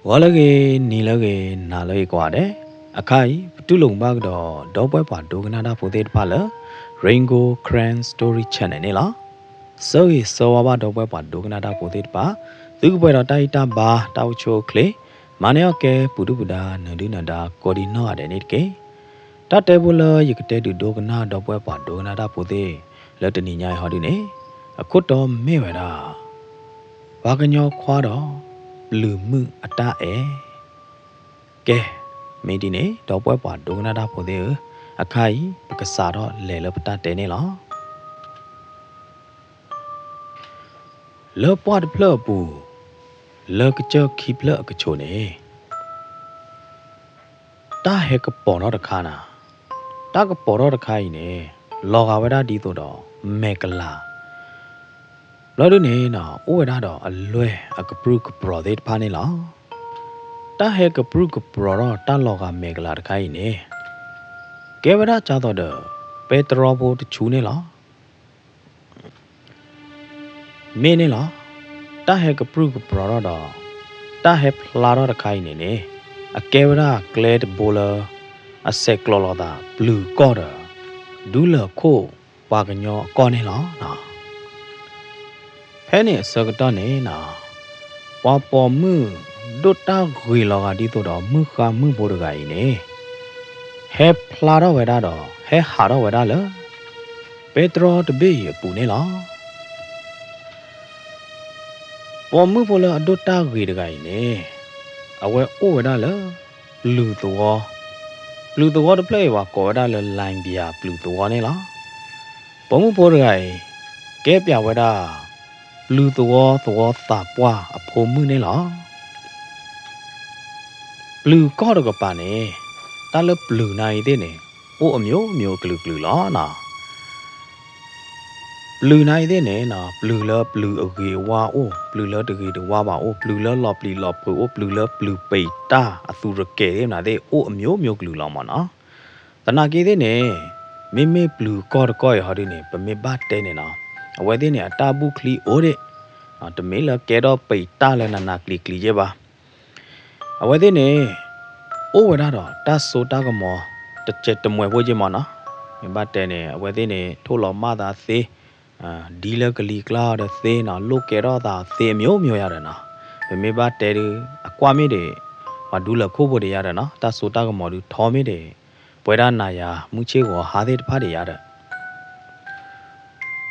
ဂီၤလၢအဂ့ၤ, နံၤလၢအဂ့ၤ, နၤလၢအဂ့ၤကိးဂၤဒဲး, အခါအံၤ ပတူၢ်လိာ်မုာ်ဘၣ်ကဒီး ဒီပုၢ်ဝဲၢ်ပှၤဒိကနၣ်တၢ်ဖိသ့ၣ်တဖၣ်လၢ Rain Gold Karen Story Channel န့ၣ်လီၤ. ဆၢဂ့ၤဆၢဝါဘၣ်ဒီပုၢ်ဝဲၢ်ပှၤဒိကနၣ်တၢ်ဖိသ့ၣ်တဖၣ်, သုကပှဲၤဒီးတၢ်ဂံၢ်တၢ်ဘါ တၢ်အိၣ်ဆူၣ်အိၣ်ချ့, မၤန့ၢ်အီၣ်ကဲ ပူၤဒုၣ်ပူၤဒါ နၢၤဒုၣ်နၢၤဒါ ကိးဒံနီၢ်ဂၤဒဲးန့ၣ်တက့ၢ်. တၢ်တဲဖိလၢယကတဲဒုးဒိကနၣ်ဒီပုၢ်ဝဲၢ်ပှၤဒိကနၣ်တၢ်ဖိသ့ၣ် လၢတနံၤညါအံၤဟီဒုန့ၣ်, အခိၣ်တီမ့ၢ်ဝဲဒၣ် ပှၤကညီခွါဒီး ပျုၤမုၣ်အတၢ်အဲၣ်. ကဲ, မ့ၢ်ဒ်န့ၣ် ဒီပုၢ်ဝဲၢ်ပှၤဒိကနၣ်တၢ်ဖိသ့ၣ်ဧၢ, အခါအံၤ ပကစးထီၣ်လဲၤလၢပတၢ်တဲန့ၣ်လီၤ. လၢပှၢ်တဖျၢၣ်အပူၤ, လၢကစၢၢ်ခံဖျၢၣ်အကဆိးန့ၣ် တၢ်ဟဲကပီၤထီၣ်တခါနၤ, တၢ်ကပီၤထီၣ်တခါအံၤန့ၣ် လီၤဂာ်ဝဲဒၣ်ဒ်သိးဒီး မဲာ်ကလၤ, ဘျီဒုန့ၣ် အိၣ်ဝဲဒၣ်ဒီးအလွဲၢ်အကပြုၢ်ကပြီၤသ့ၣ်တဖၣ်န့ၣ်လီၤ. တၢ်ဟဲကပြုၢ်ကပြီၤထီၣ်တၢ်လီၤဂာ်မဲာ်ကလၤတခါအံၤန့ၣ် ကဲဝဲဒၣ်ကၢ်သိးဒီး ပဲတြီဖိတဆူန့ၣ်လီၤ. မ့ၢ်န့ၣ်လီၤ. တၢ်ဟဲကပြုၢ်ကပြီၤထီၣ်ဒီး တၢ်ဟဲဖျါထီၣ်တခါအံၤန့ၣ်န့ၣ် အကဲဝဲဒၣ်ကျဲတဘိလၢ အဆဲးကျိးလိာ်သး ပျုၤကီၢ်ဒီး ဒူလၢာ်ခိၣ်ပှၤကညီအကီၢ်န့ၣ်လီၤ. ဖဲန့ၣ်အဆၢကတီၢ်န့ၣ် ပှၤပိာ်မုၣ်ဒိၣ်တၢ်ဂ့ၤလီၤဂာ်ဒ်သိးဒီး မုၣ်ဃါမုၣ်ဖိတဂၤအံၤန့ၣ် ဟဲဖျါထီၣ်ဝဲဒၣ်ဒီး ဟဲဟးထီၣ်ဝဲဒၣ်လၢ ပဲတြီတဘ့ၣ်အံၤအပူၤန့ၣ်လီၤ. ပိာ်မုၣ်ဖိလၢအဒိၣ်တၢ်ဂ့ၤတဂၤအံၤန့ၣ် အဝဲအိၣ်ဝဲဒၣ်လၢ ပျုၤသဝီ, ပျုၤသဝီတဖျၢၣ်အံၤ ပှၤကိးဝဲဒၣ်လၢ လၣ်ဘံယၤပျုၤသဝီန့ၣ်လီၤ. ပိာ်မုၣ်ဖိတဂၤအံၤ ကဲပၠးဝဲဒၣ် ပျုၤသဝီသဝီသးပှၢ်အဖိမုၣ်န့ၣ်လီၤ. ပျုၤကီၢ်တကပၤန့ၣ် တၢ်လၢပျုၤနၤအံၤသ့ၣ်န့ၣ် အိၣ်အမျိုးမျိုးအကလုာ်ကလုာ်လီၤ. ပျုၤနၤအံၤသ့ၣ်န့ၣ် ပျုၤလၢပျုၤအဂ့ၤအဝါအိၣ်, ပျုၤလၢတဂ့ၤတဝါဘၣ်အိၣ်, ပျုၤလၢလီၤပျံၤလီၤဖုးအိၣ်, ပျုၤလၢပျုၤပံးတၢ်အသူးရကဲၤသ့ၣ်မနုၤသ့ၣ် အိၣ်အမျိုးမျိုးကလုာ်လီၤမၢ်နီၤ. သနာ်က့သ့ၣ်န့ၣ် မ့မ့ၢ်ပျုၤကီၢ်တကီၢ်အံၤဟီဒုန့ၣ် ပမ့ၢ်ဘၣ်တဲန့ၣ်နီၤ အဝဲသ့ၣ်န့ၣ် အတၢ်ဘူၣ်ချံအိၣ်ဒံး, တမ့ၢ်လၢကဲထီၣ်ပံးတၢ်လၢနးနးကျံၤကျံၤယဲၢ်ဘၣ်. အဝဲသ့ၣ်န့ၣ် အိၣ်ဝဲဒၣ်ဒီးတၢ်စိတၢ်ကမီၤ တစဲးတမှဲၤဖိယဲၢ်မၢ်နီၤ. မ့ၢ်ဘၣ်တဲန့ၣ် အဝဲသ့ၣ်န့ၣ် ထိၣ်လီၤမၢ်သးသ့, ဒ်လၢကလံၤကျါအီၤဒီးသ့နီၤ, လိၣ်ကဲထီၣ်သးသ့အမျိုးမျိုးယၤဒီးနီၤ. ပမ့ၢ်ဘၣ်တဲဒုး အကွၢ်မ့ၢ်ဒံး ပှၤဒူလၢာ်ခိၣ်ဖိဒံးယၤဒီးနီၤ, တၢ်စိတၢ်ကမီၤဒုးထီမ့ၢ်ဒံး ပဝဲဒၣ်နၤယၤမုၢ်ဆ့ၣ်ဂီၤဟါသ့ၣ်တဖၣ်ဒံးယၤဒီး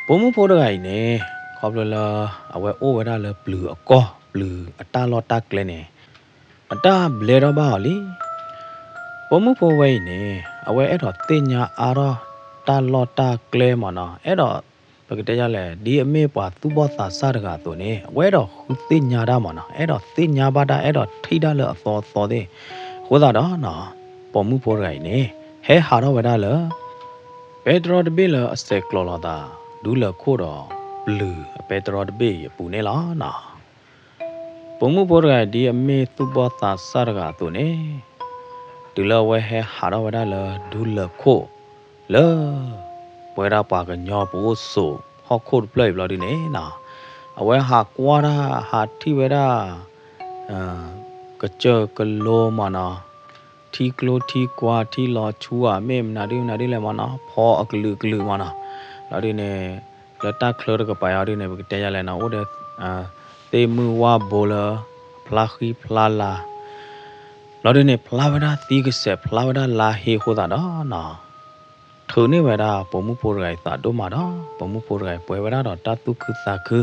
ပိာ်မုၣ်ဖိတဂၤအံၤန့ၣ် ခီဖျိလၢ အဝဲအိၣ်ဝဲဒၣ်လၢပျုၤအကီၢ် ပျုၤအတၢ်လီၢ်တၢ်ကျဲန့ၣ် အတၢ်ဘျဲထီၣ်ဘၣ်အီၤလံ. ပိာ်မုၣ်ဖိဝဲအံၤန့ၣ် အဝဲအဲၣ်ဒိးသ့ၣ်ညါအါထီၣ်တၢ်လီၢ်တၢ်ကျဲမၢ်နီၤ, အဲၣ်ဒိး ပကတဲဒ်လဲၣ်, ဒ်အမ့ၢ်ပှၤသူၣ်ဘီၣ်သးစၢ်တဂၤအသိးန့ၣ် အဝဲအဲၣ်ဒိးဃုသ့ၣ်ညါတၢ်မၢ်နီၤ, အဲၣ်ဒိးသ့ၣ်ညါဘၣ်တၢ် အဲၣ်ဒိးထံၣ်တၢ်လၢအသီအသီသ့ၣ်. အဃိသတးဒီး ပိာ်မုၣ်ဖိတဂၤအံၤန့ၣ် ဟဲဟးထီၣ်ဝဲဒၣ်လၢ ပဲတြီတဘ့ၣ်လၢအဆဲးကျိးလိာ်သး ဒူလၢာ်ခိၣ်ဒီးပျုၤအပဲတြီတဘ့ၣ်အံၤအပူၤန့ၣ်လီၤ. ပိာ်မုၣ်ဖိတဂၤအံၤဒ်အမ့ၢ်သူၣ်ဘီၣ်သးစၢ်တဂၤအသိးန့ၣ် တုၤလၢအဝဲဟဲဟးထီၣ်ဝဲဒၣ်လၢဒူလၢာ်ခိၣ် လၢ ပဝဲဒၣ်ပှၤကညီပအိၣ်ဆိးဟီၣ်ခိၣ်တဖျၢၣ်အံၤဘျီဒုန့ၣ်နီၤ, အဝဲဟးကွၢ်တၢ် ဟးထံၣ်ဝဲဒၣ် ကစၢၢ်ကလိမၢ်နီၤ, ထံကျိထံကွါ ထံလီၤဆူဧါ မ့ၢ်မနုၤဒုမနုၤဒုလဲၣ်မၢ်နီၤ, ဖီအကလုာ်ကလုာ်မၢ်နီၤ. ဘျီဒုန့ၣ် လၢတၢ်ချၢတကပၤအံၤဒုန့ၣ် ပကတဲယၤလဲၣ်နီၤ, အိၣ်ဒီး သ့ၣ်မုၢ်ဝၣ်ဘိလၢ ဖျါဃံဖျါလၤ ဘျီဒုန့ၣ် ဖျါဝဲဒၣ်သံကစဲး ဖျါဝဲဒၣ်လါဟ့အဃိသတးဒီးနီၤ, ထုးန့ၢ်ဝဲဒၣ်ပိာ်မုၣ်ဖိတဂၤအံၤသးဒိၣ်မးဒီး ပိာ်မုၣ်ဖိတဂၤအံၤပှဲၤဝဲဒၣ်ဒီးတၢ်သူၣ်ခုသးခု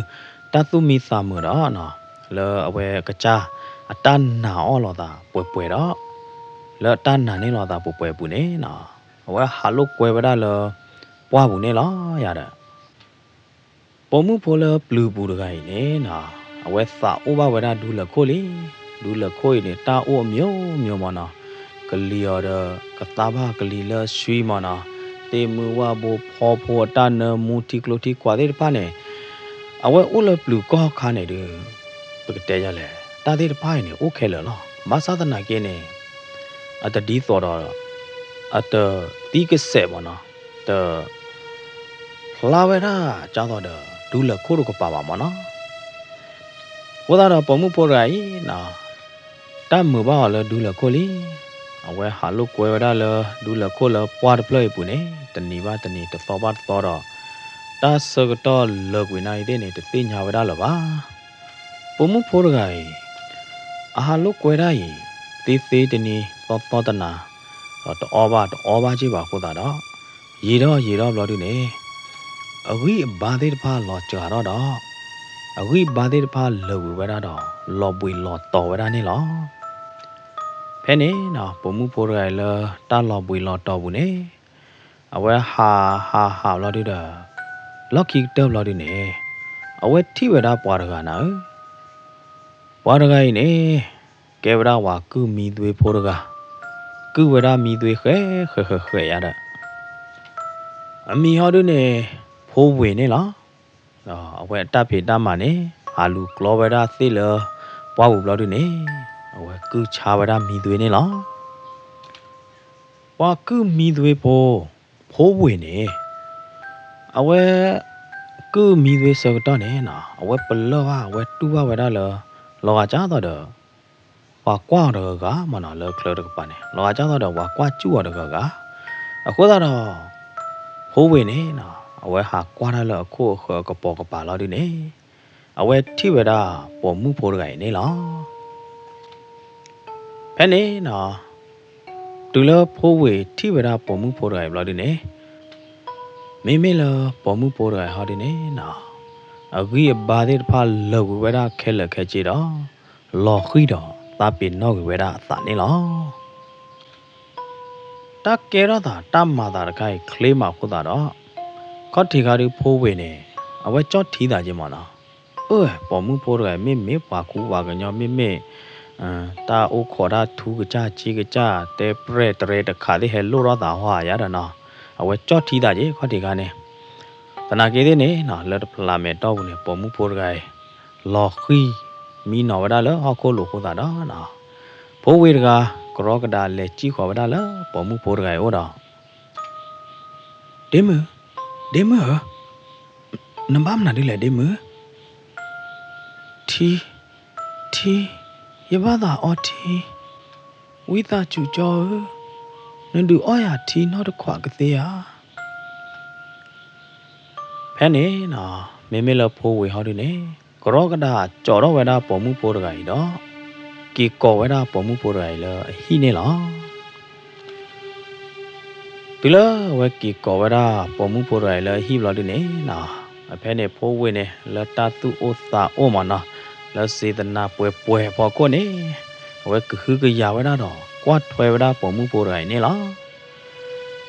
တၢ်သူၣ်မံသးမုာ်ဒီးနီၤ, လၢအဝဲကစၢ်အတၢ်နာ်အီၣ်လိာ်သးပှဲၤပှဲၤဒီး လၢအတၢ်နာ်န့ၢ်လိာ်သးပှဲၤပှဲၤအပူၤန့ၣ်နီၤ, အဝဲဟးလိာ်ကွဲဝဲဒၣ်လၢ ပှၢ်ပူၤန့ၣ်လီၤယၤဒီး ပိာ်မုၣ်ဖိလၢပျုၤပူၤတဂၤအံၤန့ၣ်နီၤ, အဝဲသးအိၣ်ဘၣ်ဝဲဒၣ်ဒူလၢာ်ခိၣ်လံ. ဒူလၢာ်ခိၣ်အံၤန့ၣ် တၢ်အိၣ်အမျိုးမျိုးမၢ်နီၤ, ကလံၤအီၤဒီး ကသါဘၣ်ကလံၤလၢအဆှံမၢ်နီၤ, သ့ၣ်မုၢ်ဝၣ်ဘိဖီဖိအတၢ်နၢမူထံကျိထံကွါသ့ၣ်တဖၣ်န့ၣ် အဝဲအိၣ်လၢပျုၤကီၢ်ခါန့ၣ်ဒီး ပကတဲယၤလဲၣ်, တၢ်သ့ၣ်တဖၣ်အံၤန့ၣ် အိၣ်ခဲလၢာ်လီၤ. ဘၣ်ဆၣ်သနာ်က့န့ၣ် အတဒ်သိးဒီး အတသံကစဲးမၢ်နီၤ, တ ဖျါဝဲဒၣ်ကၢ်သိးဒီး ဒူလၢာ်ခိၣ်တကပၤဘၣ်မၢ်နီၤ. အဃိသတးဒီးပိာ်မုၣ်ဖိတဂၤအံၤနီၤ, တၢ်မုာ်ဘၣ်အီၤလၢဒူလၢၢ်ခိၣ်လံ. အဝဲဟးလိာ်ကွဲဝဲဒၣ်လၢဒူလၢၢ်ခိၣ်လၢပှၢ်တဖျၢၣ်အံၤအပူၤန့ၣ် တနံၤဘၣ်တနံၤ တသီဘၣ်တသီဒီး တၢ်ဆၢကတီၢ်လၢာ်ကွံာ်နာ်အံၤသ့ၣ်န့ၣ် တသ့ၣ်ညါဝဲဒၣ်လၢၤဘၣ်. ပိာ်မုၣ်ဖိတဂၤအံၤ အဟးလိာ်ကွဲဒၣ်အံၤ သ့သ့တနံၤ သီသီတနၤ ဒီးတအီၣ်ဘၣ်တအီဘၣ်က့ၢ်ဘၣ်အဃိသတးဒီး ယံာ်ထီၣ်ယံာ်ထီၣ်ဘျီဒုန့ၣ် အဂံၢ်အဘါသ့ၣ်တဖၣ်လီၤစှၤထီၣ်ဒီး အဂံၢ်အဘါသ့ၣ်တဖၣ်လၢာ်ဝံၤဝဲဒၣ်ဒီး လီၤဘှံးလီၤတီၤဝဲဒၣ်န့ၣ်လီၤ. ဖဲန့ၣ် ပိာ်မုၣ်ဖိတဂၤအံၤလၢတၢ်လီၤဘှံးလီၤတီၤပူၤန့ၣ် အဝဲဟးဟးဟးဘျီဒုဒီး လီၢ်ခံကတၢၢ်ဘျီဒုန့ၣ် အဝဲထံၣ်ဝဲဒၣ်ပှၤတဂၤနၤဧၢ, ပှၤတဂၤအံၤန့ၣ် ကဲဝဲဒၣ်ပှၤကုၢ်မံသွ့ဖိတဂၤ, ကုၢ်ဝဲဒၣ်မံသွ့ဃဲဃဲဃဲဃဲယါဒီး အမံၤဟီဒုန့ၣ် ဖိဝ့ၤန့ၣ်လီၤ. ဒီးအဝဲအတၢ်ဖံးတၢ်မၤန့ၣ် ဟးလူၤကျီဝဲဒၣ်သ့ၣ်လၢပှၢ်ပူၤဘျီဒုန့ၣ် အဝဲကုၢ်ဆါဝဲဒၣ်မံသွ့န့ၣ်လီၤ. ပှၤကုၢ်မံသွ့ဖိ ဖိဝ့ၤန့ၣ် အဝဲ ကုၢ်မံသွ့ဆၢကတီၢ်န့ၣ်နီၤ အဝဲပလၢၢ်ဘၣ် အဝဲတူၢ်ဘၣ်ဝဲဒၣ်လၢ လီၤဂာ်ကၢ်သိးဒီး ပှၤကွၢ်အီၤတဂၤဂၤမးနီၤ လၢချၢတကပၤန့ၣ် လီၤဂာ်ကၢ်သိးဒီး ပှၤကွၢ်စူၣ်အီၤတဂၤဂၤ အဃိသတးဒီး ဖိဝ့ၤန့ၣ်နီၤ အဝဲဟးကွၢ်တၢ်လၢအခိၣ်အဃၢၤအကပိာ်ကပၤလီၤဒုန့ၣ် အဝဲထံၣ်ဝဲဒၣ်ပိာ်မုၣ်ဖိတဂၤအံၤန့ၣ်လီၤ. ဖဲန့ၣ်နီၤ တုၤလၢဖိဝ့ၤထံၣ်ဝဲဒၣ်ပိာ်မုၣ်ဖိတဂၤအံၤဘျီဒုန့ၣ် မ့မ့ၢ်လၢပိာ်မုၣ်ဖိတဂၤအံၤဟီဒုန့ၣ်နီၤ အဂံၢ်အဘါသ့ၣ်တဖၣ်လၢာ်ကွံာ်ဝဲဒၣ်ခဲလၢာ်ခဲဆ့ဒီး လီၤဃံၤဒီးသးပ့ၤနီၣ်ကွံာ်ဝဲဒၣ်အသးန့ၣ်လီၤ. တၢ်ကဲထီၣ်သးတၢ်မၤသးတခါအံၤချ့မးအဃိသတးဒီး ခီၣ်ထံးခါဒုဖိဝ့ၤန့ၣ် အဝဲကၠီၣ်ထံသးက့မးနီၤ အၢ ပိာ်မုၣ်ဖိတဂၤအံၤ မ့မ့ၢ်ပှၤကူပှၤကညီ မ့မ့ၢ် တၢ်အိၣ်ခိးတၢ်ထူကစၢ်က့ကစၢ် တဲပြဲၢ်တရဲတခးသ့ၣ်ဟဲလိၣ်ထီၣ်သးဟီဧါယါဒီးနီၤ အဝဲကၠီၣ်ထံသးက့ ခီၣ်ထံးခါန့ၣ် သနာ်က့သ့ၣ်န့ၣ်နီၤ လၢတဖျးမဲာ်တီၢ်ပူၤန့ၣ် ပိာ်မုၣ်ဖိတဂၤအံၤ လီၤဃံၤ မံနီၤဝဲဒၣ်လၢဟီၣ်ခိၣ်လိၤအဃိသတးဒီးနီၤ ဖိဝ့ၤတဂၤ ကရီကဒါလဲၤစံၣ်ဃီၤဝဲဒၣ်လၢပိာ်မုၣ်ဖိတဂၤအံၤအိၣ်ဒီး ဒ့မုၣ်, ဒ့မုၣ်ဧၢ, နဘၣ်မနုၤဒ်လဲၣ်ဒ့မုၣ်, ထံ, ထံ, ယဘၣ်သးအီထံ, ဝံသးစူၤကၠီဧၢ, နဒုးအီၣ်ယၤထံနီတခွးကသ့ဧါ. ဖဲန့ၣ်နီၤ မ့မ့ၢ်လၢဖိဝ့ၤဟီဒုန့ၣ် ကရီကဒါကၠီထီၣ်ဝဲဒၣ်ပိာ်မုၣ်ဖိတဂၤအံၤဒီး က့ၤကိးဝဲဒၣ်ပိာ်မုၣ်ဖိတဂၤအံၤလၢအဟံၣ်န့ၣ်လီၤ. တုၤလၢအဝဲက့ၤကိးဝဲဒၣ်ပိာ်မုၣ်ဖိတဂၤအံၤလၢအဟံၣ်ဘျီဒုန့ၣ်နီၤ ဖဲန့ၣ်ဖိဝ့ၤန့ၣ် လၢတၢ်သူၣ်အိၣ်သးအိၣ်မးနီၤ လၢစေတနာပှဲၤပှဲၤအဖီခိၣ်န့ၣ် အဝဲကဟုကယာ်ဝဲဒၣ်ဒီး ကွၢ်ထွဲဝဲဒၣ်ပိာ်မုၣ်ဖိတဂၤအံၤန့ၣ်လီၤ.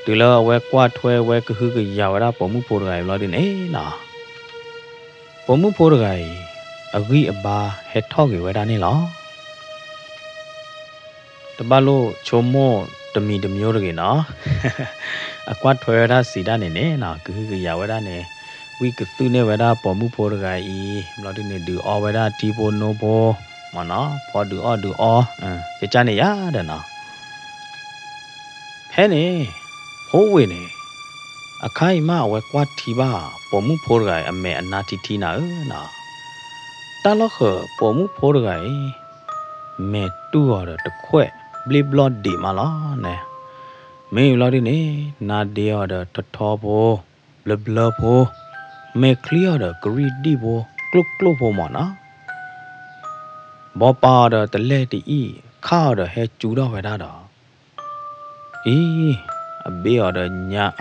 တုၤလၢအဝဲကွၢ်ထွဲဝဲကဟုကယာ်ဝဲဒၣ်ပိာ်မုၣ်ဖိတဂၤအံၤဘျီဒုန့ၣ်နီၤ ပိာ်မုၣ်ဖိတဂၤအံၤ အဂံၢ်အဘါဟဲထီၣ်က့ၤဝဲဒၣ်န့ၣ်လီၤ. တဘၣ်လိၣ်ဆိကမိၣ်တမံၤတမံၤတဂ့ၤနီၤ အကွၢ်ထွဲဝဲဒၣ်စံးဒၣ်န့ၣ်န့ၣ်နီၤ ကဟုကယာ်ဝဲဒၣ်န့ၣ် ဝံကသုၣ်န့ၢ်ဝဲဒၣ်ပိာ်မုၣ်ဖိတဂၤအံၤ ဘျီဒုန့ၣ် ဒုးအီဝဲဒၣ်ထံဖိနိဖိ မ့ၢ်နီၤ ဖီဒုးအီၣ်ဒုးအီ ကကၢ်န့ၣ်ယါဒီးနီၤ ဖဲန့ၣ် ဖိဝ့ၤန့ၣ် အခါအံၤမးအဝဲကွၢ်ထံဘၣ် ပိာ်မုၣ်ဖိတဂၤအံၤအမဲာ်အနါထံထံနၤဧၢနီၤ တၢ်လီၢ်ဃၢၤပိာ်မုၣ်ဖိတဂၤအံၤ မဲာ်တူၢ်အီၤဒီးတခွဲးဘျ့ဘျီၣ်ဒံးမးလီၤန့ၣ် မ့ၢ်ဘျီဒုန့ၣ် နါဒ့အီၤဒီးထီထီဖိ ဘျၢဘျၢဖိ မဲာ်ချံအီၤဒီးကရံၣ်ဒံၣ်ဖိ ကျိၣ်ကျိၣ်ဖိမ့ၢ်နီၤ ဘီပာ်အီၤဒီးတလဲၢ်တအံၣ် ခၣ်အီၤဒီးဟဲစူၤထီၣ်ဝဲဒၣ်ဒီး အံၤ အဘ့ၣ်အီၤဒီးညၣ်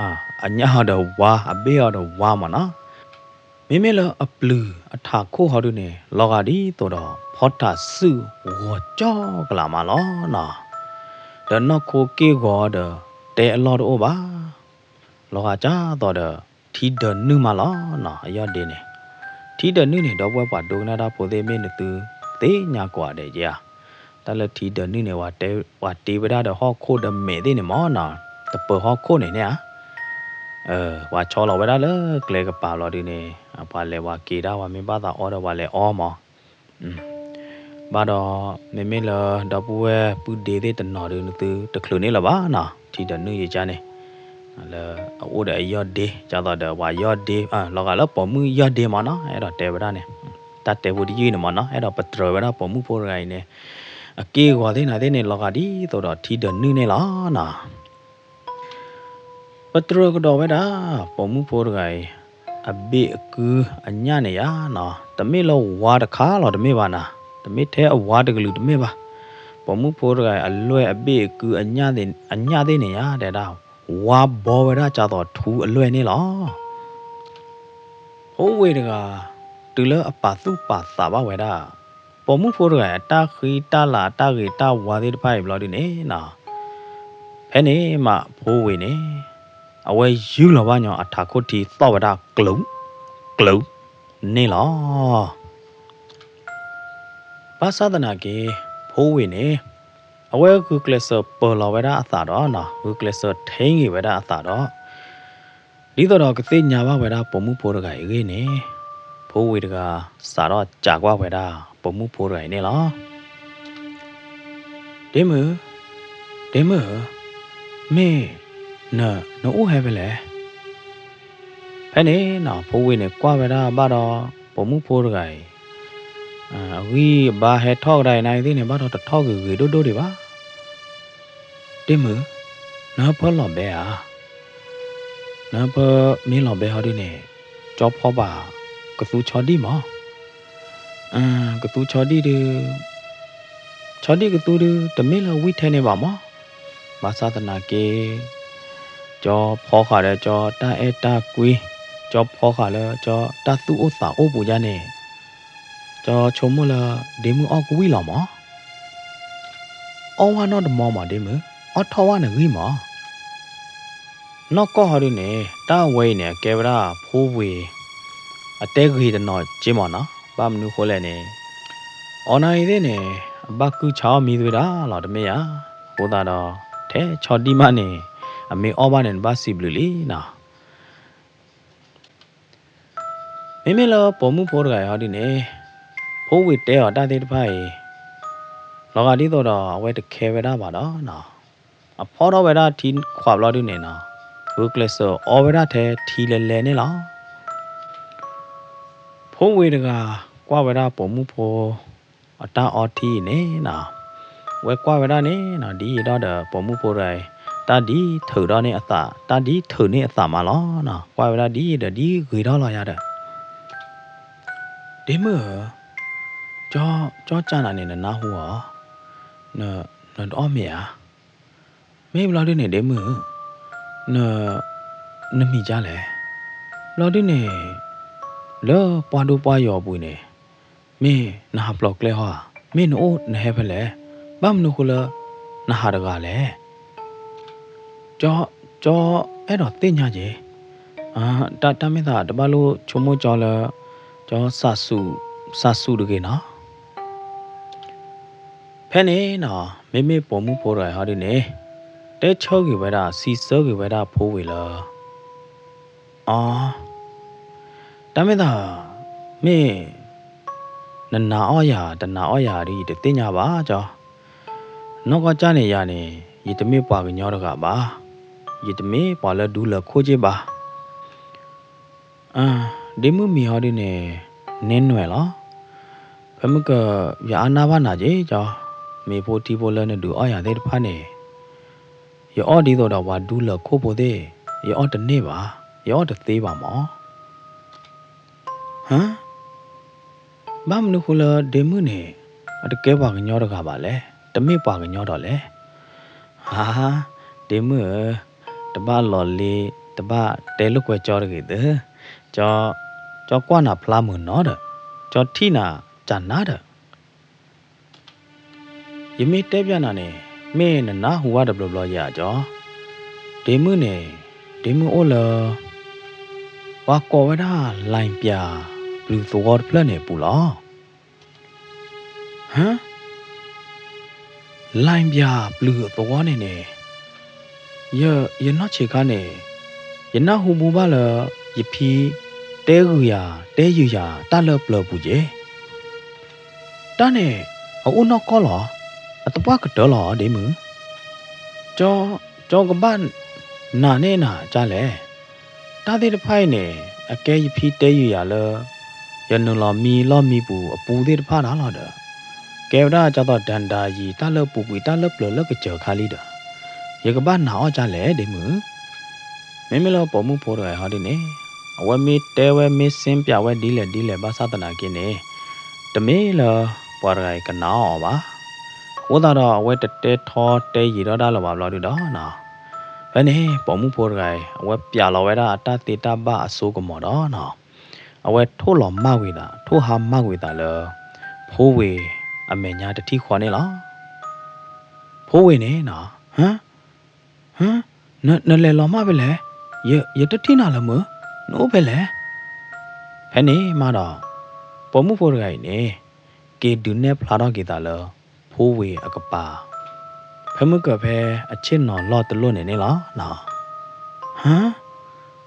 အညၣ်အီၤဒီးဝါ အဘ့ၣ်အီၤဒီးဝါမ့ၢ်နီၤ မ့မ့ၢ်လၢအပျုၤအထးခိၣ်ဟီဒုန့ၣ် လီၤဂာ်ဒ်သိးဒီးဖီတၢ်စုၣ်ဂီၤကၠီကလးမးလီၤနီၤ ဒီးနီၢ်ခိက့ၢ်ဂီၤဒီးတဲအလီၢ်တအိၣ်ဘၣ် လီၤဂာ်ကၢ်သိးဒီး ထံဒၢးနုၢ်မးလီၤနီၤ အယီၢ်ဒ့န့ၣ် ထံဒၢးနုၢ်န့ၣ် ဒီပုၢ်ဝဲၢ်ပှၤဒိကနၣ်တၢ်ဖိသ့ၣ်မ့ၢ်နသုသ့ၣ်ညါကိးဂၤဒဲးဧါ တၢ်လၢထံဒၢးနုၢ်န့ၣ် ပှၤတ့ဝဲဒၣ်ဒီးဟီၣ်ခိၣ်ဒီးမဲာ်သ့ၣ်န့ၣ်မ့ၢ်နီၤ တပၢၤဟီၣ်ခိၣ်န့ၣ်န့ၣ်ဧါ ပှၤဆီလီၤဝဲဒၣ်လၢကျဲကပၤဘျီဒုန့ၣ် ပှၤလဲၤဝဲက့ၤဒၣ် ပှၤမ့ၢ်ဘၣ်သးအီဒီးပှၤလဲၤအီမး ဘၣ်ဒီး မ့မ့ၢ်လၢဒီပုၢ်ဝဲၢ်ပုၢ်ဒ့သ့ၣ်တနီၤဒု နသုတချုးန့ၣ်လၢၤဘၣ်နီၤ ထံဒၢးနုၢ်ယကါန့ၣ် လၢအအိၣ်ဒီးအယီၢ်ဒ့ ကၢ်သိးဒီးပှၤယီၢ်ဒ့ လီၤဂာ်လၢပိာ်မုၣ်ယီၢ်ဒ့မ့ၢ်နီၤ အဲၣ်ဒိးတဲဝဲဒၣ်န့ၣ် တၢ်တဲဖိတယုၢ်န့ၣ်မ့ၢ်နီၤ အဲၣ်ဒိးပတြၢၤဝဲဒၣ်ပိာ်မုၣ်ဖိတဂၤအံၤန့ၣ် အက့ၢ်အဂီၤသ့ၣ်နၤသ့ၣ်န့ၣ် လီၤဂာ်ဒ်သိးဒီးထံဒၢးနုၢ်န့ၣ်လီၤနီၤ. ပတြၢၤကဒီးဝဲဒၣ် ပိာ်မုၣ်ဖိတဂၤအံၤ အဘ့ၣ်အကုအညၣ်န့ၣ်ယါနီၤ, တမ့ၢ်လၢဝါတခါလီၤတမ့ၢ်ဘၣ်နီၤ, တမ့ၢ်ထဲအဝါတကလုာ်တမ့ၢ်ဘၣ်, ပိာ်မုၣ်ဖိတဂၤအံၤ အလွဲၢ်အဘ့ၣ်အကုအညၣ်သ့ၣ် အညၣ်သ့ၣ်န့ၣ်ယါ တဲဒၣ် ဝါဘီဝဲဒၣ်ကၢ်သိးထူအလွဲၢ်န့ၣ်လီၤ. ဖိဝ့ၤတဂၤ တုၤလၢအပာ်သူၣ်ပာ်သးဘၣ်ဝဲဒၣ် ပိာ်မုၣ်ဖိတဂၤအတၢ်ဃံတၢ်လၤအတၢ်ဂ့ၤတၢ်ဝါသ့ၣ်တဖၣ်အံၤဘျီဒုန့ၣ်နီၤ, ဖဲန့ၣ်မးဖိဝ့ၤန့ၣ် အဝဲယုၢ်လီၤဘၣ်ညီအထးခိၣ်ထံသီၣ်ဝဲဒၣ်ကျုး ကျုးန့ၣ်လီၤ. ဘၣ်ဆၣ်သနာ်က့ ဖိဝ့ၤန့ၣ် အဝဲဂုာ်ကျဲးစၢးပၢၤလီၤဝဲဒၣ်အသးဒီးနီၤ, ဂုာ်ကျဲးစၢးထဲဂ့ၤဝဲဒၣ်အသးဒီး ဒ်သိးဒီးကသ့ၣ်ညါဘၣ်ဝဲဒၣ်ပိာ်မုၣ်ဖိတဂၤအံၤအဂ့ၢ်န့ၣ်, ဖိဝ့ၤတဂၤစးထီၣ်စံးကွၢ်ဝဲဒၣ်ပိာ်မုၣ်ဖိတဂၤအံၤန့ၣ်လီၤ. ဒ့မုၣ်, ဒ့မုၣ်ဧၢ, မ့ၢ်န, နအိၣ်ဟဲဖဲလဲၣ်. ဖဲန့ၣ်နီၤ ဖိဝ့ၤန့ၣ်ကွၢ်ဝဲဒၣ်ဘၣ်ဒီး ပိာ်မုၣ်ဖိတဂၤအံၤ အဂံၢ်အဘါဟဲထီၣ်ကဒါအံၤနၤအံၤသ့ၣ်န့ၣ် ဘၣ်ဒီးတထီၣ်ဂ့ၤဂ့ၤဒိၣ်ဒိၣ်ဒံးဘၣ်. ဒ့မုၣ်, နဟၢဖၢလီၤဘဲဧါ. နဟၢဖၢမ့ၢ်လီၤဘဲဟီဒုန့ၣ် ကၠီဖီပာ်ကသူဆီဒံၣ်မး. ကသူဆီဒံၣ်ဒု ဆီဒံၣ်ကသူဒု တမ့ၢ်လၢဝံၣ်ထဲန့ၣ်ဘၣ်မး. ဘၣ်ဆၣ်သနာ်က့ ကၠီဖီဃာ်ဒီးကၠီတၢ်အဲၣ်တၢ်ကွံ, ကၠီဖီဃာ်လၢကၠီတၢ်သူၣ်အိၣ်သးအိၣ်ပူၤဒၣ်န့ၣ်, ကၠီဆိကမိၣ်လၢ ဒ့မုၣ်အီၣ်ကဝံၣ်လီၤမး. အီၣ်ဝဲနီတမီမးဒ့မုၣ်, အီၣ်ထီၣ်ဝဲနဂံၢ်မး. နီၢ်ကီၢ်ဟီဒုန့ၣ် တၢ်ဝဲအံၤန့ၣ် အကဲဝဲဒၣ်ဖိဝ့ၤ အတဲဂ့ၤတနီၤက့မးနီၤ. ဘၣ်မနုၤဃိလဲၣ်န့ၣ် အီၤနၤအံၤသ့ၣ်န့ၣ် အဘၣ်ကုၢ်ဆါအီၣ်မံသွံဒၣ်လီၤတမ့ၢ်ဧါ. အဃိသတးဒီး ထဲဆီဒံၣ်မးန့ၣ် အမ့ၢ်အီၣ်ဘၣ်န့ၣ် နဘၣ်စံးဘျုးလံနီၤ. မ့မ့ၢ်လၢပိာ်မုၣ်ဖိတဂၤအံၤဟီဒုန့ၣ် ဖိဝ့ၤတဲအီၤတၢ်သ့ၣ်တဖၣ်အံၤ လီၤဂာ်ဒ်သိးဒီးအဝဲတခဲဝဲဒၣ်ဘၣ်ဒီးနီၤ, အဖီထီၣ်ဝဲဒၣ်ထံခွးဘျီဒုန့ၣ်နီၤ, ဂုာ်ကျဲးစၢးအီဝဲဒၣ်ထဲထံလဲၤလဲၤန့ၣ်လီၤ. ဖိဝ့ၤတဂၤ ကွၢ်ဝဲဒၣ်ပိာ်မုၣ်ဖိ အတၢ်အီထံအံၤန့ၣ်နီၤ, ဝဲကွၢ်ဝဲဒၣ်န့ၣ်နီၤ ဒ်အံၤဒီးဒီးပိာ်မုၣ်ဖိတဂၤအံၤ တၢ်ဒ်ထုးထီၣ်န့ၢ်အသး တၢ်ဒ်ထုးန့ၢ်အသးမးလီၤနီၤ. ကွၢ်ဝဲဒၣ်ဒ်အံၤဒီးဒ်ဂ့ၤထီၣ်လီၤယၤဒီး ဒ့မုၣ်ဧၢ, ကၠီကၠီကၢ်နၤန့ၣ် နနၢ်ဟူအီၤ, နတအီၣ်မ့ၢ်ဧါ. မ့ၢ်ဘျီဒုန့ၣ်ဒ့မုၣ်, န, နမံၤကၢ်လဲၣ်. ဘျီဒုန့ၣ် လၢပှၢ်ဒိၣ်ပှၢ်ယိာ်အပူၤန့ၣ် မ့ၢ်နဟးဖျိးကျဲဟီဧါ, မ့ၢ်နအိၣ်နဟဲဖဲလဲၣ်, ဘၣ်မနုၤဃိလၢ နဟးတဂၤလဲၣ်. ကၠီ, ကၠီအဲၣ်ဒိးသ့ၣ်ညါက့ၤ, တၢ်မ့ၢ်သးတဘၣ်လိၣ်ဆိကမိၣ်ကၠီလၢ ကၠီစးစူးတဂ့ၤနီၤ. ဖဲန့ၣ်နီၤ မ့မ့ၢ်ပိာ်မုၣ်ဖိတဂၤဟီဒုန့ၣ် တဲဆၢဂ့ၤဝဲဒၣ် စံးဆၢဂ့ၤဝဲဒၣ်ဖိဝ့ၤလၢ အီ, တၢ်မ့ၢ်သး မ့ၢ်နနာ်အီၣ်ယၤ တနာ်အီၣ်ယၤဒီး ယတသ့ၣ်ညါဘၣ်ကၠီ. နီၢ်ကီၢ်ကၢ်န့ၣ်ယၤန့ၣ် ယတမ့ၢ်ပှၤကညီတဂၤဘၣ်, ယတမ့ၢ်ပှၤလၢဒူလၢာ်ခိၣ်က့ဘၣ်. ဒ့မုၣ်မံၤဟီဒုန့ၣ် နဲနွဲၣ်လီၤ. ဖဲမုၢ်က ယအါနၢ်ဘၣ်နၤက့ကၠီ, မ့ၤဖိထံဖိလၢနဒုးအီၣ်ယၤသ့ၣ်တဖၣ်န့ၣ် ယအီၣ်ဒ်သိးဒီးပှၤဒူလၢာ်ခိၣ်ဖိသ့ၣ်, ယအီၣ်တန့ၢ်ဘၣ်, ယအီၣ်တသ့ဘၣ်မး. ဟါ, ဘၣ်မနုၤဃိလၢဒ့မုၣ်န့ၣ် အတကဲပှၤကညီတဂၤဘၣ်လဲၣ်, တမ့ၢ်ပှၤကညီဒီးလဲၣ်. ဟါ, ဒ့မုၣ်ဧၢ, တဘၣ်လီၤလ့, တဘၣ်တဲလိာ်ကွဲကၠီတဂ့ၤသၢ, ကၠီ, ကၠီကွၢ်နၤဖျါမုာ်နီၤဒီး, ကၠီထံၣ်နၤကနၤဒီး ယမ့ၢ်တဲပျးနၤန့ၣ် မ့ၢ်နနၢ်ဟူဘၣ်တဘျီဘျီယၤကၠီ, ဒ့မုၣ်န့ၣ် ဒ့မုၣ်အိၣ်လၢ ပှၤကိးဝဲဒၣ် လိုင်ပြာ ပျုၤသဝီတဖျၢၣ်န့ၣ်အပူၤလီၤ. ဟါ, လိုင်ပြာ ပျုၤသဝီန့ၣ်န့ၣ် ယ, ယနီၢ်ဆံးခါန့ၣ် ယနၢ်ဟူဘူဘၣ်လၢ ယဖံတဲဂုာ်ယၤ တဲယုာ်ယၤ တၢ်လၢပျၢၤပူၤက့ၤ. တၢ်န့ၣ် အအိၣ်နီၢ်ကီၢ်လီၤ, အသပှၢ်ကတၢၢ်လီၤ ဒ့မုၣ်. ကၠီ, ကၠီကဘၣ်နာ်န့ၢ်နၤကၢ်လဲၣ်. တၢ်သ့ၣ်တဖၣ်အံၤန့ၣ် အကဲယဖံတဲယုာ်ယၤလၢ ယနုာ်လီၤမံလီၢ်မံပူၤအပူၤသ့ၣ်တဖၣ်တၢ်လီၤဒီး ကဲဝဲဒၣ်ကၢ်သိးဒၣ်ဒၣ်ယံၤ တၢ်လၢပူၤကွံာ် တၢ်လၢပျၢၤလၢကစၢၢ်ခါလံဒီး ယကဘၣ်နာ်အီၣ်ကၢ်လဲၣ်ဒ့မုၣ်. မ့မ့ၢ်လၢပိာ်မုၣ်ဖိတဂၤအံၤဟီဒုန့ၣ် အဝဲမ့ၢ်တဲဝဲမ့ၢ်စ့ပၠးဝဲဒ်လဲၣ်ဒ်လဲၣ်ဘၣ်ဆၣ်သနာ်က့န့ၣ် တမ့ၢ်လၢပှၤတဂၤအံၤကနာ်အီၤအီၤဘၣ်. အဃိသတးဒီး အဝဲတတဲထီတဲယံာ်ထီၣ်တၢ်လၢၤဘၣ်ဘျီဒုဒီးနီၤ, ဖဲန့ၣ် ပိာ်မုၣ်ဖိတဂၤအံၤ အဝဲပၠးလီၤဝဲဒၣ်အတၢ်သ့တၢ်ဘၣ်အစိကမီၤဒီးနီၤ, အဝဲထိၣ်လီၤမၢ်ကွံာ်သး ထိၣ်ဟါမၢ်ကွံာ်သးလၢ ဖိဝ့ၤအမဲာ်ညါတထံၣ်ဃီန့ၣ်လီၤ. ဖိဝ့ၤန့ၣ်နီၤ, ဟၢ, ဟၢ, နလဲၤလီၤမၢ်ဖဲလဲၣ်, ယတထံၣ်နၤလၢၤမုၢ်, နအိၣ်ဖဲလဲၣ်. ဖဲန့ၣ်မးဒီး ပိာ်မုၣ်ဖိတဂၤအံၤန့ၣ် က့ၤဒုးနဲၣ်ဖျါထီၣ်က့ၤသးလၢ ဖိဝ့ၤအကပၤ ဖဲမုၢ်ကၢၤဖဲအဆ့ၣ်နီၤလီၢ်တလိၣ်န့ၣ်န့ၣ်လီၤ. ဟါ,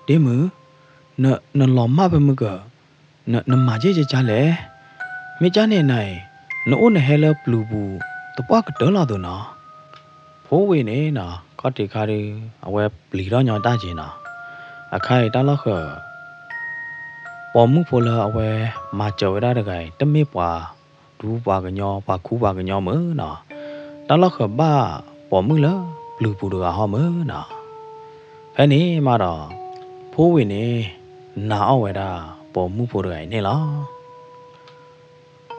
ဒ့မုၣ်, နလီၤမၢ်ဖဲမုၢ်ကၢၤ, နမၤက့ၢ်ကကါလဲၣ်. မ့ၢ်ကၢ်န့ၣ်နၤအံၤ နအိၣ်နဟဲလၢပျုၤပူၤ သပှၢ်ကတၢၢ်လီၤသိးနီၤ. ဖိဝ့ၤန့ၣ်နီၤ ခီၣ်ထံးခါဒု အဝဲပျံၤထီၣ်ညီတၢ်က့ၤနီၤ. အခါအံၤတၢ်လီၢ်ဃၢၤ ပိာ်မုၣ်ဖိလၢအဝဲမၤစၢၤဝဲဒၣ်တဂၤအံၤ တမ့ၢ်ပှၤဒူပှၤကညီ ပှၤခူပှၤကညီမုၢ်နီၤ, တၢ်လီၢ်ဃၢၤဘၣ်ပိာ်မုၣ်လၢပျုၤပူၤတဂၤဟီမုၢ်နီၤ. ဖဲန့ၣ်မးဒီး ဖိဝ့ၤန့ၣ် နာ်အီၣ်ဝဲဒၣ်ပိာ်မုၣ်ဖိတဂၤအံၤန့ၣ်လီၤ.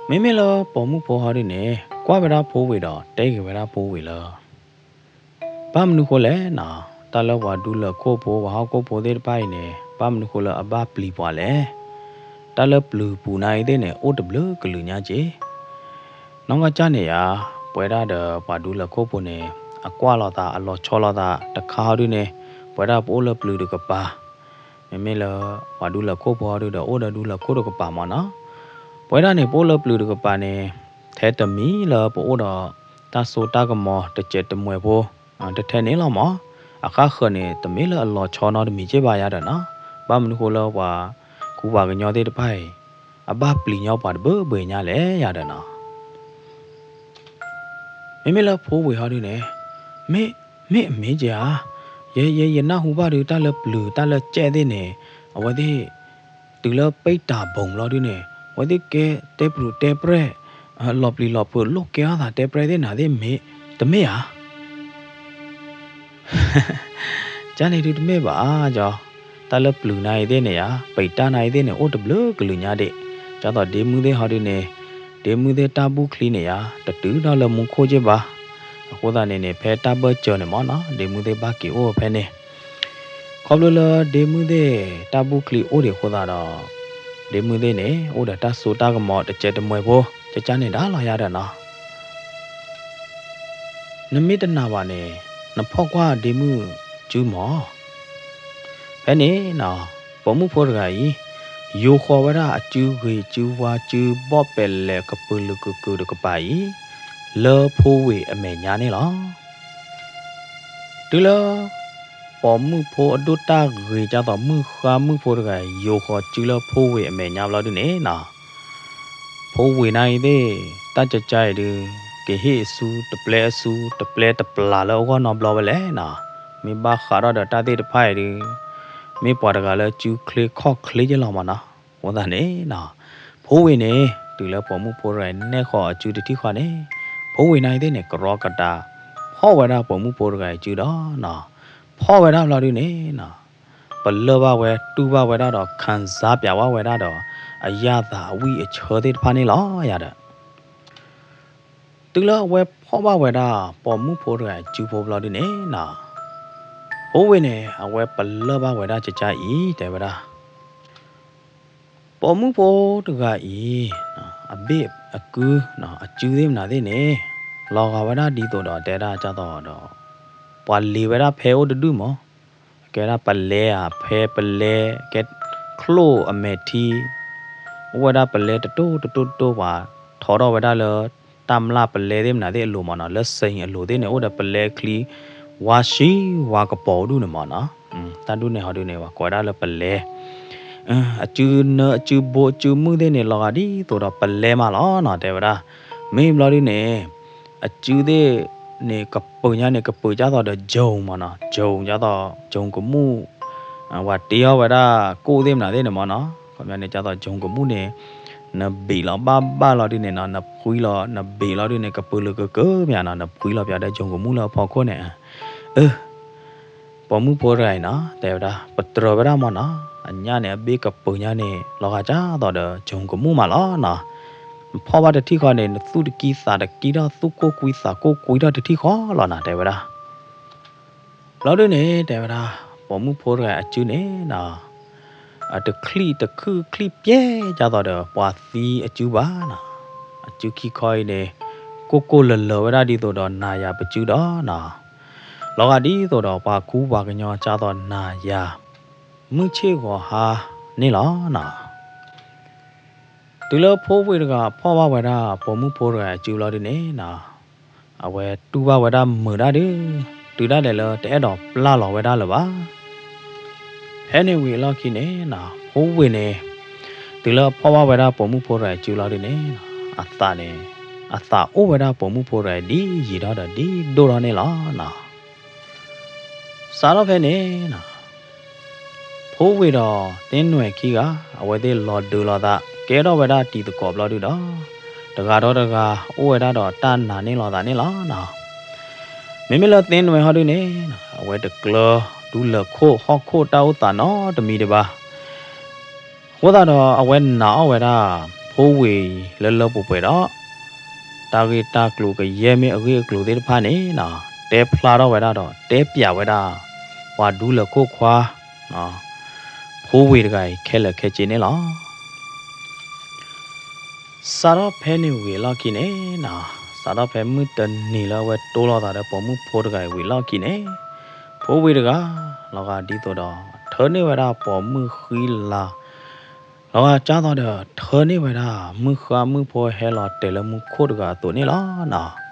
မ့မ့ၢ်လၢပိာ်မုၣ်ဖိဟီဒုန့ၣ် ကွၢ်ဝဲဒၣ်ဖိဝ့ၤဒီးတဲက့ၤဝဲဒၣ်ဖိဝ့ၤလၢ ဘၣ်မနုၤဃိလဲၣ်နီၤ, တၢ်လၢပှၤဒူလၢၢ်ခိၣ်ဖိ ပှၤဟီၣ်ခိၣ်ဖိသ့ၣ်တဖၣ်အံၤန့ၣ် ဘၣ်မနုၤဃိလၢအဘၣ်ပျံၤပှၤလဲၣ်. တၢ်လၢပျုၤပူၤနၤအံၤသ့ၣ်န့ၣ် အိၣ်တဘျုးကလုာ်ညါက့ၤ. နီၢ်ကီၢ်ကၢ်န့ၣ်ယါ ပဝဲဒၣ်ဒီးပှၤဒူလၢၢ်ခိၣ်ဖိန့ၣ် အကွၢ်လိာ်သး အလီၤဆီလိာ်သး တခါဟီဒုန့ၣ် ပဝဲဒၣ်ပအိၣ်လၢပျုၤတကပၤ မ့မ့ၢ်လၢ ပှၤဒူလၢၢ်ခိၣ်ဖိဟီဒုဒီး အိၣ်ဒီးဒူလၢၢ်ခိၣ်တကပၤမ့ၢ်နီၤ. ပဝဲဒၣ်န့ၣ် ပအိၣ်လၢပျုၤတကပၤန့ၣ် ထဲတမံၤလၢပအိၣ်ဒီး တၢ်စိတၢ်ကမီၤတစဲးတမှဲၤဖိ တထဲန့ၣ်လီၤမ့ၢ်. အဃၣ်ဃၢၤန့ၣ် တမ့ၢ်လၢအလီၤဆီနီတမံၤက့ၢ်ဘၣ်ယၤဒီးနီၤ. ဘၣ်မနုၤဃိလၢပှၤခူပှၤကညီသ့ၣ်တဖၣ်အံၤ အဘၣ်ပျံၤညီပှၤတဘၢဘှဲညါလဲၣ်ယၤဒီးနီၤ. မ့မ့ၢ်လၢဖိဝ့ၤဟီဒုန့ၣ် မ့ၢ်, မ့ၢ်အမ့ၢ်က့ၤဧါ. ယဲယဲယနၢ်ဟူဘၣ်ဒု တၢ်လၢပျုၤ တၢ်လၢကဲၣ်သ့ၣ်န့ၣ် အဝဲသ့ၣ် တုၤလၢပံာ်တၢ်ဘိးဘျီဒုန့ၣ် အဝဲသ့ၣ်ကဲတဲပြူၤတဲပြဲၢ် လီၤပျံၤလီၤဖုး လိၣ်ကဲထီၣ်သးတဲပြဲၢ်သ့ၣ်နၤသ့ၣ်မ့ၢ်, တမ့ၢ်ဧါ. ကန့ၣ်ဒုတမ့ၢ်ဘၣ်ကၠီ, တၢ်လၢပျုၤနၤအံၤသ့ၣ်န့ၣ်ယါ ပံာ်တၢ်နၤအံၤသ့ၣ်န့ၣ် အိၣ်တဘျုးကလုာ်ညါဒံး. ကၠီသိးဒ့မုၣ်သ့ၣ်ဟီဒုန့ၣ် ဒ့မုၣ်သ့ၣ်တၢ်ဘူၣ်ချံန့ၣ်ယါ တတုၤထီၣ်လၢမူခိၣ်က့ၢ်ဘၣ်. အဃိသတးန့ၣ်န့ၣ် ဖဲတၢ်ဘၢၣ်စၢၤန့ၣ်မ့ၢ်နီၤ ဒ့မုၣ်သ့ၣ်ဘၣ်က့ၤအိၣ်ဖဲန့ၣ် ခီဖျိလၢဒ့မုၣ်သ့ၣ်တၢ်ဘူၣ်ချံအိၣ်ဒံးအဃိသတးဒီး ဒ့မုၣ်သ့ၣ်န့ၣ် အိၣ်ဒီးတၢ်စိတၢ်ကမီၤတစဲးတမှဲၤဖိ ကကန့ၣ်ဒၣ်လီၤယၤဒီးနီၤ. နမ့ၢ်တနာ်ဘၣ်န့ၣ် နဖီၣ်ကွၢ်ဒ့မုၣ်စုမီၤ. ဖဲန့ၣ်နီၤ ပိာ်မုၣ်ဖိတဂၤအံၤ ယိၤဃီၤဝဲဒၣ်အစုဂ့ၤစုဝါစုဘီၣ်ပဲာ်လဲၣ်ကပုာ်လုာ်ကကုာ်တကပၤအံၤ လၢဖိဝ့ၤအမဲာ်ညါန့ၣ်လီၤ. တုၤလၢ ပိာ်မုၣ်ဖိအဒိၣ်တၢ်ဂ့ၤ ကၢ်သိးမုၣ်ဃါမုၣ်ဖိတဂၤ ယိၤဃီၤစုလၢဖိဝ့ၤအမဲာ်ညါဘျီဒုန့ၣ်နီၤ, ဖိဝ့ၤနၤအံၤသ့ၣ် တၢ်ကကါအံၤဒု ကဟ့ၣ်အစု တပျဲအစု တပျဲတပျၢ်လၢအဂီၢ်နီတဘျီဝဲလဲၣ်နီၤ. မ့ၢ်ဘၣ်ဃးထီၣ်ဒီးတၢ်သ့ၣ်တဖၣ်အံၤဒု မ့ၢ်ပှၤတဂၤလၢစုချ့ခီၣ်ချ့က့လီၤမ့ၢ်နီၤ. အဃိသတးန့ၣ်နီၤ ဖိဝ့ၤန့ၣ် တုၤလၢပိာ်မုၣ်ဖိတဂၤအံၤနဲၣ်ဃီၤအစုတထံၣ်ဃီန့ၣ် ဖိဝ့ၤနၤအံၤသ့ၣ်န့ၣ် ကရီကဒါ ဖီၣ်ဝဲဒၣ်ပိာ်မုၣ်ဖိတဂၤအံၤစုဒီးနီၤ, ဖီၣ်ဝဲဒၣ်ဘျီဒုန့ၣ်နီၤ ပလၢၢ်ဘၣ်ဝဲတူၢ်ဘၣ်ဝဲဒၣ်ဒီး ခံစားပျးဝဲဒၣ်ဒီး အယၣ်သးအဝံၣ်အဆၢသ့ၣ်တဖၣ်န့ၣ်လီၤယၤဒီး တုၤလၢအဝဲဖီၣ်ဘၣ်ဝဲဒၣ်ပိာ်မုၣ်ဖိတဂၤအံၤစုဖိဘျီဒုန့ၣ်နီၤ, ဖိဝ့ၤန့ၣ် အဝဲပလၢၢ်ဘၣ်ဝဲဒၣ်ကကါအံၤ တဲဝဲဒၣ် ပိာ်မုၣ်ဖိတဂၤအံၤ အဘ့ၣ်အကု အစုသ့ၣ်မနုၤသ့ၣ်န့ၣ် လီၤဂာ်ဝဲဒၣ်ဒ်သိးဒီးတဲဒၣ်ကၢ်သိးဒီး ပှၤလ့ၤဝဲဒၣ်ဖဲအိၣ်တဒုမး, ကဲဒၣ်ပလဲဧါ ဖဲပလဲ ကဲချိၣ်အမဲာ်ထံ အိၣ်ဝဲဒၣ်ပလဲတတိၢ်တတိၢ်တတိၢ် ပှၤထီထီၣ်ဝဲဒၣ်လၢ တၢ်မျၢ်ပလဲသ့ၣ်မနုၤသ့ၣ်အလိၤမးနီၤ လၢစ့ၣ်အလိၤသ့ၣ်န့ၣ် အိၣ်ဒီးပလဲချံ ဝါဆံဝါကပီၤဒုန့ၣ်မးနီၤ, တၢ်ဒုန့ၣ်ဟီဒုန့ၣ် ပှၤကိးဝဲဒၣ်လၢပလဲ အစုနၢအစုဘိအစုမုၢ်သ့ၣ်န့ၣ် လီၤဂာ်ဒ်သိးဒီးပလဲမးလီၤနီၤ တဲဝဲဒၣ်, မ့ၢ်ဘျီဒုန့ၣ် အစုသ့ၣ်န့ၣ် ကပၢၤညါန့ၣ် ကပၢၤကၢ်သိးဒီး ကၠိမးနီၤ ကၠိကၠိကမူၣ် ဝၤတ့အီၣ်ဝဲဒၣ်ကိၣ်သ့ၣ်မနုၤသ့ၣ်န့ၣ်မးနီၤ ခီပညီန့ၣ် ကၢ်သိးကၠိကမူၣ်န့ၣ် နဘ့ၣ်လီၤဘၣ်ဘၣ်လီၤဒုန့ၣ်နီၤ, နဖှံလီၤ နဘ့ၣ်လီၤဒုန့ၣ် ကပုာ်လုာ်ကကၢမးနီၤ, နဖှံလီၤပၠးဒီး ကၠိကမူၣ်လၢအဖီခိၣ်န့ၣ်, အၢ ပိာ်မုၣ်ဖိတဂၤအံၤနီၤ တဲဝဲဒၣ် ပတြၢၤဝဲဒၣ်မးနီၤ, အညၣ်န့ၣ် အဘ့ၣ်ကပုာ်ညါန့ၣ် လီၤဂာ်ကၢ်သိးဒီး ကၠိကမူၣ်မးလီၤနီၤ, နဖီၣ်ဘၣ်တထံၣ်ဃီန့ၣ် နသူၣ်တကံသးတကံဒီး သူၣ်ကိၢ်ကွံသးကိၢ်ကွံထီၣ်တထံၣ်ဃီလီၤနီၤ တဲဝဲဒၣ် ဘျီဒုန့ၣ် တဲဝဲဒၣ် ပိာ်မုၣ်ဖိတဂၤအစုန့ၣ်နီၤ, အတချုံးတခုၣ်ချုံးပျဲၢ်ကၢ်သိးဒီး ပှၤသံအစုဘၣ်နီၤ, အစုခံခီအံၤန့ၣ် ကိၢ်ကိၢ်လၢၤလၢၤဝဲဒၣ်ဒ်သိးဒီး နၤယၤပစုဒီးနီၤ, လီၤဂာ်ဒ်သိးဒီး ပှၤကူပှၤကညီကၢ်သိးနၤယၤ မုၢ်ဆ့ၣ်ဂီၤဟါန့ၣ်လီၤနီၤ. တုၤလၢဖိဝ့ၢ်တဂၤဖီၣ်ဘၣ်ဝဲဒၣ် ပိာ်မုၣ်ဖိတဂၤအစုဘျီဒုန့ၣ်နီၤ, အဝဲတူၢ်ဘၣ်ဝဲဒၣ်မုာ်ဒၣ်ဒု, တုၤဒၣ်လဲာ်လၢတအဲၣ်ဒိးပျၢ်လီၤဝဲဒၣ်လၢၤဘၣ်. ဖဲန့ၣ်ဝံၤအလီၢ်ခံန့ၣ်နီၤ ဖိဝ့ၢ်န့ၣ် တုၤလၢဖီၣ်ဘၣ်ဝဲဒၣ်ပိာ်မုၣ်ဖိတဂၤအစုလီၤဒုန့ၣ်နီၤ, အသးန့ၣ် အသးအိၣ်ဝဲဒၣ်ပိာ်မုၣ်ဖိတဂၤဒ်ယံာ်ထီၣ်ဒီးဒ်ဒိၣ်ထီၣ်န့ၣ်လီၤနီၤ. စးထီၣ်ဖဲန့ၣ်နီၤ ဖိဝ့ၢ်ဒီးသ့ၣ်နွဲၣ်ခံဂၤ အဝဲသ့ၣ်လီၤဒုးလိာ်သး ကဲထီၣ်ဝဲဒၣ်တံၤသကိးဘျီဒုဒီး တဂၤဒီးတဂၤ အိၣ်ဝဲဒၣ်ဒီးတၢ်နာ်န့ၢ်လိာ်သးန့ၣ်လီၤနီၤ. မ့မ့ၢ်လၢသ့ၣ်နွဲၣ်ဟီဒုန့ၣ် အဝဲတကျၢၤဒူလၢၢ်ခိၣ်ဟီၣ်ခိၣ်တၢ်အိၣ်သးနီတမံၤဒံးဘၣ်. အဃိသတးဒီးအဝဲနာ်အီၣ်ဝဲဒၣ် ဖိဝ့ၢ်အံၤလၢလၢပှဲၤပှဲၤဒီး တၢ်ဂ့ၢ်တၢ်ကျိၤကယဲၢ်မ့ၢ်အဂ့ၢ်အကျိၤသ့ၣ်တဖၣ်န့ၣ်နီၤ တဲဖျါထီၣ်ဝဲဒၣ်ဒီး တဲပၠးဝဲဒၣ် ပှၤဒူလၢၢ်ခိၣ်ခွါ ဖိဝ့ၢ်တဂၤအံၤခဲလၢာ်ခဲဆ့န့ၣ်လီၤ. စးထီၣ်ဖဲန့ၣ်ဝံၤအလီၢ်ခံန့ၣ်နီၤ, စးထီၣ်ဖဲမုၢ်တနံၤလၢအဝဲတိၢ်လိာ်သးဒီးပိာ်မုၣ်ဖိတဂၤအံၤဝံၤအလီၢ်ခံန့ၣ်, ဖိဝ့ၢ်တဂၤ လီၤဂာ်ဒ်သိးဒီး ထၢန့ၢ်ဝဲဒၣ်ပိာ်မုၣ်ဃံလၤ, လီၤဂာ်ကၢ်သိးဒီး ထၢန့ၢ်ဝဲဒၣ် မုၢ်ဃါမုၢ်ဖိဟဲလီၤတဲာ်လၢမူခိၣ်တဂၤအသိးန့ၣ်လီၤနီၤ.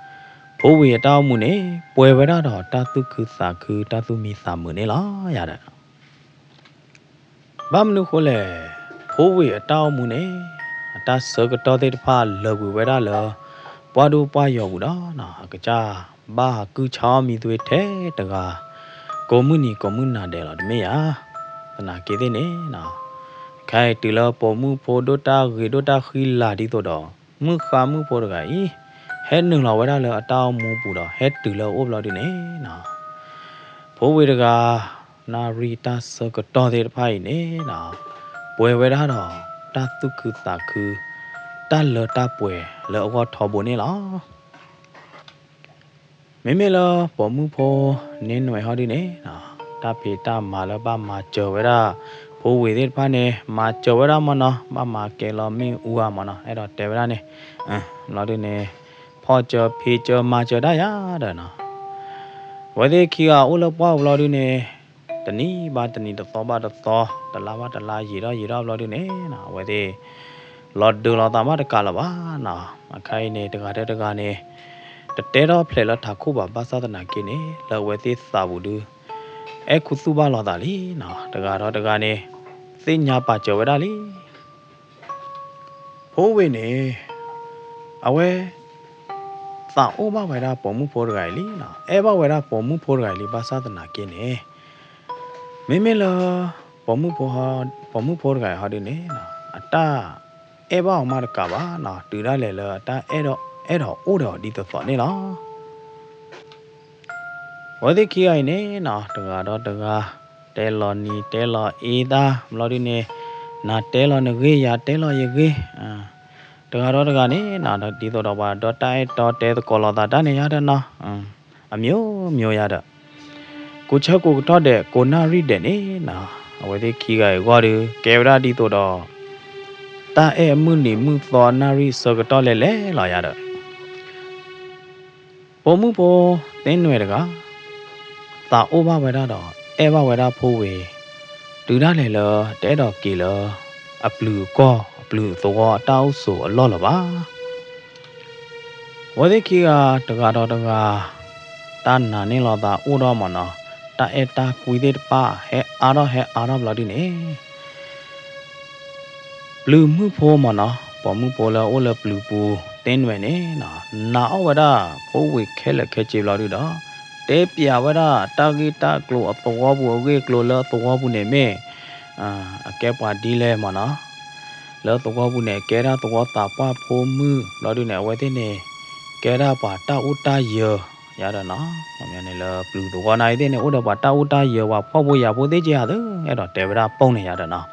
ဖိဝ့ၢ်အတၢ်အိၣ်မူန့ၣ် ပှဲၤဝဲဒၣ်ဒီးတၢ်သူၣ်ခုသးခု တၢ်သူၣ်မံသးမုာ်န့ၣ်လီၤယၤဒီး ဘၣ်မနုၤဃိလဲၣ်, ဖိဝ့ၢ်အတၢ်အိၣ်မူန့ၣ် အတၢ်ဆၢကတီၢ်သ့ၣ်တဖၣ်လၢာ်ကွံာ်ဝဲဒၣ်လၢ ပှၢ်ဒိၣ်ပှၢ်ယီၤပူၤဒီးနီၤ အကစၢ်ဘၣ်ဟးကုၢ်ဆါအီၣ်မံသွ့ထဲတဂၤ ကိးမုၢ်နံၤကိးမုၢ်နၤဒဲးလီၤတမ့ၢ်ဧါ. သနာ်က့သ့ၣ်န့ၣ်နီၤ ခဲအံၤတုၤလၢပိာ်မုၣ်ဖိဒိၣ်တၢ်ဂ့ၤဒိၣ်တၢ်ဃံလၤဒ်သိးဒီး မုၢ်ဃါမုၢ်ဖိတဂၤအံၤ ဟဲနုာ်လီၤဝဲဒၣ်လၢအတၢ်အိၣ်မူပူၤဒီး ဟဲတုၤလၢအအိၣ်ဘျီဒုန့ၣ်နီၤ ဖိဝ့ၢ်တဂၤ နၣ်ရံၣ်တၢ်ဆၢကတီၢ်သ့ၣ်တဖၣ်အံၤန့ၣ်နီၤ ပှဲၤဝဲဒၣ်ဒီး တၢ်သူၣ်ခုသးခု တၢ်လၢတၢ်ပှဲၤလၢအဂီၢ်ထီဘိန့ၣ်လီၤ. မ့မ့ၢ်လၢပိာ်မုၣ်ဖိန့ၣ်နွဲၣ်ဟီဒုန့ၣ်နီၤ တၢ်ဖံးတၢ်မၤလၢဘၣ်မၤစၢၤဝဲဒၣ် ဖိဝ့ၢ်သ့ၣ်တဖၣ်န့ၣ် မၤစၢၤဝဲဒၣ်မနီၤ ဘၣ်မၤကဲလီၤမ့ၣ်အူဧါမနီၤ အဲၣ်ဒိးတဲဝဲဒၣ်န့ၣ် ဘျီဒုန့ၣ် ဖီၣ်စၢၤဖံးစၢၤမၤစၢၤဒၣ်ယၤဒီးနီၤ အဝဲသ့ၣ်ခံဂၤအိၣ်လၢပှၢ်ပူၤဘျီဒုန့ၣ် တနံၤဘၣ်တနံၤတသီဘၣ်တသီ တလါဘၣ်တလါယံာ်ထီၣ်ယံာ်ထီၣ်ဘျီဒုန့ၣ်နီၤ အဝဲသ့ၣ် လီၤဒုးလိာ်သးမးတကးလၢၤဘၣ်နီၤ အခါအံၤန့ၣ် တဂၤဒီးတဂၤန့ၣ် တတဲထီၣ်ဖျဲးလၢထးခိၣ်ဘၣ် ဘၣ်ဆၣ်သနာ်က့န့ၣ် လၢအဝဲသ့ၣ်သးပူၤဒု အဲၣ်ခူသူၣ်ဘၣ်လိာ်သးလံနီၤ တဂၤဒီးတဂၤန့ၣ် သ့ၣ်ညါပာ်စၢၤဝဲဒၣ်လံ ဖိဝ့ၢ်န့ၣ် အဝဲ သးအိၣ်ဘၣ်ဝဲဒၣ်ပိာ်မုၣ်ဖိတဂၤအံၤလံနီၤ အဲၣ်ဘၣ်ဝဲဒၣ်ပိာ်မုၣ်ဖိတဂၤအံၤလံ ဘၣ်ဆၣ်သနာ်က့န့ၣ် မ့မ့ၢ်လၢ ပိာ်မုၣ်ဖိ ပိာ်မုၣ်ဖိတဂၤအံၤဟီဒုန့ၣ်နီၤ အတၢ်အဲၣ်ဘၣ်အီၤမးတကးဘၣ်နီၤ တုၤဒၣ်လဲာ်လၢအတၢ်အဲၣ်ဒိး အဲၣ်ဒိးအိၣ်ဒီးအီၤဒ်သိးသိးန့ၣ်လီၤ. အဝဲသ့ၣ်ခံဂၤအံၤန့ၣ်နီၤ တဂၤဒီးတဂၤ တဲလီၤနံၤတဲလီၤအ့တၢ် ဘျီဒုန့ၣ် နၤတဲလီၤနဂ့ၢ် ယၤတဲလီၤယဂ့ၢ် တဂၤဒီးတဂၤန့ၣ်နီၤ ဒ်သိးဒီးပှၤဒီးတၢ်အဲၣ်တီတဲသကိးလိာ်သးတၢ်န့ၣ်ယၤဒီးနီၤ အမျိုးမျိုးယၤဒီး ကိးဆၢကိးကတီၢ်ဒဲး ကိးနၣ်ရံၣ်ဒဲးန့ၣ်နီၤ အဝဲသ့ၣ်ခံဂၤအံၤအဂီၢ်ဒီး ကဲဝဲဒၣ်ဒ်သိးဒီး တၢ်အဲၣ်အမုၢ်နံၤမုၢ်သီနၣ်ရံၣ်ဆၢကတီၢ်လဲၤလဲၤလီၤယၤဒီး ပိာ်မုၣ်ဖိသ့ၣ်နွဲၣ်တဂၤ သးအိၣ်ဘၣ်ဝဲဒၣ်ဒီး အဲၣ်ဘၣ်ဝဲဒၣ်ဖိဝ့ၢ် တုၤဒၣ်လဲာ်လၢ တအဲၣ်ဒိးက့ၤလၢ အပျုၤအကီၢ်အပျုၤအသဝီအတၢ်အိၣ်ဆိးအလီၢ်လၢၤဘၣ်. အဝဲသ့ၣ်ခံဂၤတဂၤဒီးတဂၤ တၢ်နာ်န့ၢ်လိာ်သးအိၣ်ဒီးမ့ၢ်နီၤ တၢ်အဲၣ်တၢ်ကွံသ့ၣ်တဖၣ် ဟဲအါထီၣ်ဟဲအါထီၣ်ဘျီဒုန့ၣ် ပျုၤမုၣ်ဖိမ့ၢ်နီၤ ပိာ်မုၣ်ဖိလၢအအိၣ်လၢပျုၤပူၤသ့ၣ်နွဲၣ်န့ၣ်နီၤ နာ်အီၣ်ဝဲဒၣ် ဖိဝ့ၢ်ခဲလၢာ်ခဲဆ့ဘျီဒုဒီး တဲပျးဝဲဒၣ်တၢ်ဂ့ၢ်တၢ်ကျိၤအသဝီပူၤ အဂ့ၢ်အကျိၤလၢအသဝီပူၤန့ၣ်မ့ၢ် အကဲပှၤဒ်လဲၣ်မ့ၢ်နီၤ လၢသဝီပူၤန့ၣ် ကဲဒၣ်သဝီသးပှၢ်ဖိမုၣ် ဘျီဒုန့ၣ် အဝဲသ့ၣ်န့ၣ် ကဲဒၣ်ပှၤတၢ်အိၣ်တၢ်ယၢၤယၤဒီးနီၤ, န့ၣ်လၢပျုၤသဝီနၤအံၤသ့ၣ်န့ၣ် အိၣ်ဒီးပှၤတၢ်အိၣ်တၢ်ယၢၤ ပှၤဖှီၣ်ဖိယာ်ဖိသ့ၣ်က့ဧါသ့ အဲၣ်ဒိးတဲဝဲဒၣ်ပိၢ်န့ၣ်ယၤဒီးနီၤ,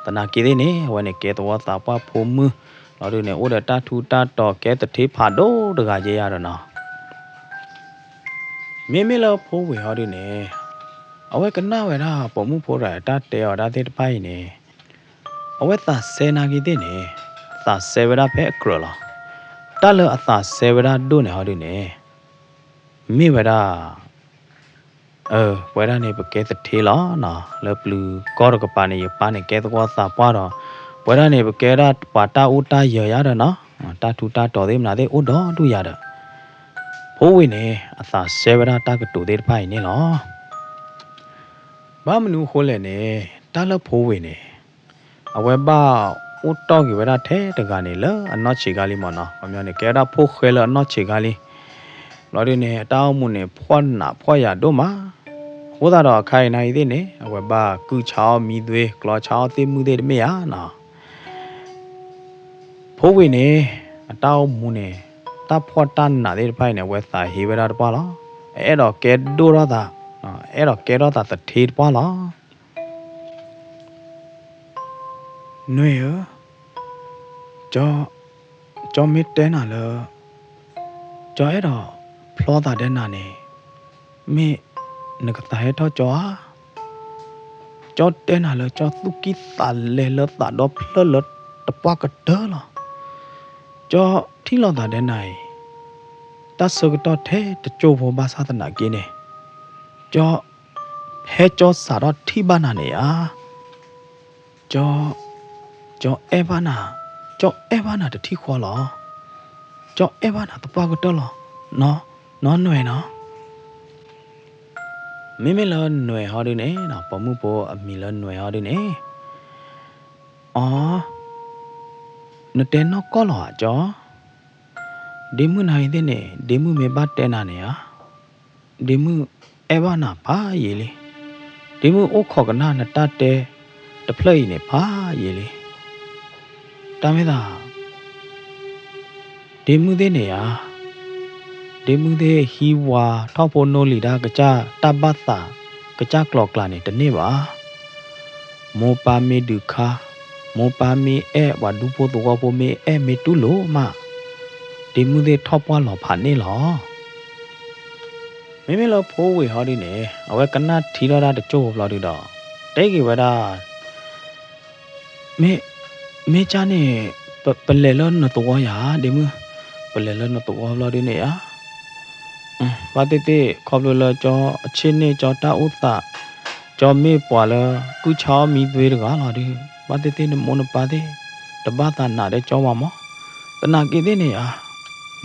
သနာ်က့သ့ၣ်န့ၣ် အဝဲန့ၣ်ကဲသဝီသးပှၢ်ဖိမုၣ် ဘျီဒုန့ၣ် အိၣ်ဒီးတၢ်ထူးတၢ်တီၤကဲသထ့ဖးဒိၣ်တဂၤက့ယၤဒီးနီၤ မ့မ့ၢ်လၢဖိဝ့ၤဟီဒုန့ၣ် အဝဲကနၣ်ဝဲဒၣ်ပိာ်မုၣ်ဖိတဂၤတၢ်တဲအီၤဒၣ်သ့ၣ်တဖၣ်အံၤန့ၣ် အဝဲသးစဲနာ်က့သ့ၣ်န့ၣ် သးစဲဝဲဒၣ်ဖဲအကြၢးလီၤ. တၢ်လၢအသးစဲဝဲဒၣ်ဒိၣ်န့ၣ်ဟီဒုန့ၣ် မ့ၢ်ဝဲဒၣ် ပဝဲဒၣ်န့ၣ် ပကဲသထ့လီၤ. လၢပျုၤကီၢ်တကပၤန့ၣ် ယပၢ်န့ၣ်ကဲသဝီသးပှၢ်ဒီး ပဝဲဒၣ်န့ၣ် ပကဲဒၣ်ပှၤတၢ်အိၣ်တၢ်ယၢၤယၤဒီးနီၤ, တၢ်ထူးတၢ်တီၤသ့ၣ်မနုၤသ့ၣ်အိၣ်ဒီဒူၣ်ယၤဒီး ဖိဝ့ၤန့ၣ် အသးစဲဝဲဒၣ်တၢ်ကတိၤသ့ၣ်တဖၣ်အံၤန့ၣ်လီၤ. ဘၣ်မနုၤအဃိလဲၣ်န့ၣ် တၢ်လၢဖိဝ့ၤန့ၣ် အဝဲဘၣ်အိၣ်တီၢ်က့ၤဝဲဒၣ်ထဲတဂၤန့ၣ် လၢအနီၢ်ဆံးခါလံမ့ၢ်နီၤ, ခီပညီန့ၣ် ကဲဝဲဒၣ်ဖိဃဲလၢအနီၢ်ဆံးခါလံ. ဘျီဒုန့ၣ် အတၢ်အိၣ်မူန့ၣ် ဖှီၣ်နးဖှီၣ်ယာ်ဒိၣ်မး. အဃိသတးဒီး အခါအံၤနာ်အံၤသ့ၣ်န့ၣ် အဝဲဘၣ်ကုၢ်ဆါအီၣ်မံသွ့ ကျီဆါအီၣ်သ့ၣ်မုၢ်သ့ၣ်တမ့ၢ်ဧါနီၤ ဖိဝ့ၤန့ၣ် အတၢ်အိၣ်မူန့ၣ် တၢ်ဖှီၣ်တၢ်နးသ့ၣ်တဖၣ်အံၤန့ၣ် အဝဲသးဟ့ဝဲဒၣ်တပှၢ်လီၤ. အအဲၣ်ဒိးကဲဒိၣ်ထီၣ်သး, အဲၣ်ဒိးကဲထီၣ်သးသထ့တပှၢ်လီၤ. နွဲၢ်ဧၢ, ကၠီမ့ၢ်တဲနၤလၢ ကၠီအဲၣ်ဒိးဖျီသးဒဲးနၤန့ၣ် မ့ၢ်နကသးဟဲထီၣ်ကၠီဧါ. ကၠီတဲနၤလၢကၠီသူၣ်ကံၢ်သးလဲလၢသးဒီဖျၢၣ်လၢတပှၢ်ကတၢၢ်လီၤ. ကၠီထံၣ်လိာ်သးဒဲးနၤအံၤ တၢ်ဆၢကတီၢ်ထဲတကၠိၢ်ဖိဘၣ်ဆၣ်သနာ်က့န့ၣ် ကၠီဟဲကၠီစးထီၣ်ထံၣ်ဘၣ်နၤန့ၣ်ဧါ. ကၠီ, ကၠီအဲၣ်ဘၣ်နၤ, ကၠီအဲၣ်ဘၣ်နၤတထံၣ်ဃီလီၤ. ကၠီအဲၣ်ဘၣ်နၤသပှၢ်ကတၢၢ်လီၤ. နီၢ်နွဲၣ်နီၤ. မ့မ့ၢ်လၢနွဲၣ်ဟီဒုန့ၣ်, ပိာ်မုၣ်ဖိအမံၤလၢနွဲၣ်ဟီဒုန့ၣ်, အိ, နတဲနီၢ်ကီၢ်လီၤဧါကၠီ. ဒ့မုၣ်နၤအံၤသ့ၣ်န့ၣ် ဒ့မုၣ်မ့ၢ်ဘၣ်တဲနၤန့ၣ်ဧါ, ဒ့မုၣ်အဲၣ်ဘၣ်နၤဖးယံာ်လံ. ဒ့မုၣ်အိၣ်ခိးကနၣ်နတၢ်တဲတဖျၢၣ်အံၤန့ၣ်ဖးယံာ်လံ. တၢ်မ့ၢ်သး ဒ့မုၣ်သ့ၣ်န့ၣ်ဧါ, ဒ့မုၣ်သ့ၣ်ဟံးဝၤထီၣ်ဖိနိလံၤဒၣ်ကစၢ်တၢ်ဘၣ်သး ကစၢ်ကျိၤကျါန့ၣ်တန့ၢ်ဘၣ်. မိၢ်ပၢ်မ့ၢ်ဒုးခါ, မိၢ်ပၢ်မ့ၢ်အဲၣ် ပှၤဒူဖိသဝီဖိမ့ၢ်အဲၣ်မ့ၢ်တူၢ်လိာ်မး, ဒ့မုၣ်သ့ၣ်ထီၣ်ပှၢ်လီၤဖးန့ၣ်လီၤ. မ့မ့ၢ်လၢဖိဝ့ၤဟီဒုန့ၣ် အဝဲကနၣ်ထံထီၣ်ဒၣ်တကၠိၢ်ဖိဘျီဒုဒီး တဲက့ၤဝဲဒၣ် မ့ၢ်, မ့ၢ်ကၢ်န့ၣ် ပလဲၤလၢနသဝီယၤ ဒ့မုၣ်, ပလဲၤလၢနသဝီဘျီဒုန့ၣ်ဧါ. ဘၣ်သ့ၣ်သ့ၣ် ခီဖျိလၢကၠီအဆ့ၣ်န့ၣ် ကၠီတၢ်အိၣ်သး, ကၠီမ့ၢ်ပှၤလၢကုၢ်ဆါအီၣ်မံသွ့တဂၤလီၤဒု, ဘၣ်သ့ၣ်သ့ၣ်နမိၢ်နပၢ်သ့ၣ် တဘၣ်သးနာ်ဒီးကၠီဘၣ်မး. သနာ်က့သ့ၣ်န့ၣ်ဧါ,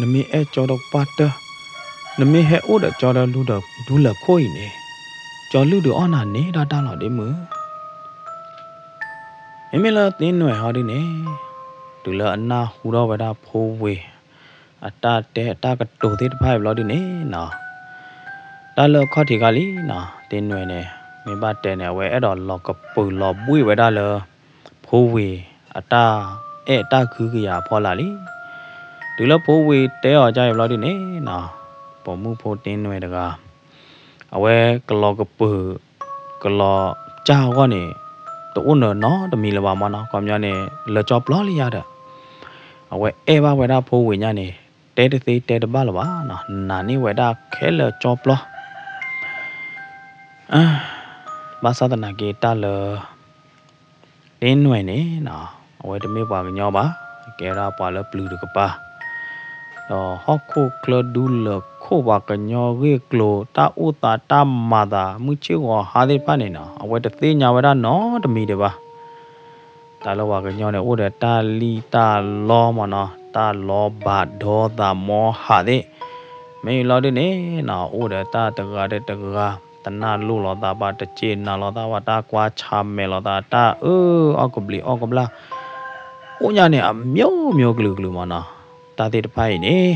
နမ့ၢ်အဲၣ်ကၠီဒီးကပၢ်တၢၢ်, နမ့ၢ်ဟဲအိၣ်ဒီးကၠီဒီးလူၤဒီးဒူလၢာ်ခိၣ်အံၤန့ၣ်, ကၠီလုၢ်ဒုးအီၣ်နၤန့ၣ်ဒၣ်တၢ်လီၤဒ့မုၣ်. မ့မ့ၢ်လၢသ့ၣ်နွဲၣ်ဟီဒုန့ၣ်, တုၤလၢအနၢ်ဟူထီၣ်ဝဲဒၣ်ဖိဝ့ၤ အတၢ်တဲအတၢ်ကတိၤသ့ၣ်တဖၣ်အံၤဘျီဒုန့ၣ်နီၤ, တၢ်လၢအခီၣ်ထံးခါလံနီၤ, သ့ၣ်နွဲၣ်န့ၣ် မ့ၢ်ဘၣ်တဲန့ၣ် အဝဲအဲၣ်ဒိးလီၤကပၢၤလီၤဘှ့ၣ်ဝဲဒၣ်လၢ ဖိဝ့ၤအတၢ်အဲၣ်တၢ်ကွံကယၤအဖီလာ်လံ. တုၤလၢဖိဝ့ၤတဲအီၤဒ်အံၤဘျီဒုန့ၣ်နီၤ, ပိာ်မုၣ်ဖိသ့ၣ်နွဲၣ်တဂၤ အဝဲကလီၤကပၢၤ ကလီၤစၢ်အဂီၢ်န့ၣ် တအိၣ်နၢၤနီတမံၤလၢၤဘၣ်မးနီၤ, ခီပညီန့ၣ် လၢကၠီပျီလံယၤဒီး အဝဲအဲၣ်ဘၣ်ဝဲဒၣ်ဖိဝ့ၤညါန့ၣ် တဲတသ့တဲတဘၣ်လၢၤဘၣ်နီၤ, နာ်န့ၢ်ဝဲဒၣ်ခဲလၢာ်ကၠီပျီ. ဘၣ်ဆၣ်သနာ်က့တၢ်လၢ သ့ၣ်နွဲၣ်န့ၣ်နီၤ, အဝဲတမ့ၢ်ပှၤကညီဘၣ်, ကဲဒၣ်ပှၤလၢပျုၤတကပၤ ဒီးဟီၣ်ခိၣ်ချၢဒူလၢာ်ခိၣ် ပှၤကညီဂ့ၢ်ကျိၤ တၢ်အိၣ်သးတၢ်မၤသး မုၢ်ဆ့ၣ်ဂီၤဟါသ့ၣ်တဖၣ်န့ၣ်နီၤ, အဝဲတသ့ၣ်ညါဝဲဒၣ်နီတမံၤဒံးဘၣ်. တၢ်လၢပှၤကညီန့ၣ် အိၣ်ဒီးတၢ်လံၣ်တၢ်လီမးနီၤ, တၢ်လီၤဘၣ်ဒီသးမီဟးသ့ၣ်, မ့ၢ်လီၤဒုန့ၣ်နီၤ, အိၣ်ဒီးတၢ်တဂၤဒီးတဂၤ တနၢ်လိၣ်လိာ်သးဘၣ်, တစ့နၤလိာ်သးဘၣ်, တၢ်ကွၢ်ဆၢၣ်မဲာ်လိာ်သး, တၢ်အၢၣ်အီၣ်ကဘျံးအီၣ်ကဘျၣ် အိၣ်ညါန့ၣ် အမျိုးမျိုးကလုာ်ကလုာ်မးနီၤ. တၢ်သ့ၣ်တဖၣ်အံၤန့ၣ်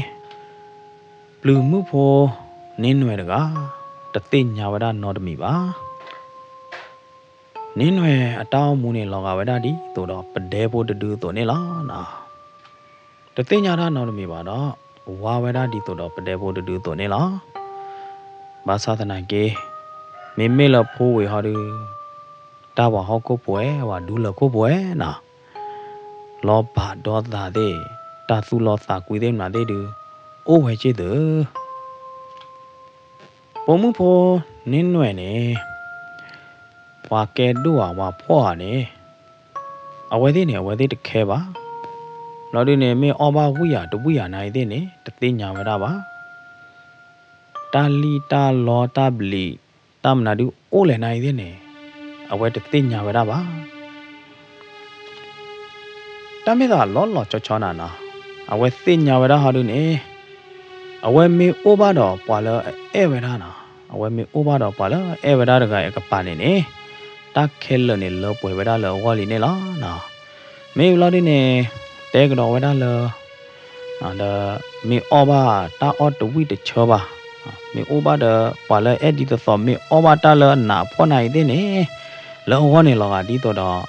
ပျုၤမုၣ်ဖိန့ၣ်နွဲၣ်တဂၤ တသ့ၣ်ညါဝဲဒၣ်နီတမံၤဘၣ်. နွဲၣ်အတၢ်အိၣ်မူန့ၣ် လီၤဂာ်ဝဲဒၣ်ဒ်သိးဒီးပဒဲဖိတဒုအသိးန့ၣ်လီၤ. တသ့ၣ်ညါတၢ်နီတမံၤဘၣ်ဒီး ဝါဝဲဒၣ်ဒ်သိးဒီးပဒဲဖိတဒုအသိးန့ၣ်လီၤ. ဘၣ်ဆၣ်သနာ်က့ မ့မ့ၢ်လၢဖိဝ့ၤဟီဒုး တၢ်ပှၤဟီၣ်ခိၣ်ဖိဝဲ ပှၤဒူလၢၤခိၣ်ဖိဝဲနီၤ လီၤဘၣ်ဒီသးသ့ၣ် တၢ်သူၣ်လီသးကွံသ့ၣ်မနုၤသ့ၣ်ဒုး အိၣ်ဝဲက့ၢ်သု ပိာ်မုၣ်ဖိန့ၣ်နွဲၣ်န့ၣ် ပှၤကဲဒိၣ်ဧါ ပှၤဖှီၣ်ဧါန့ၣ် အဝဲသ့ၣ်န့ၣ် အဝဲသ့ၣ်တခဲဘၣ်. ဘျီဒုန့ၣ် မ့ၢ်အီၣ်ဘၣ်ဝံၣ်ဧါ တဝံၣ်ဧါနၤအံၤသ့ၣ်န့ၣ် တသ့ၣ်ညါဝဲဒၣ်ဘၣ်. တၢ်လံၣ်တၢ်လီတၢ်ဘျံး တၢ်မနုၤဒုးအိၣ်လဲၣ်နၤအံၤသ့ၣ်န့ၣ် အဝဲတသ့ၣ်ညါဝဲဒၣ်ဘၣ်. တၢ်မ့ၢ်သးလီၤလီၤဆီဆီနၤနီၤ, အဝဲသ့ၣ်ညါဝဲဒၣ်ဟီဒုန့ၣ် အဝဲမ့ၢ်အိၣ်ဘၣ်ဒီးပှၤလၢအအဲၣ်ဝဲဒၣ်နီၤ, အဝဲမ့ၢ်အိၣ်ဘၣ်ဒီးပှၤလၢအအဲၣ်ဝဲဒၣ်တဂၤအံၤအကပၤန့ၣ်န့ၣ် တၢ်ခဲလၢာ်န့ၣ်လၢပှဲၤဝဲဒၣ်လၢအဂီၢ်လံန့ၣ်လီၤ. မ့ၢ်ဘျီဒုန့ၣ် တဲကဒီးဝဲဒၣ်လၢ ဒီးမ့ၢ်အီၣ်ဘၣ်တၢ်အီၣ်တဝံၣ်တဆၢဘၣ်, မ့ၢ်အိၣ်ဘၣ်ဒီးပှၤလၢအဲၣ်ဒ်သိးသိး မ့ၢ်အီၣ်ဘၣ်တၢ်လၢအနးအဖှီၣ်နၤအံၤသ့ၣ်န့ၣ် လၢအဂီၢ်န့ၣ်လီၤဂာ်ဒ်သိးဒီး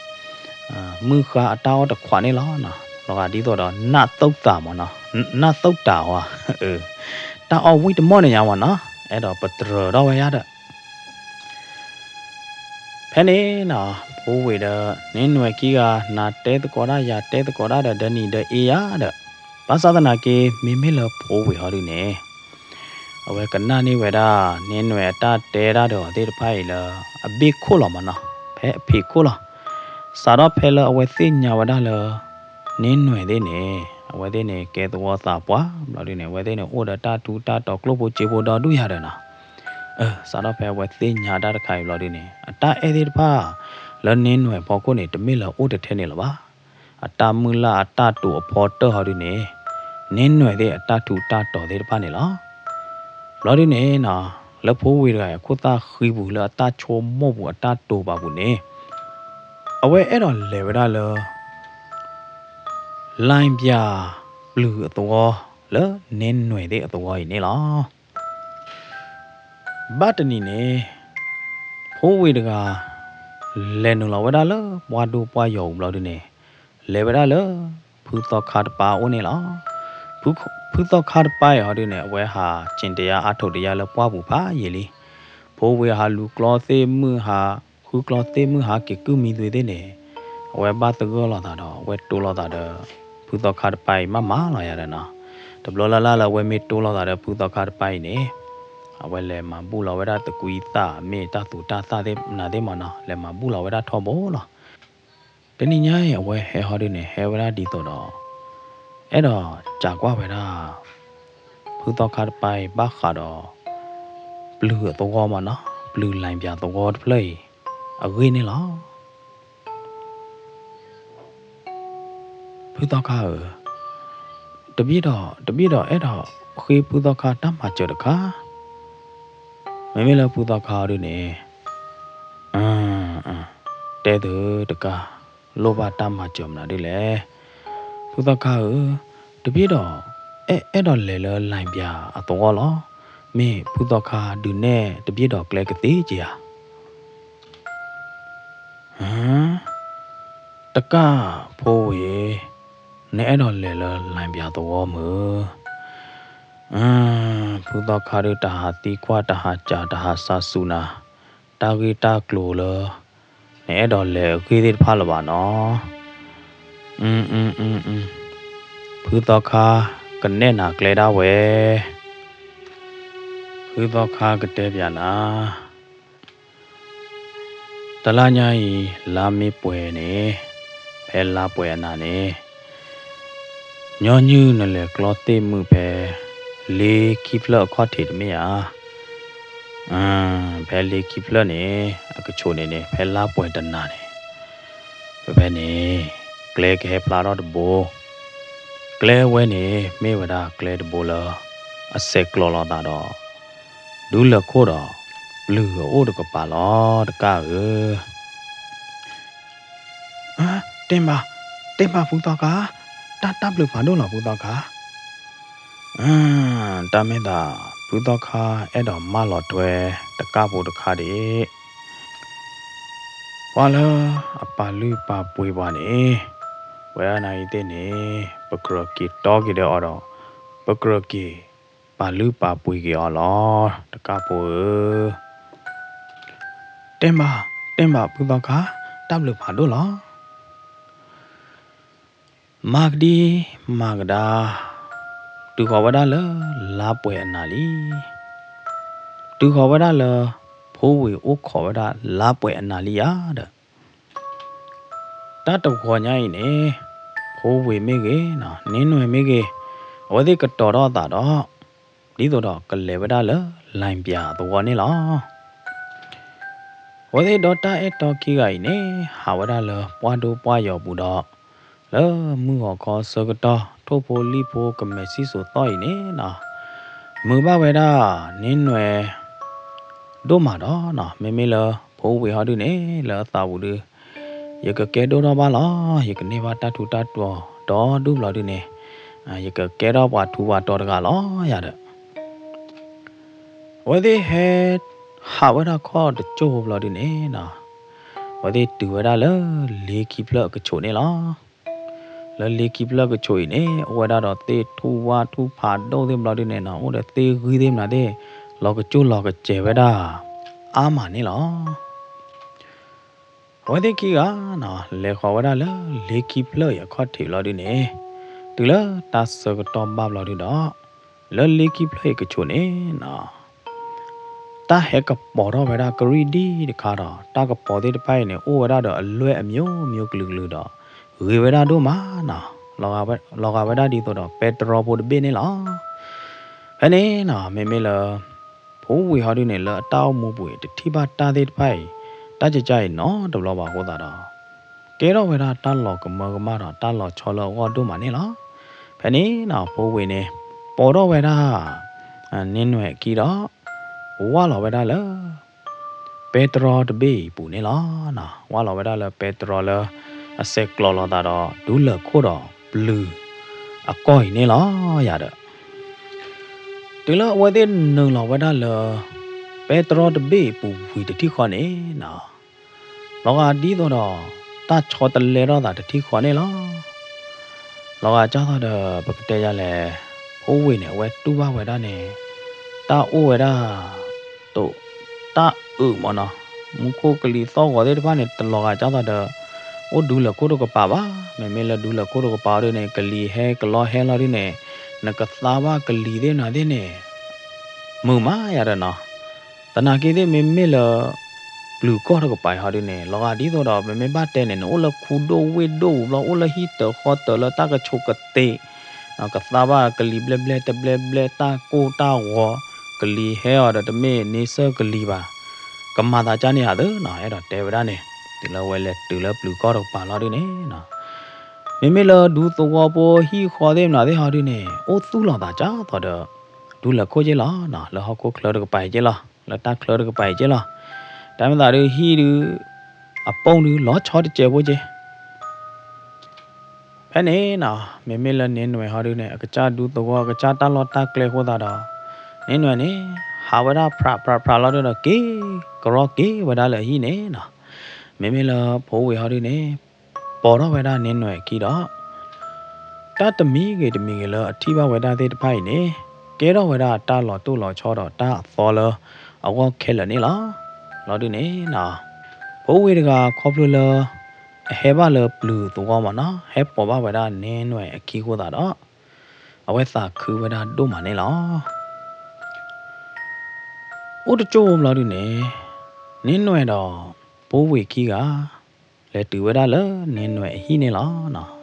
မုၢ်ဃါအတၢ်အီၣ်တခွးန့ၣ်လီၤ. လီၤဂာ်ဒ်သိးဒီးနၢ်သုးတၢ်မ့ၢ်နီၤ, နၢ်သုးတၢ်ဝဲ တၢ်အီၣ်ဝံၣ်တမီၢ်န့ၣ်ညါမ့ၢ်နီၤ, အဲၣ်ဒိးပတြၢၤထီၣ်ဝဲယါဒီး ဖဲန့ၣ်နီၤ ဖိဝ့ၤဒီးန့ၢ်နွဲၣ်ခံဂၤ နၤတဲသကိးတၢ် ယၤတဲသကိးတၢ်ဒီး ဒီနံၤဒီးအ့ယၤဒီး ဘၣ်ဆၣ်သနာ်က့ မ့မ့ၢ်လၢဖိဝ့ၤဟီဒုန့ၣ် အဝဲကနၣ်န့ၢ်ဝဲဒၣ် န့ၢ်နွဲၣ်အတၢ်တဲတၢ်ဒီးအီၤသ့ၣ်တဖၣ်အံၤလၢ အဘ့ၣ်ခိၣ်လီၤမ့ၢ်နီၤ, ဖဲအဖံးခိၣ်လီၤ. စးထီၣ်ဖဲလၢအဝဲသ့ၣ်ညါဝဲဒၣ်လၢ န့ၢ်နွဲၣ်သ့ၣ်န့ၣ် အဝဲသ့ၣ်န့ၣ် ကဲသဝီသးပှၢ် ဘျီဒုန့ၣ် အဝဲသ့ၣ်န့ၣ် အိၣ်ဒီးတၢ်ထူးတၢ်တီၤကျိၣ်ဖိစ့ဖိဒီဒူၣ်ယၤဒီးနီၤ စးထီၣ်ဖဲအဝဲသ့ၣ်ညါတၢ်တခါအံၤဘျီဒုန့ၣ် အတၢ်အဲၣ်သ့ၣ်တဖၣ် လၢန့ၢ်နွဲၣ်အဖီခိၣ်န့ၣ် တမ့ၢ်လၢအိၣ်တထဲန့ၣ်လၢၤဘၣ်. အတၢ်မုၢ်လၢ်အတၢ်တိာ်အဖီတၢၢ်ဟီဒုန့ၣ် န့ၢ်နွဲၣ်သ့ၣ်အတၢ်ထူးတၢ်တီၤသ့ၣ်တဖၣ်န့ၣ်လီၤ. ဘျီဒုန့ၣ်နီၤ လၢဖိဝ့ၤတဂၤအံၤအခိၣ်သၣ်ဃံပူၤ လၢအတၢ်ဆိကမိၣ်ပူၤ အတၢ်တိာ်ပာ်ပူၤန့ၣ် အဝဲအဲၣ်ဒိးလဲၤဝဲဒၣ်လၢ လိုင်းပြပျုၤအသဝီ လၢန့ၢ်နွဲၣ်သ့ၣ်အသဝီအံၤန့ၣ်လီၤ. ဘၣ်တနံၤန့ၣ် ဖိဝ့ၤတဂၤ လဲၤနုာ်လီၤဝဲဒၣ်လၢပှၢ်ဒိၣ်ပှၢ်ယီၤပူၤဘျီဒုန့ၣ် လဲၤဝဲဒၣ်လၢ ဖုသီခါတပၤအအိၣ်န့ၣ်လီၤ. ဖု ဖုသီခါတပၤအံၤဟီဒုန့ၣ် အဝဲဟး ကၠ့ၣ်တယါအါထိးတယါလၢပှၢ်ပူၤဖးယံာ်လံ. ဖိဝ့ၤဟးလူၤကျီသ့ၣ်မုၢ်ဟး ဃုကျီသ့ၣ်မုၢ်ဟးက့ၤကုၢ်မံသွံသ့ၣ်န့ၣ် အဝဲဘၣ်သဂၢၢ်လိာ်သးဒီး အဝဲတိလိာ်သးဒီး ဖုသီခါတပၤအံၤမးမးလီၤယၤဒီးနီၤ. တဘျီလၢ်လၢ်လၢအဝဲမ့ၢ်တိလိာ်သးဒီးဖုသီခါတပၤအံၤန့ၣ် အဝဲလဲၤမၤဘူၣ်လီၤဝဲဒၣ်သကွံသၣ် မ့ၢ်တၢ်သူတၢ်သၣ်သ့ၣ်မနုၤသ့ၣ်မ့ၢ်နီၤ လဲၤမၤဘူၣ်လီၤဝဲဒၣ်ထီဘိလီၤ. တနံၤညါအံၤ အဝဲဟဲဟီဒုန့ၣ် ဟဲဝဲဒၣ်ဒ်သိးဒီး အဲၣ်ဒိးစံးကွၢ်ဝဲဒၣ် ဖုသီခါတပၤအံၤဘၣ်ဃးဒီး ပျုၤအသဝီမ့ၢ်နီၤ ပျုၤလိုင်းပြသဝီတဖျၢၣ်အံၤ အဂ့ၢ်န့ၣ်လီၤ. ဖုသီခါဧၢ, တဘ့ၣ်ဒီး တဘ့ၣ်ဒီးအဲၣ်ဒိးဃ့ဖုသီခါတၢ်မၤစၢၤတခါ, မ့မ့ၢ်လၢဖုသီခါအီၤဒုန့ၣ် တဲသုတကါ, လိၣ်ဘၣ်တၢ်မၤစၢၤမနုၤဒ်လဲၣ်. ဖုသီခါဧၢ, တဘ့ၣ်ဒီး အဲၣ် အဲၣ်ဒိးလဲၤလၢလိုင်းပြအသဝီလီၤ. မ့ၢ်ဖုသီခါဒုးနဲၣ်တဘ့ၣ်ဒီးကျဲကသ့က့ၤဧါ. တကၣ်ဖိဝ့ၤ, နအဲၣ်ဒိးလဲၤလၢလိုင်းပြသဝီမုၢ်. ဖုသီခါဒုးတဟးသံကွၢ် တဟးစံး တဟးစံးဆူနၤ, တၢ်ဂ့ၢ်တၢ်ကျိၤလၢ နအဲၣ်ဒိးလဲၤအဂ့ၢ်သ့ၣ်တဖၣ်လၢၤဘၣ်နီၤ. ဖုသီခါကနဲၣ်နၤကျဲဒၣ်ဝဲ, ဖုသီခါကတဲပၠးနၤ တလါညါအံၤ လါမ့ၢ်ပှဲၤန့ၣ်, ဖဲလါပှဲၤအနၤန့ၣ်, ညီနုၢ်နလဲၤကျီသ့ၣ်မုၢ်ဖဲ လ့ခံဖျၢၣ်အခီၣ်ထံးတမ့ၢ်ဧါ. ဖဲလ့ခံဖျၢၣ်န့ၣ် အကဆိးန့ၣ်န့ၣ် ဖဲလါပှဲၤတနၤန့ၣ်, ဖဲဖဲန့ၣ် ကျဲကဟဲဖျါထီၣ်တဘိ. ကျဲဝဲန့ၣ် မ့ၢ်ဝဲဒၣ်ကျဲတဘိလၢ အဆဲးကျိးလိာ်သးဒီး ဒူလၢၢ်ခိၣ်ဒီး ပျုၤအအိၣ်တကပၤလီၤတကၣ်ဧၢ. တ့ၢ်မး, တ့ၢ်မးဖုသီခါ, တၢ် တၢ်ဘျုးဖးဒိၣ်လီၤဖုသီခါ. တၢ်မ့ၢ်သး ဖုသီခါအဲၣ်ဒိးမၢလီၤထွဲတကၣ်ဖိတခါဒံး. ပှၤလၢအပာ်လုၢ်ပာ်ပှ့ၤပှၤန့ၣ်, ပဝဲဒၣ်နၤအံၤသ့ၣ်န့ၣ်, ပကြၢးက့ၤတီက့ၤဒီးအီၤဒီး, ပကြၢးက့ၤပာ်လုၢ်ပာ်ပှ့ၤက့ၤအီၤလီၤ. တကးဖိဧၢ, တဲဘၣ်, တဲဘၣ်ပုၢ်သီခါ, တၢ်ဘျုးဖးဒိၣ်လီၤ. မၤကဒံမၤကဒါ, တုၤဃီၤဝဲဒၣ်လၢလါပှဲၤအနၤလံ. တုၤဃီၤဝဲဒၣ်လၢ ဖိဝ့ၤအိၣ်ခိးဝဲဒၣ်လါပှဲၤအနၤလံဧါဒီး, တၢ်တဂီၤညါအံၤန့ၣ်, ဖိဝ့ၤမ့ၢ်ဂ့ၤ, န့ၢ်နွဲၣ်မ့ၢ်ဂ့ၤ, အဝဲသ့ၣ်ကတီၤထီၣ်အသးဒီး, ဒ်သိးဒီးကလဲၤဝဲဒၣ်လၢ လၣ်ပၠးသဝီန့ၣ်လီၤ. အဝဲသ့ၣ်ဒီးတၢ်အဲၣ်တီခံဂၤအံၤန့ၣ်, ဟးဝဲဒၣ်လၢပှၢ်ဒိပှၢ်ယီၤပူၤဒီး, လၢမုၢ်ဂီၤခီဆၢကတီၢ် ထိၣ်ဖိလံၣ်ဖိကမဲာ်ဆံၣ်စိၤသီၣ်အံၤန့ၣ်, မုာ်ဘၣ်ဝဲဒၣ်န့ၢ်နွဲၣ် ဒိၣ်မးဒီး, မ့မ့ၢ်လၢဖိဝ့ၤဟီဒုန့ၣ် လၢအသးပူၤဒု, ယကကဲဒိၣ်ထီၣ်ဘၣ်လီၤ, ယကန့ၢ်ဘၣ်တၢ်ထူးတၢ်တီၤဒီဒူၣ်ဘျီဒုန့ၣ်, ယကကဲထီၣ်ပှၤထူးပှၤတီၤတဂၤလီၤယၤဒီး အဝဲသ့ၣ်ဟဲဟးဝဲဒၣ်ခီၣ်တကၠိၢ်ဖိဘျီဒုန့ၣ်, အဝဲသ့ၣ်တုၤဝဲဒၣ်လၢလ့ခံဖျၢၣ်အကဆိးန့ၣ်လီၤ. လၢလ့ခံဖျၢၣ်ကဆိးအံၤန့ၣ်, အိၣ်ဝဲဒၣ်ဒီးသ့ၣ်ထူၣ်ဝၣ်ထူၣ်ဖးဒိၣ်သ့ၣ်ဘျီဒုန့ၣ်နီၤ, အိၣ်ဒီးသ့ၣ်ဂံၢ်သ့ၣ်မနုၤသ့ၣ်, လီၤကစူၣ်လီၤကစဲၤဝဲဒၣ်အါမးန့ၣ်လီၤ. အဝဲသ့ၣ်ခံဂၤနီၤ, လဲၤဃီၤဝဲဒၣ်လၢလ့ခံဖျၢၣ်အံၤအခီၣ်ထံးဘျီဒုန့ၣ်, တုၤလၢတၢ်ဆၢကတီၢ်ဘၣ်ဘျီဒုဒီး, လၢလ့ခံဖျၢၣ်အံၤကဆိးန့ၣ်နီၤ, တၢ်ဟဲကပီၤထီၣ်ဝဲဒၣ်ကရံၣ်ဒံၣ်တခါဒီး, တၢ်ကပီၤသ့ၣ်တဖၣ်အံၤန့ၣ် အိၣ်ဝဲဒၣ်ဒီးအလွဲၢ်အမျိုးမျိုးကလုာ်ကလုာ်ဒီး, ဂ့ၤဝဲဒၣ်ဒိၣ်မးနီၤ, လီၤဂာ်ဝဲဒၣ်ဒ်သိးဒီးပဲတြီဖိတဘ့ၣ်န့ၣ်လီၤ. ဖဲန့ၣ်နီၤ, မ့မ့ၢ်လၢ ဖိဝ့ၤဟီဒုန့ၣ် လၢအတၢ်အိၣ်မူပူၤအံၤ တထံၣ်ဘၣ်တၢ်သ့ၣ်တဖၣ်အံၤ, တၢ်ကကါအံၤနီတဘျီဘၣ်အဃိသတးဒီး, ကဲထီၣ်ဝဲဒၣ်တၢ်လီၤကမၢကမၣ်ဒီးတၢ်လီၤဆီလၢအဂီၢ်ဒိၣ်မးန့ၣ်လီၤ. ဖဲန့ၣ်နီၤ ဖိဝ့ၤန့ၣ် ပိာ်ထီၣ်ဝဲဒၣ် န့ၢ်နွဲၣ်အခံဒီး ဝၢ်လီၤဝဲဒၣ်လၢ ပဲတြီတဘ့ၣ်အံၤအပူၤန့ၣ်လီၤ. ဝၢ်လီၤဝဲဒၣ်လၢပဲတြီလၢ အဆဲးကျိးလိာ်သးဒီး ဒူလၢၢ်ခိၣ်ဒီးပျုၤအကီၢ်အံၤန့ၣ်လီၤယၤဒီး တုၤလၢအဝဲသ့ၣ်နုာ်လီၤဝဲဒၣ်လၢ ပဲတြီတဘ့ၣ်အပူၤဝံၤတထံၣ်ဃီန့ၣ်နီၤ, လီၤဂာ်ဒ်သိးဒီး တၢ်ဆီတလဲထီၣ်သးတထံၣ်ဃီန့ၣ်လီၤ. လီၤဂာ်ကၢ်သိးဒီး ပကတဲယၤလဲၣ်, ဖိဝ့ၤန့ၣ် အဝဲတူၢ်ဘၣ်ဝဲဒၣ်န့ၣ် တၢ်အိၣ်ဝဲဒၣ် တိာ် တၢ်အုးမးနီၤ, မူခိၣ်ကလံၤသီၣ်ဂီၤသ့ၣ်တဖၣ်န့ၣ် တလီၤဂာ်ကၢ်သိးဒီး အိၣ်ဒူလၢၢ်ခိၣ်တကပၤဘၣ်. မ့မ့ၢ်လၢဒူလၢၢ်ခိၣ်တကပၤအီၤဒုန့ၣ် ကလံၤဟဲကလီဟဲလီၤဒုန့ၣ် နကသါဘၣ်ကလံၤသ့ၣ်မနုၤသ့ၣ်န့ၣ် မုာ်မးယၤဒီးနီၤ. သနာ်က့သ့ၣ်မ့မ့ၢ်လၢ ပျုၤကီၢ်တကပၤအံၤဟီဒုန့ၣ် လီၤဂာ်ဒ်သိးဒီး မ့မ့ၢ်ဘၣ်တဲန့ၣ် နအိၣ်လၢခူဒိၣ်ဝ့ၢ်ဒိၣ်ပူၤဘျီ အိၣ်လၢဟံၣ်တၢၤဃီတၢၤလၢတၢ်ကဆိးကသ့း ကသါဘၣ်ကလံၤဘျဲၣ်ဘျဲၣ်တဘျဲၣ်ဘျဲၣ် တၢ်ကိၢ်တၢ်ဂီၤ ကလံၤဟဲအီၤဒီးတမ့ၢ်န့ဆၢၣ်ကလံၤဘၣ်. ကမၤသးကၢ်န့ၣ်ဧါသၢနီၤ, အဲၣ်ဒိးတဲဝဲဒၣ်န့ၣ် တုၤလၢအဝဲလဲၤတုၤလၢပျုၤကီၢ်တကပၤလီၤဒုန့ၣ်နီၤ, မ့မ့ၢ်လၢဒူသဝီဖိဟံၣ်ဃီသ့ၣ်မနုၤသ့ၣ်ဟီဒုန့ၣ် အိၣ်သူၣ်လီၤသးကၢ်သိးဒီး ဒူလၢၢ်ခိၣ်က့လီၤနီၤ, လၢဟီၣ်ခိၣ်ချၢတကပၤအံၤက့လီၤ, လၢတၢ်ချၢတကပၤအံၤက့လီၤ. တၢ်မ့ၢ်သးဒုဟံၣ်ဒု အပိၢ်ဒုလီၤဆီတစဲးဖိက့ ဖဲန့ၣ်နီၤ မ့မ့ၢ်လၢန့ၢ်နွဲၣ်ဟီဒုန့ၣ် အကစၢ်ဒူသဝီ အကစၢ်တၢ်လီၢ်တၢ်ကျဲအဃိသတးဒီး န့ၢ်နွဲၣ်န့ၣ် ဟးဝဲဒၣ်ဖြးဖြးဖြးလီၤဒုဒီး က့ၤကရီက့ၤဝဲဒၣ်လၢအဟံၣ်န့ၣ်နီၤ. မ့မ့ၢ်လၢဖိဝ့ၤဟီဒုန့ၣ် ပိာ်ထီၣ်ဝဲဒၣ်န့ၢ်နွဲၣ်အခံဒီး တၢ်တမံၤဂ့ၤတမံၤဂ့ၤလၢအထံၣ်ဘၣ်ဝဲဒၣ်သ့ၣ်တဖၣ်အံၤန့ၣ် ကဲထီၣ်ဝဲဒၣ်တၢ်လီၤတိၢ်လီၤဆီဒီးတၢ်အသီလၢအဂီၢ်ခဲလၢာ်န့ၣ်လီၤ. လီၤဒုန့ၣ်နီၤ ဖိဝ့ၤတဂၤခီဖျိလၢ အဟဲဘၣ်လၢပျုၤသဝီမးနီၤ ဟဲပိာ်ဘၣ်ဝဲဒၣ်န့ၢ်နွဲၣ်အခံအဃိသတးဒီး အဝဲသးခုဝဲဒၣ်ဒိၣ်မးန့ၣ်လီၤ. အိၣ်တကၠိၢ်ဖိဘျီဒုန့ၣ် န့ၢ်နွဲၣ်ဒီး ဖိဝ့ၤခံဂၤ လဲၤတုၤဝဲဒၣ်လၢန့ၢ်နွဲၣ်အဟံၣ်န့ၣ်လီၤ.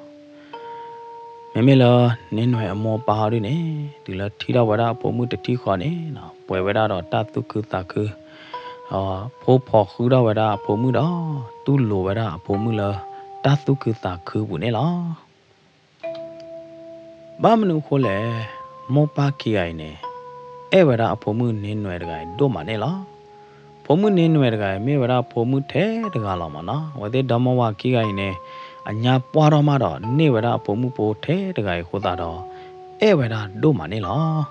မ့မ့ၢ်လၢန့ၢ်နွဲၣ်အမိၢ်အပၢ်ဟီဒုန့ၣ် တုၤလၢထံၣ်ထီၣ်ဝဲဒၣ်အဖိမုၣ်တထံၣ်ဃီန့ၣ် ပှဲၤဝဲဒၣ်ဒီးတၢ်သူၣ်ခုသးခု ဒီးဖိဖိဃုထီၣ်ဝဲဒၣ်အဖိမုၣ်ဒီး တူၢ်လိာ်ဝဲဒၣ်အဖိမုၣ်လၢတၢ်သူၣ်ခုသးခုပူၤန့ၣ်လီၤ. ဘၣ်မနုၤအဃိလဲၣ်, မိၢ်ပၢ်ခံဂၤအံၤန့ၣ် အဲၣ်ဝဲဒၣ်အဖိမုၣ်န့ၢ်နွဲၣ်တဂၤအံၤဒိၣ်မးန့ၣ်လီၤ. ဖိမုၣ်န့ၢ်နွဲၣ်တဂၤအံၤ မ့ၢ်ဝဲဒၣ်အဖိမုၣ်ထဲတဂၤလီၤမးနီၤ. အဝဲသ့ၣ်ဒီမါဝၤခံဂၤအံၤန့ၣ် အညါပှၢ်ထီၣ်မးဒီး န့ၢ်ဝဲဒၣ်အဖိမုၣ်ဖိထဲတဂၤအံၤအဃိသတးဒီး အဲၣ်ဝဲဒၣ်ဒိၣ်မးန့ၣ်လီၤ.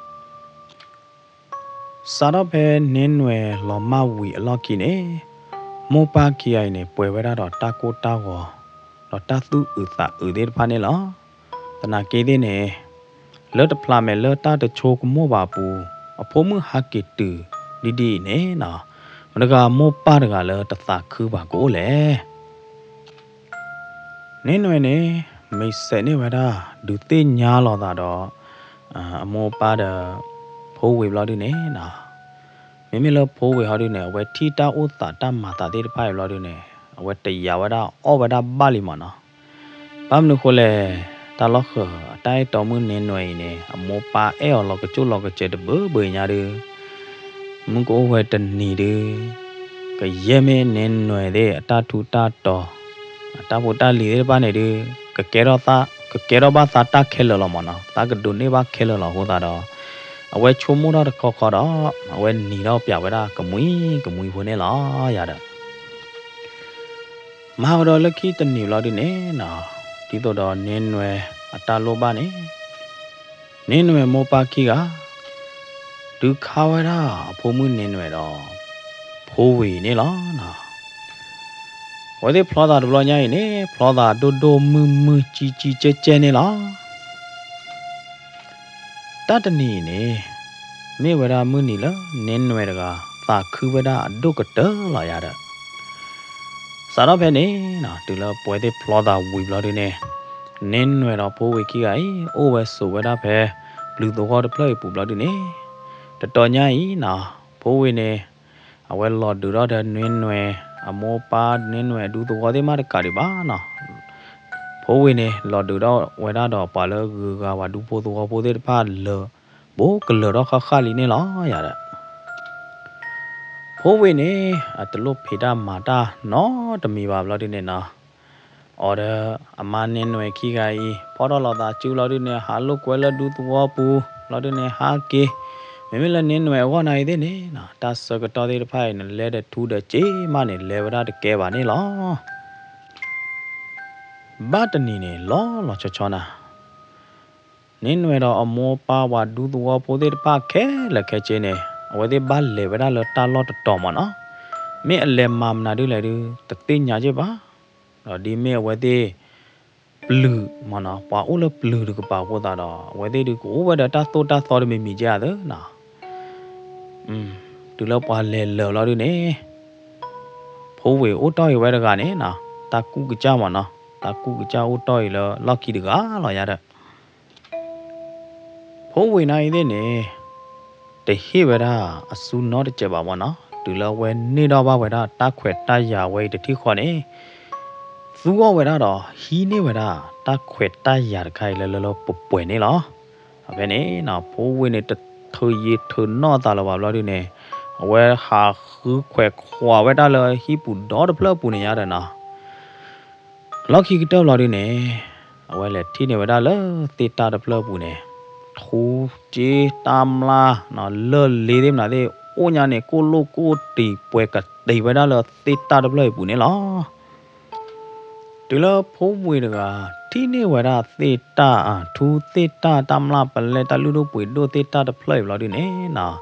စးထီၣ်ဖဲန့ၢ်နွဲၣ်လီၤမၢ်ဝံၤအလီၢ်ခံန့ၣ် မိၢ်ပၢ်ခံဂၤအံၤန့ၣ် ပှဲၤဝဲဒၣ်ဒီးတၢ်ကိၢ်တၢ်ဂီၤ ဒီးတၢ်သူၣ်အုးသးအုးသ့ၣ်တဖၣ်န့ၣ်လီၤ. သနာ်က့သ့ၣ်န့ၣ် လၢတဖျးမဲာ်လၢတၢ်တဆိကမိၣ်ဘၣ်အပူၤ အဖိမုၣ်ဟးက့ၤတုၤဒ်ဒ်အံၤန့ၣ်နီၤ, မတဂၤမိၢ်ပၢ်တဂၤလၢတသးခုဘၣ်ကအိၣ်လဲၣ်. န့ၢ်နွဲၣ်န့ၣ် မ့ၢ်စဲးန့ၢ်ဝဲဒၣ် ဒုးသ့ၣ်ညါလီၤသးဒီး အမိၢ်ပၢ်ဒီး ဖိဝ့ၤဘျီဒုန့ၣ်နီၤ, မ့မ့ၢ်လၢဖိဝ့ၤဟီဒုန့ၣ် အဝဲထံၣ်တၢ်အိၣ်သးတၢ်မၤသးသ့ၣ်တဖၣ်အံၤဘျီဒုန့ၣ် အဝဲတယာ်ဝဲဒၣ်အီၣ်ဝဲဒၣ်ဘၣ်လံမးနီၤ. ဘၣ်မနုၤဃိလဲၣ်, တၢ်လီၢ်ဃၢၤအတၢ်အဲၣ်တီမုၣ်န့ၢ်နွဲၣ်အံၤန့ၣ် အမိၢ်ပၢ်အဲၣ်အီၤလီၤကစိၣ်လီၤကစဲးတဘၢဘၢညါဒု မုၢ်ကအိၣ်ဝဲတနံၤဒု ကယဲၢ်မ့ၢ်န့ၢ်နွဲၣ်သ့ၣ်အတၢ်ထူးတၢ်တီၤ အတၢ်ဖိတၢ်လံၤသ့ၣ်တဖၣ်န့ၣ်ဒု ကကဲထီၣ်သး ကကဲထီၣ်ဘၣ်သးတၢ်ခဲလၢာ်လီၤမးနီၤ, သးကဒိးန့ၢ်ဘၣ်ခဲလၢာ်လီၤအဃိသတးဒီး အဝဲဆိကမိၣ်ထီၣ်တခီခီဒီး အဝဲနံၤထီၣ်ပၠးဝဲဒၣ်ကမှံကမှံဖိန့ၣ်လီၤ ယၤဒီး မၤကဒီးလၢခံတနံၤဘျီဒုန့ၣ်နီၤ, ဒ်သိးဒီးန့ၢ်နွဲၣ်အတၢ်လိၣ်ဘၣ်န့ၣ် န့ၢ်နွဲၣ်မိၢ်ပၢ်ခံဂၤ ဒုးခါဝဲဒၣ်အဖိမုၣ်န့ၢ်နွဲၣ်ဒီး ဖိဝ့ၤန့ၣ်လီၤ. အဝဲသ့ၣ်ဖျီသးတဘျီညါအံၤန့ၣ် ဖျီသးဒိၣ်ဒိၣ်မုၢ်မုၢ်ကၠံကၠံကဲကဲန့ၣ်လီၤ. တၢ်တနံၤအံၤန့ၣ် မ့ၢ်ဝဲဒၣ်မုၢ်နံၤလၢန့ၢ်နွဲၣ်တဂၤ သးခုဝဲဒၣ်အဒိၣ်ကတၢၢ်လီၤယၤဒီး စးထီၣ်ဖဲန့ၣ်နီၤ တုၤလၢပဝဲသ့ၣ်ဖျီသးဝံၤဘျီဒုန့ၣ် န့ၢ်နွဲၣ်ဒီးဖိဝ့ၤခံဂၤအံၤ အိၣ်ဝဲဆိးဝဲဒၣ်ဖဲ ပျုၤသဝီတဖျၢၣ်အံၤပူၤဘျီဒုန့ၣ် တတီၤညါအံၤနီၤ ဖိဝ့ၤန့ၣ် အဝဲလီၤဒုးထီၣ်ဒီးန့ၢ်နွဲၣ် အမိၢ်ပၢ်န့ၢ်နွဲၣ်အဒူသဝီသ့ၣ်မးတကးဒံးဘၣ်နီၤ. ဖိဝ့ၤန့ၣ် လီၤဒုးထီၣ်ဝဲဒၣ်ဒီးပှၤလၢအဂုၤအဂၤပှၤဒူဖိသဝီဖိသ့ၣ်တဖၣ်လၢာ် ဘူးကလၢာ်ထီၣ်ဃၣ်ဃၣ်လံန့ၣ်လီၤယၤဒီး ဖိဝ့ၤန့ၣ် အတလိၣ်ဖံးတၢ်မၤတၢ်နီတမံၤဘၣ်ဘျီဒုန့ၣ်နီၤ အီၤဒီးအမါန့ၢ်နွဲၣ်ခံဂၤအံၤ ဖီၣ်ထီၣ်လိာ်သးစုဘျီဒုန့ၣ် ဟးလိာ်ကွဲလၢဒူသဝီပူၤ ဘျီဒုန့ၣ်ဟးက့ၤ မ့မ့ၢ်လၢန့ၢ်နွဲၣ်အဂီၢ်နၤအံၤသ့ၣ်န့ၣ်နီၤ တၢ်ဆၢကတီၢ်သ့ၣ်တဖၣ်အံၤန့ၣ် လဲၤဒီးထူဒီးစ့မးန့ၣ် လဲၤဝဲဒၣ်တကဲဘၣ်န့ၣ်လီၤ. ဘၣ်တနံၤန့ၣ် လီၤလီၤဆီဆီနၤ န့ၢ်နွဲၣ်ဒီးအမိၢ်ပၢ်ပှၤဒူသဝီဖိသ့ၣ်တဖၣ်ခဲလၢာ်ခဲဆ့န့ၣ် အဝဲသ့ၣ်ဘၣ်လဲၤဝဲဒၣ်လၢတၢ်လီၢ်တတီၤမးနီၤ. မ့ၢ်အလဲၤမၤမနုၤဒ်လဲၣ်ဒု တသ့ၣ်ညါက့ၢ်ဘၣ်. ဒီးဒ်မ့ၢ်အဝဲသ့ၣ် ပျုၤမးနီၤ ပှၤအိၣ်လၢပျုၤတကပၤအဃိသတးဒီး အဝဲသ့ၣ်ဒုကအိၣ်ဝဲဒီးတၢ်သိၣ်တၢ်သီတမံၤမံၤက့ၢ်ဧါသၢနီၤ. တုၤလၢပှၤလဲၤလၢာ်ဘျီဒုန့ၣ် ဖိဝ့ၤအိၣ်တီၢ်အံၤဝဲတဂၤန့ၣ်နီၤ တၢ်ကူၣ်ကစၢ်မးနီၤ တၢ်ကူၣ်ကစၢ်အိၣ်တီၢ်အံၤလၢလီၢ်ခံတဂၤလီၤယၤဒီး ဖိဝ့ၤနၤအံၤသ့ၣ်န့ၣ် တဟ့ၣ်ဝဲဒၣ်အစုနီတစဲးဘၣ်မးနီၤ တုၤလၢအဝဲန့ၢ်ထီၣ်ဘၣ်ဝဲဒၣ်တၢ်ခွဲးတၢ်ယာ်ဝဲအံၤတထံၣ်ဃီန့ၣ် သူအီၣ်ဝဲဒၣ်ဒီးဟံးန့ၢ်ဝဲဒၣ် တၢ်ခွဲးတၢ်ယာ်တခါအံၤလၢလၢလၢပှဲၤပှဲၤန့ၣ်လီၤ. ဖဲန့ၣ်နီၤ ဖိဝ့ၤန့ၣ် တထုးယံာ်ထုးနီၣ်အသးလၢၤဘၣ်ဘျီဒုန့ၣ် အဝဲဟးဃုခွဲးခွးဝဲဒၣ်လၢဟံၣ်ပူၤဒီတဖျၢၣ်အပူၤန့ၣ်ယါဒီးနီၤ လီၢ်ခံကတၢၢ်ဘျီဒုန့ၣ် အဝဲလဲၤထံၣ်န့ၢ်ဝဲဒၣ်လၢသ့ၣ်တၢ်တဖျၢၣ်အပူၤန့ၣ် ထူစ့တၢ်မျၢ် လၢၢ်လ့သ့ၣ်မနုၤသ့ၣ် အိၣ်ညါန့ၣ် ကိၢ်လိၣ်ကိၢ်တံၢ်ပှဲၤကတ့ၤဝဲဒၣ်လၢသ့ၣ်တၢ်တဖျၢၣ်အံၤပူၤန့ၣ်လီၤ. တုၤလၢဖိဝ့ၤတဂၤ ထံၣ်န့ၢ်ဝဲဒၣ်သ့ၣ်တၢ် ထူသ့ၣ်တၢ် တၢ်မျၢ်ပလဲတၢ်လုၢ်ဒိၣ်ပှ့ၤဒိၣ်သ့ၣ်တၢ်တဖျၢၣ်အံၤဘျီဒုန့ၣ်နီၤ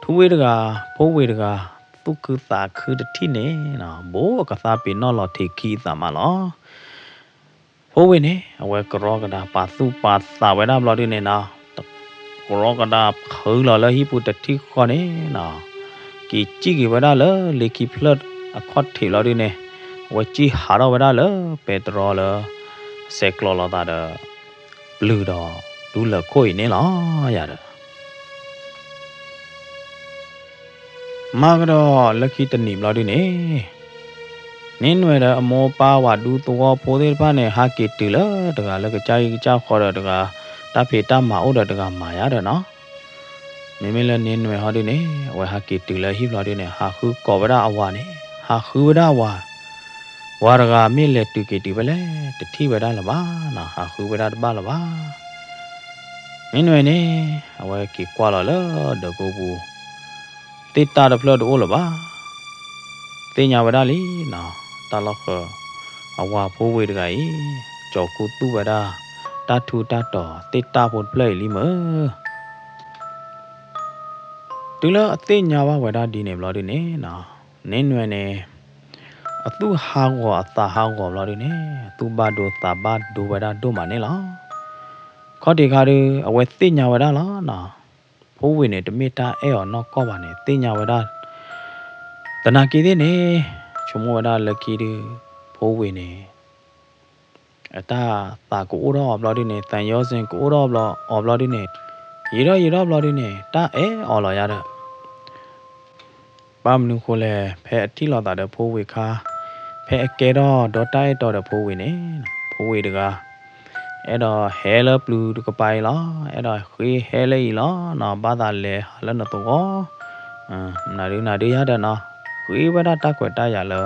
ထူဝ့တဂၤ ဖိဝ့ၤတဂၤ သူၣ်ခုသးခုတထံၣ်န့ၣ်နီၤ ဘိးအကသါပ့ၤနီၣ်လီၤထံးခံအသးမးလီၤ. ဖိဝ့ၤန့ၣ် အဝဲကရီကဒါပာ်သူၣ်ပာ်သးဝဲဒၣ်ဘျီဒုန့ၣ်နီၤ ကရီကဒါဖုလီၤလၢဟံၣ်ပူၤတထံၣ်ဃီန့ၣ်နီၤ က့ၤစံၣ်က့ၤဝဲဒၣ်လၢလ့ခံဖျၢၣ်အခီၣ်ထံးဘျီဒုန့ၣ် အဝဲစံၣ်ဟးထီၣ်ဝဲဒၣ်လၢပဲတြီလၢ ဆဲးကျိးလိာ်သးဒီး ပျုၤဒီးဒူလၢာ်ခိၣ်အံၤန့ၣ်လီၤယၤဒီး မၤကဒီးလၢခံတနံၤဘျီဒုန့ၣ် န့ၢ်နွဲၣ်ဒီးအမိၢ်ပၢ်ဝၤဒူသဝီဖိသ့ၣ်တဖၣ်န့ၣ် ဟးက့ၤတုၤလၢတဂၤလၢကစၢ်အံၤကစၢ်ဃီဒီးတဂၤ တၢ်ဖံးတၢ်မၤအိၣ်ဒီးတဂၤမၤယါဒီးနီၤ မ့မ့ၢ်လၢန့ၢ်နွဲၣ်ဟီဒုန့ၣ် အဝဲဟးက့ၤတုၤလၢဟံၣ်ဘျီဒုန့ၣ် ဟးဃုကိးဝဲဒၣ်အဝၤန့ၣ် ဟးဃုဝဲဒၣ်အဝၤ ဝၤတဂၤမ့ၢ်လဲၤတုၤက့ၤတုၤဖဲလဲၣ် တထံၣ်ဝဲဒၣ်လၢၤဘၣ်နီၤ ဟးဃုဝဲဒၣ်တဘၣ်လၢၤဘၣ် န့ၢ်နွဲၣ်န့ၣ် အဝဲက့ၤကွၢ်လီၤလၢဒၢးကိပူၤ သ့ၣ်တၢ်တဖျၢၣ်တအိၣ်လၢၤဘၣ် သ့ၣ်ညါဝဲဒၣ်လံနီၤ တၢ်လီၢ်ဃၢၤ အဝၤဖိဝ့ၤတဂၤအံၤ ကၠီၤခူသူၣ်ဝဲဒၣ် တၢ်ထူးတၢ်တီၤသ့ၣ်တၢ်ဖိတဖျၢၣ်အံၤလံမ့ၢ် တုၤလၢအသ့ၣ်ညါဘၣ်ဝဲဒၣ်ဒ်န့ၣ်ဘျီဒုန့ၣ်နီၤ န့ၢ်နွဲၣ်န့ၣ် အသူၣ်ဟးဂီၤအသးဟးဂီၤဘျီဒုန့ၣ် အသူၣ်ဘၣ်ဒိသးဘၣ်ဒိဝဲဒၣ်ဒိၣ်မးန့ၣ်လီၤ. ခီၣ်ထံးခါဒု အဝဲသ့ၣ်ညါဝဲဒၣ်လီၤနီၤ. ဖိဝ့ၢ်န့ၣ် တမ့ၢ်တၢ်အဲၣ်အီၤနီၢ်ကီၢ်ဘၣ်န့ၣ် သ့ၣ်ညါဝဲဒၣ်. သနာ်က့သ့ၣ်န့ၣ် ဆိကမိၣ်ဝဲဒၣ်လၢခံဒု ဖိဝ့ၢ်န့ၣ် အတၢ်သးကအိၣ်ထီၣ်အီၤဘျီဒုန့ၣ် သံယောဇဉ်ကအိၣ်ထီၣ်အီၤဘျီဒုန့ၣ် ယံာ်ထီၣ်ယံာ်ထီၣ်ဘျီဒုန့ၣ် တၢ်အဲၣ်အီၤလီၤယၤဒီး ဘၣ်မနုၤဃိလဲၣ် ဖဲအထံၣ်လိာ်သးဒီးဖိဝ့ၢ်ခါ, ဖဲအကဲထီၣ်ဒီးတၢ်အဲၣ်တီဒီးဖိဝ့ၢ်န့ၣ်, ဖိဝ့ၢ်တဂၤ အဲၣ်ဒိးဟဲလၢပျုၤတကပၤအံၤလီၤ. အဲၣ်ဒိးဃ့ဟဲလၢအံၤလီၤနီၤ. ဘၣ်သးလဲၤဟးလၢနသဝီ, မနုၤဒုနၤဒုယၤဒီးနီၤ, ဃ့ဝဲဒၣ်တၢ်ခွဲးတၢ်ယာ်လၢ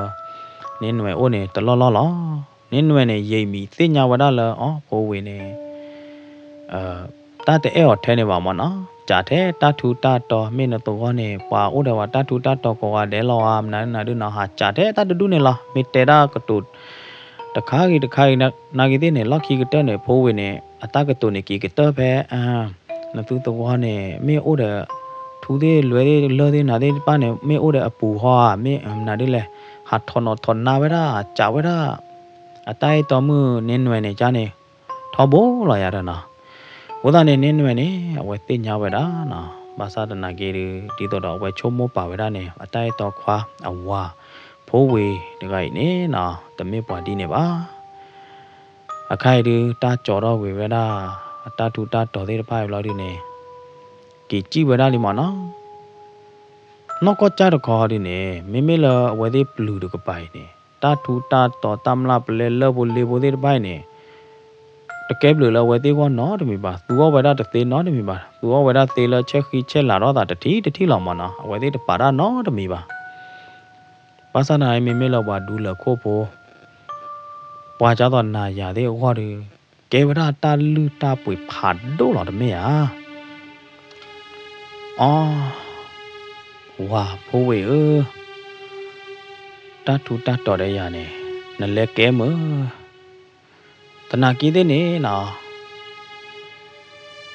န့ၢ်နွဲၣ်အိၣ်န့ၣ် တလီၢ်လီၢ်လီၤ. န့ၢ်နွဲၣ်န့ၣ် ယံာ်မံၤသ့ၣ်ညါဝဲဒၣ်လၢ အီ ဖိဝ့ၢ်န့ၣ် တၢ်တအဲၣ်အီၤထဲန့ၣ်ဘၣ်မၢ်နီၤ, စးထဲတၢ်ထူးတၢ်တီၤ, မ့ၢ်နသဝီန့ၣ် ပှၤအိၣ်ဒီးပှၤတၢ်ထူးတၢ်တီၤကိးဂၤဒဲးလီၤဧါ, မနုၤဒုနၤဒုနီၤ ဟးစးထဲတၢ်တဒူၣ်န့ၣ်လီၤ. မ့ၢ်တဲတၢ်ကတိၤ တခါဂ့ၤတခါဂ့ၤ နာ်က့သ့ၣ်န့ၣ် လီၢ်ခံကတၢၢ်န့ၣ် ဖိဝ့ၢ်န့ၣ် အတၢ်ကတိၤန့ၣ်က့ၤကတၢၢ်ဖဲ နသုသဝီန့ၣ် မ့ၢ်အိၣ်ဒီး ထူသ့ၣ်လွဲသ့ၣ်လၢၢ်သ့ၣ်နၤသ့ၣ်တဖၣ်န့ၣ် မ့ၢ်အိၣ်ဒီးအပူၤဟီဧါ, မ့ၢ်မနုၤဒုလဲၣ်, ဟးထီၣ်နီၤထီၣ်နါဝဲဒၣ် စးဝဲဒၣ် အတၢ်အဲၣ်တီမုၣ်န့ၢ်နွဲၣ်န့ၣ်ကန့ၣ် ထီဘိလီၤယၤဒီးနီၤ. အဃိသတးန့ၣ် န့ၢ်နွဲၣ်န့ၣ် အဝဲသ့ၣ်ညါဝဲဒၣ်နီၤ, ဘၣ်ဆၣ်သနာ်က့ဒု ဒ်သိးဒီးအဝဲဆိကမိၣ်ပာ်ဝဲဒၣ်န့ၣ် အတၢ်အဲၣ်တီခွါအဝၤ ဖိဝ့ၢ်တဂၤအံၤန့ၣ်နီၤ တမ့ၢ်ပှၤဒ်န့ၣ်ဘၣ်. အခါအံၤဒု တၢ်ကၠီထီၣ်ကွံာ်ဝဲဒၣ် အတၢ်ထူးတၢ်တီၤသ့ၣ်တဖၣ်အံၤဘျီဒုန့ၣ် က့ၤစံၣ်ဝဲဒၣ်လံမၢ်နီၤ. နီၢ်ကီၢ်ကၢ်တခီဒုန့ၣ် မ့မ့ၢ်လၢအဝဲသ့ၣ်ပျုၤတကပၤအံၤန့ၣ် တၢ်ထူးတၢ်တီၤ တၢ်မျၢ်ပလဲလၢၢ်ဖိလ့ဖိသ့ၣ်တဖၣ်အံၤန့ၣ် တကဲဘျုးလၢအဝဲသ့ၣ်ဂီၢ်နီတမံၤဘၣ်, သူအီၣ်ဝဲဒၣ်တသ့နီတမံၤဘၣ်, သူအီၣ်ဝဲဒၣ်သ့လၢဆဲးဃံဆဲးလၤထီၣ်သးတထံၣ်တထံၣ်လီၤမၢ်နီၤ, အဝဲသ့ၣ်တပာ်တၢ်နီတမံၤဘၣ်. ဘၣ်ဆၣ်သနာ်က့ မ့မ့ၢ်လၢပှၤဒူလၢာ်ခိၣ်ဖိ ပှၤကၢ်သိးနၤယၤသ့ၣ်အဂီၢ်ဒီး ကဲဝဲဒၣ်တၢ်လုၢ်တၢ်ပှ့ၤဖးဒိၣ်လီၤတမ့ၢ်ဧါ. အီ ဝၤဖိဝ့ၢ်ဧၢ, တၢ်ထူးတၢ်တီၤဒီးယၤန့ၣ် နလဲၤကဲမုာ် သနာ်က့သ့ၣ်န့ၣ်နီၤ,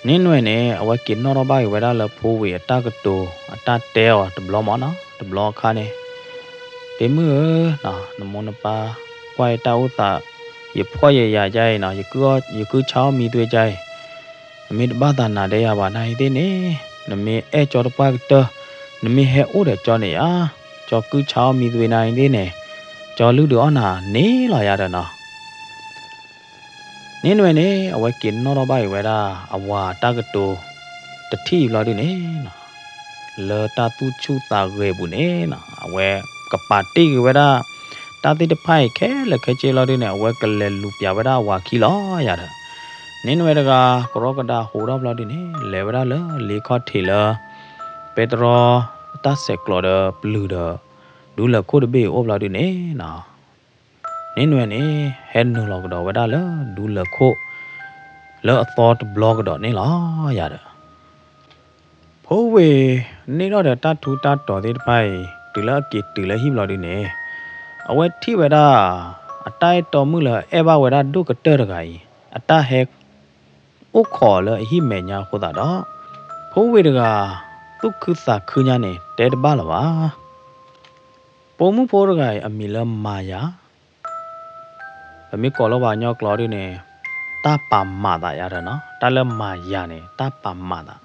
န့ၢ်နွဲၣ်န့ၣ် အဝဲက့ၤနီၣ်ထီၣ်ဘၣ်က့ၤဝဲဒၣ်လၢဖိဝ့ၢ်အတၢ်ကတိၤ အတၢ်တဲအီၤတဘျီမၢ်နီၤ, တဘျီအခါန့ၣ်, တ့မုၣ်ဧၢ, နမိၢ်နပၢ် ကွၢ်ယတၢ်အိၣ်သး ယဖှီၣ်ယယာ်ကါအံၤနီၤ, ယကုၢ်ဆါအီၣ်မံသွ့ကါအံၤ, နမ့ၢ်တဘၣ်သးနၤဒီးယၤဘၣ် နၤအံၤသ့ၣ်န့ၣ်, နမ့ၢ်အဲၣ်ကၠီတပှၢ်ကတၢၢ်, နမ့ၢ်ဟဲအိၣ်ဒီးကၠီန့ၣ်ဧါ, ကၠီကုၢ်ဆါအီၣ်မံသွ့နၤအံၤသ့ၣ်န့ၣ်, ကၠီလုၢ်ဒုးအီၣ်နၤန့ၣ်လီၤယၤဒီးနီၤ. န့ၢ်နွဲၣ်န့ၣ် အဝဲက့ၤနီၣ်ထီၣ်ဘၣ်က့ၤဝဲဒၣ် အဝၤတၢ်ကတိၤ တထံၣ်ဘျီဒုန့ၣ်နီၤ, လၢတၢ်သူၣ်ဆူၣ်သးဂဲၤပူၤန့ၣ်နီၤ, အဝဲကပာ်တ့ၢ်က့ၤဝဲဒၣ် တၢ်သ့ၣ်တဖၣ်အံၤခဲလၢာ်ခဲဆ့ဘျီဒုန့ၣ် အဝဲကလဲၤလူၤပျးဝဲဒၣ်အဝၤခံလီၤယၤဒီး, န့ၢ်နွဲၣ်တဂၤ ကရီကဒါဟူးထီၣ်ဘျီဒုန့ၣ် လဲၤဝဲဒၣ်လၢလ့ခီၣ်ထံးလၢ ပဲတြီ တၢ်ဆဲးကျိးဒီးပျုၤဒီး ဒူလၢာ်ခိၣ်တဘ့ၣ်အအိၣ်ဘျီဒုန့ၣ်နီၤ, န့ၢ်နွဲၣ်န့ၣ် ဟဲနုာ်လီၤကဒီးဝဲဒၣ်လၢဒူလၢာ်ခိၣ် လၢအသီတဘျီကဒီးန့ၣ်လီၤယၤဒီး, ဖိဝ့ၢ်န့ၢ်ထီၣ်ဒီးတၢ်ထူးတၢ်တီၤသ့ၣ်တဖၣ်အံၤ တုၤလၢအက့ၤတုၤလၢဟံၣ်ဘျီဒုန့ၣ်, အဝဲထံၣ်ဝဲဒၣ် အတၢ်အဲၣ်တီမုၣ်လၢအအဲၣ်ဘၣ်ဝဲဒၣ်ဒိၣ်ကတၢၢ်တဂၤအံၤ အတၢ်ဟဲ အိၣ်ခိးလၢအဟံၣ်မဲာ်ညါအဃိသတးဒီး, ဖိဝ့ၢ်တဂၤ သူၣ်ခုသးခုညါန့ၣ် တဲတဘၣ်လၢၤဘၣ်. ပိာ်မုၣ်ဖိတဂၤအံၤ အမံၤလၢမၤယၤ, ပမ့ၢ်ကိးလၢပှၤကညီကျိာ်ဒုန့ၣ် တၢ်ပာ်မၤသးယၤဒီးနီၤ, တၢ်လၢမၤယၤန့ၣ် တၢ်ပာ်မၤသး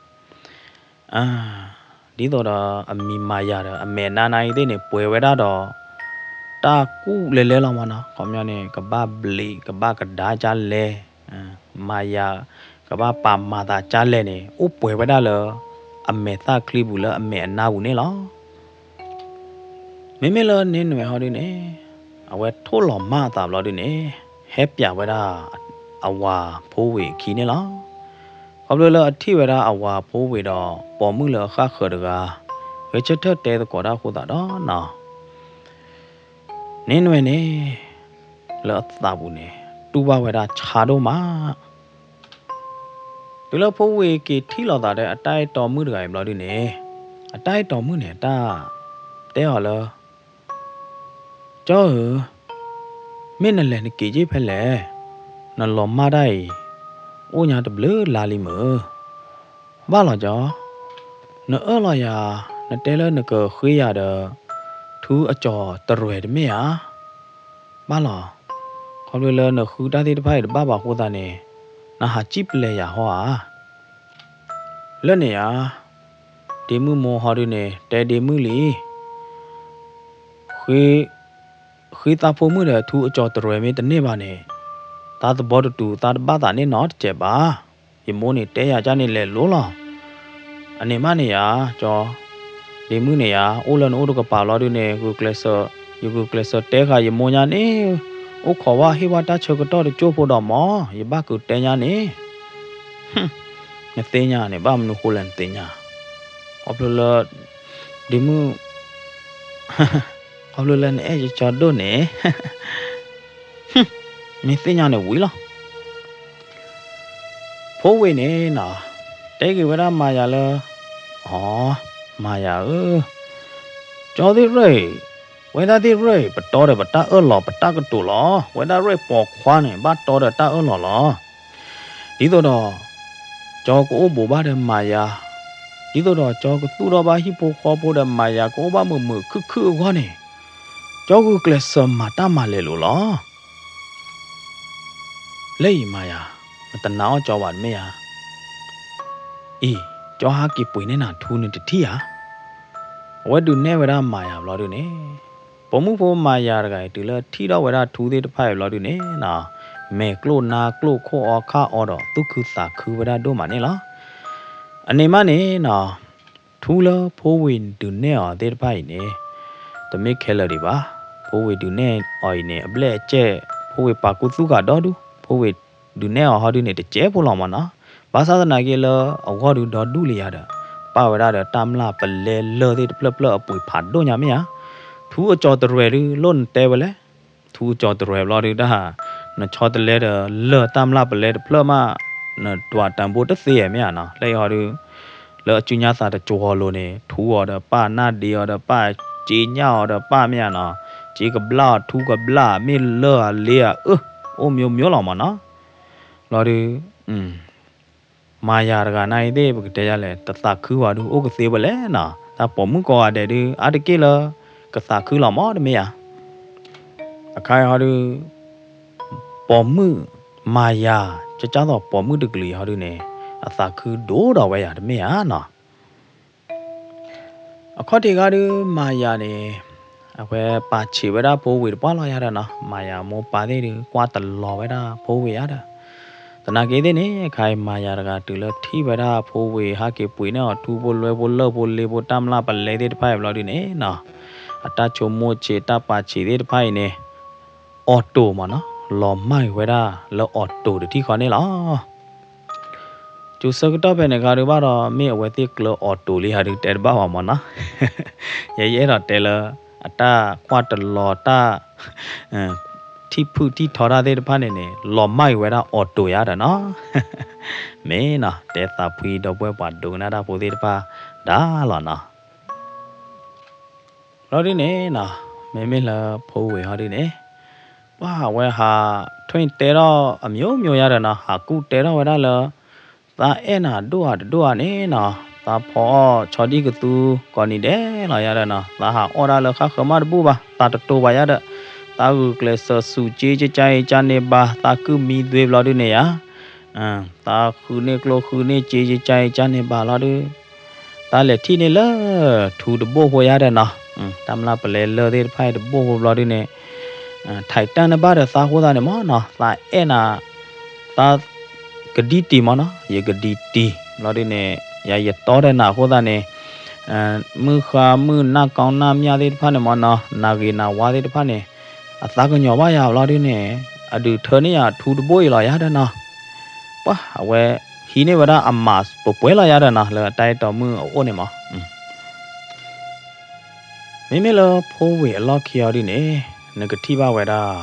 ဒ်သိးဒီးအမံၤမၤယၤဒီး အမဲာ်နါနါအံၤသ့ၣ်န့ၣ် ပှဲၤဝဲဒၣ်ဒီး တၢ်ကူၣ်လဲၤလဲၤလီၤမၢ်နီၤ, ခီပညီန့ၣ် ကဘၣ်ဘျံး ကဘၣ်ကဒါကၢ်လဲၣ်, မၤယၤ ကဘၣ်ပာ်မၤသးကၢ်လဲၣ်န့ၣ် အိၣ်ပှဲၤဝဲဒၣ်လၢ အမဲာ်သၣ်ချံပူၤလၢအမဲာ်အနါပူၤန့ၣ်လီၤ. မ့မ့ၢ်လၢန့ၢ်နွဲၣ်ဟီဒုန့ၣ် အဝဲထိၣ်လီၤမၢ်အသးဘျီဒုန့ၣ် ဟဲပျးဝဲဒၣ် အဝၤဖိဝ့ၢ်အခံန့ၣ်လီၤ. ခီဖျိလၢအထံၣ်ဝဲဒၣ်အဝၤဖိဝ့ၢ်ဒီး ပိာ်မုၣ်လၢအဃၣ်ဃၢၤတဂၤ ဂဲၤဆၢထၢၣ်တဲသကိးတၢ်အဃိသတးဒီးနီၤ, န့ၢ်နွဲၣ်န့ၣ် လၢအသးပူၤန့ၣ် တူၢ်ဘၣ်ဝဲဒၣ်ဆါဒိၣ်မး တုၤလၢဖိဝ့ၢ်က့ၤထံၣ်လိာ်သးဒီးအတၢ်အဲၣ်တီမုၣ်တဂၤအံၤဘျီဒုန့ၣ်, အတၢ်အဲၣ်တီမုၣ်န့ၣ် အတၢ်တဲအီၤလၢ ကၠီဧၢ, မ့ၢ်နလဲၤနက့ၤက့ၤဖဲလဲၣ်, နလီၤမၢ်တၢ်အံၤ အိၣ်ညါတဘျုးလါလံမုၢ်, ဘၣ်လီၤကၠီ, နအၢၣ်လီၤယၤ, နတဲလၢနကဃ့ယၤဒီး ထူအကၠီၤတရဲၣ်တမ့ၢ်ဧါ. ဘၣ်လီၤ. ခီဖျိလၢနဃုတၢ်သ့ၣ်တဖၣ်အံၤတဘၣ်ဘၣ်အဃိသတးန့ၣ်, နဟးစံၣ်ပျဲယၤဟီဧါ. လၢန့ၣ်ဧါ, ဒ့မုၣ်မိၢ်ဟီဒုန့ၣ် တဲဒ့မုၣ်လံ, ဃ့, ဃ့သးဖိမုၣ်ဒီးထူအကၠီၤတရဲၣ်မ့ၢ်တန့ၢ်ဘၣ်န့ၣ်, သးသဘီတတူာ် သးတဘၣ်သးန့ၢ်နီတစဲးဘၣ်. ယမိၢ်န့ၣ်တဲယၤကၢ်န့ၣ်လဲၤလိၤလီၤ. အန့ၣ်မးန့ၣ်ယၤ, ကၠီၤ, ဒ့မုၣ်န့ၣ်ယၤ, အိၣ်လၢနအိၣ်တကပၤလီၤဒုန့ၣ်, ဂုာ်ကျဲးစၢး, ယဂုာ်ကျဲးစၢးတဲဃာ်ယမိၢ်ညါန့ၣ်, အိၣ်ခိးဝဲဟ့ၣ်ဝဲတၢ်ဆၢကတီၢ်တကၠိၢ်ဖိဒီးမၢ်, ယဘၣ်ကုာ်တဲညါန့ၣ်. နသ့ၣ်ညါန့ၣ် ဘၣ်မနုၤဃိလဲၣ်နသ့ၣ်ညါ, ခီဖျိလၢ ဒ့မုၣ်, ခီဖျိလၢနအဲၣ်ယကၠီၤဒိၣ်န့ၣ်, မ့ၢ်သ့ၣ်ညါန့ၣ်ဝံၤလီၤ. ဖိဝ့ၢ်န့ၣ်နီၤ, တဲက့ၤဝဲဒၣ်မၤယၤလၢ, အိ, မၤယၤဧၢ, ကၠီသ့ၣ်ရၢၣ်, ဝဲဒၣ်သ့ၣ်ရၢၣ် ပတီဒီးပတၢ်အၢၣ်လီၤပတၢ်ကတိၤလီၤ. ဝဲဒၣ်ရၢၣ်ပိာ်ခွါန့ၣ် ဘၣ်တီဒီးတၢ်အၢၣ်လီၤလီၤ. ဒ်သိးဒီး ကၠီကအိၣ်ဘူးဘၣ်ဒီးမၤယၤ, ဒ်သိးဒီးကၠီကသူၣ်ထီၣ်ဘၣ်ဟံၣ်ဖိဃီဖိဒီးမၤယၤ ကအိၣ်ဘၣ်မုာ်မုာ်ခုၣ်ခုၣ်အဂီၢ်န့ၣ်, ကၠီဂုာ်ကျဲးစၢးမၤတၢ်မၤလဲၤလိၤလီၤ. လၢအံၤမၤယၤ, နတနာ်အီၣ်ကၠီဘၣ်တမ့ၢ်ဧါ. အံၤ, ကၠီဟးက့ၤပှ့ၤန့ၢ်နၤထူန့ၣ်တထံၣ်ဧါ. အဝဲဒုးနဲၣ်ဝဲဒၣ်မၤယၤဘျီဒုန့ၣ်, ပိာ်မုၣ်ဖိမၤယၤတဂၤအံၤ တုၤလၢထံၣ်ထီၣ်ဝဲဒၣ်ထူသ့ၣ်တဖၣ်အံၤဘျီဒုန့ၣ်နီၤ, မဲာ်ကျိၣ်နါကျိၣ်ခိၣ်အီခါအီဒီး သူၣ်ခုသးခုဝဲဒၣ်ဒိၣ်မးန့ၣ်လီၤ. အန့ၣ်မးန့ၣ်နီၤ, ထူလၢဖိဝ့ၢ်ဒုးနဲၣ်အီၤသ့ၣ်တဖၣ်အံၤန့ၣ်, တမ့ၢ်ခဲလၢာ်ဒံးဘၣ်. ဖိဝ့ၢ်ဒုးနဲၣ်အီၤအံၤန့ၣ် အဘျဲၣ်အစဲၣ် ဖိဝ့ၢ်ပာ်ကူသူၣ်ဃာ်ဒီဒူ, ဖိဝ့ၢ်ဒုးနဲၣ်အီၤဟီဒုန့ၣ် တစဲးဖိလီၤမၢ်နီၤ. ဘၣ်ဆၣ်သနာ်က့လၢအဂီၢ်ဒုဒီဒူၣ်လံယၤဒီး, ပာ်ဝဲဒၣ်ဒီးတၢ်မျၢ်ပလဲလၢၢ်သ့ၣ်တဖျၢၣ်ဖျၢၣ်အပှ့ၤဖးဒိၣ်ညါမ့ၢ်ဧါ. ထူအကၠီၤတရဲၣ်ဒု လိၣ်နတဲဝဲလဲၣ်. ထူအကၠီၤတရဲၣ်ဘျီဒုတၢ်, နဆီတလဲဒီးလၢၢ်တၢ်မျၢ်ပလဲတဖျၢၣ်မး, နဒွးတၢ်ဘိတသ့မ့ၢ်ဧါနီၤ. လၢအံၤဟီဒု, လၢအစုညါသးတကၠီၤလိၤန့ၣ် ထူအီၤဒီးပၢ် နၢ်ဒ့အီၤဒီးပၢ် စ့ညၣ်အီၤဒီးပၢ်မ့ၢ်ဧါနီၤ. စ့ကဘျၣ်အီၤ ထူကဘျၣ် မ့ၢ်လၢၢ်အလ့အအၢ, အိၣ်မ့ၢ်မ့ၢ်လီၤမၢ်နီၤ. ဘျီဒု မၤယၤတဂၤန့ၣ်သ့ၣ် ပကတဲယၤလဲၣ် တသးခုဘၣ်ဒု အိၣ်ကသ့ဝဲလဲၣ်နီၤ. တၢ်ပိာ်မုၣ်ကိးဂၤဒဲးဒု အါတက့ၢ်လၢ ကသးခုလီၤမၢ်တမ့ၢ်ဧါ. အခါအံၤဟီဒု ပိာ်မုၣ်မၤယၤ, ကကၢ်သိးပိာ်မုၣ်တကလုာ်အံၤဟီဒုန့ၣ် အသးခုဒိၣ်ဒီးဝဲယၤတမ့ၢ်ဧါနီၤ. အခီၣ်ထံးခါဒု မၤယၤန့ၣ် အဝဲပာ်ဆံးဝဲဒၣ်ဖိဝ့ၢ်တပှၢ်လီၤယၤဒီးနီၤ. မၤယၤမိၢ်ပၢ်သ့ၣ်ဒု ကွၢ်တလီၤဝဲဒၣ်ဖိဝ့ၢ်ယၤဒီး, သနာ်က့သ့ၣ်န့ၣ် အခါအံၤမၤယၤတဂၤတုၤလၢထံၣ်ဝဲဒၣ်ဖိဝ့ၢ်ဟးက့ၤပှ့ၤန့ၢ်အီၤထူဖိလွဲဖိလၢၢ်ဖိလ့ဖိတၢ်မျၢ်ပလဲသ့ၣ်တဖၣ်အံၤဘျီဒုန့ၣ်နီၤ, အတၢ်ဆိကမိၣ်ဆံးတၢ်ပာ်ဆံးသ့ၣ်တဖၣ်အံၤန့ၣ် အီၣ်တိၢ်မၢ်နီၤ, လီၤမၢ်က့ၤဝဲဒၣ်လၢအီၣ်တိၢ်တထံၣ်ဃီန့ၣ်လီၤ. ကၠိဆၢကတီၢ်ဖဲန့ၣ်ခါဒုဘၣ်ဒီး မ့ၢ်အဝဲသ့ၣ်ကျၢအီၣ်တိၢ်လံဟးဒု တဲတဘၣ်ဘၣ်မၢ်နီၤ. ယဲယအဲၣ်ဒိးတဲလၢ အတၢ်ကွၢ်တလီၤတၢ် ထံၣ်ဖုၣ်ထံၣ်ထီတၢ်သ့ၣ်တဖၣ်န့ၣ်န့ၣ် လီၤမၢ်က့ၤဝဲဒၣ်အီၣ်တိၢ်ယၤဒီးနီၤ. မ့ၢ်နီၤ တဲသးဖှံဒီပုၢ်ဝဲၢ်ပှၤဒိကနၣ်တၢ်ဖိသ့ၣ်တဖၣ်ဒၣ်လီၤနီၤ. ဘျီဒုန့ၣ်နီၤ, မ့မ့ၢ်လၢဖိဝ့ၢ်ဟီဒုန့ၣ်, ပှၤအဝဲဟးထွံၣ်တဲထီၣ်အမျိုးမျိုးယၤဒီးနီၤ, ဟးကူၣ်တဲထီၣ်ဝဲဒၣ်လၢ သးအဲၣ်နၤဒိၣ်ဧါတဒိၣ်ဧါန့ၣ်နီၤ, သးဖီအီၣ်ဆီဒံၣ်ကသူကိးနံၤဒဲးလီၤယၤဒီးနီၤ, သးဟးအီၣ်ဒၣ်လၢဃၣ်ဃၢၤမးတဘူၣ်ဘၣ်, သးတတိၤဘၣ်ယၤဒီး, သးဂုာ်ကျဲးစၢးစူးက့ကကါအံၤကန့ၢ်ဘၣ်, သးကုၢ်မံသွ့ဘျီဒုန့ၣ်ယၤ သးဃုန့ၢ်ကျိဃုန့ၢ်စ့ယကါအံၤကန့ၢ်ဘၣ်လီၤဒု, သးလဲၤထံၣ်န့ၢ်လၢ ထူတဘိၣ်ဖိယၤဒီးနီၤ, တၢ်မျၢ်ပလဲလၢၢ်သ့ၣ်တဖၣ်အံၤတဘိၣ်ဖိဘျီဒုန့ၣ်, ထဲးတၢ်န့ၢ်ဘၣ်ဒီးသးအဃိသတးန့ၣ်မၢ်နီၤ, သးအဲၣ်နၤ, သးကဒံတံၤမၢ်နီၤ, ယကဒံတံၤဘျီဒုန့ၣ်, ယၤယတီဒီးနၤအဃိသတးန့ၣ်, မုၢ်ဃါမုၢ်နၢ်ကီနၢ်မၠၣ်သ့ၣ်တဖၣ်န့ၣ်မၢ်နီၤ, နၤဂ့ၤနၤဝါသ့ၣ်တဖၣ်န့ၣ်, အသးကညီၤဘၣ်ယၤဘျီဒုန့ၣ်, အဒုးထၢန့ၢ်ယၤထူတဘိၣ်အံၤလီၤယၤဒီးနီၤ, ပှၤအဝဲဟံးန့ၢ်ဝဲဒၣ်အမးပှဲၤပှဲၤလီၤယၤဒီးနီၤ, လၢအတၢ်အဲၣ်တီမုၣ်အအိၣ်န့ၣ်မၢ်. မ့မ့ၢ်လၢဖိဝ့ၢ်အလီၢ်ခံအီၤဒုန့ၣ်, နကထံၣ်ဘၣ်ဝဲဒၣ်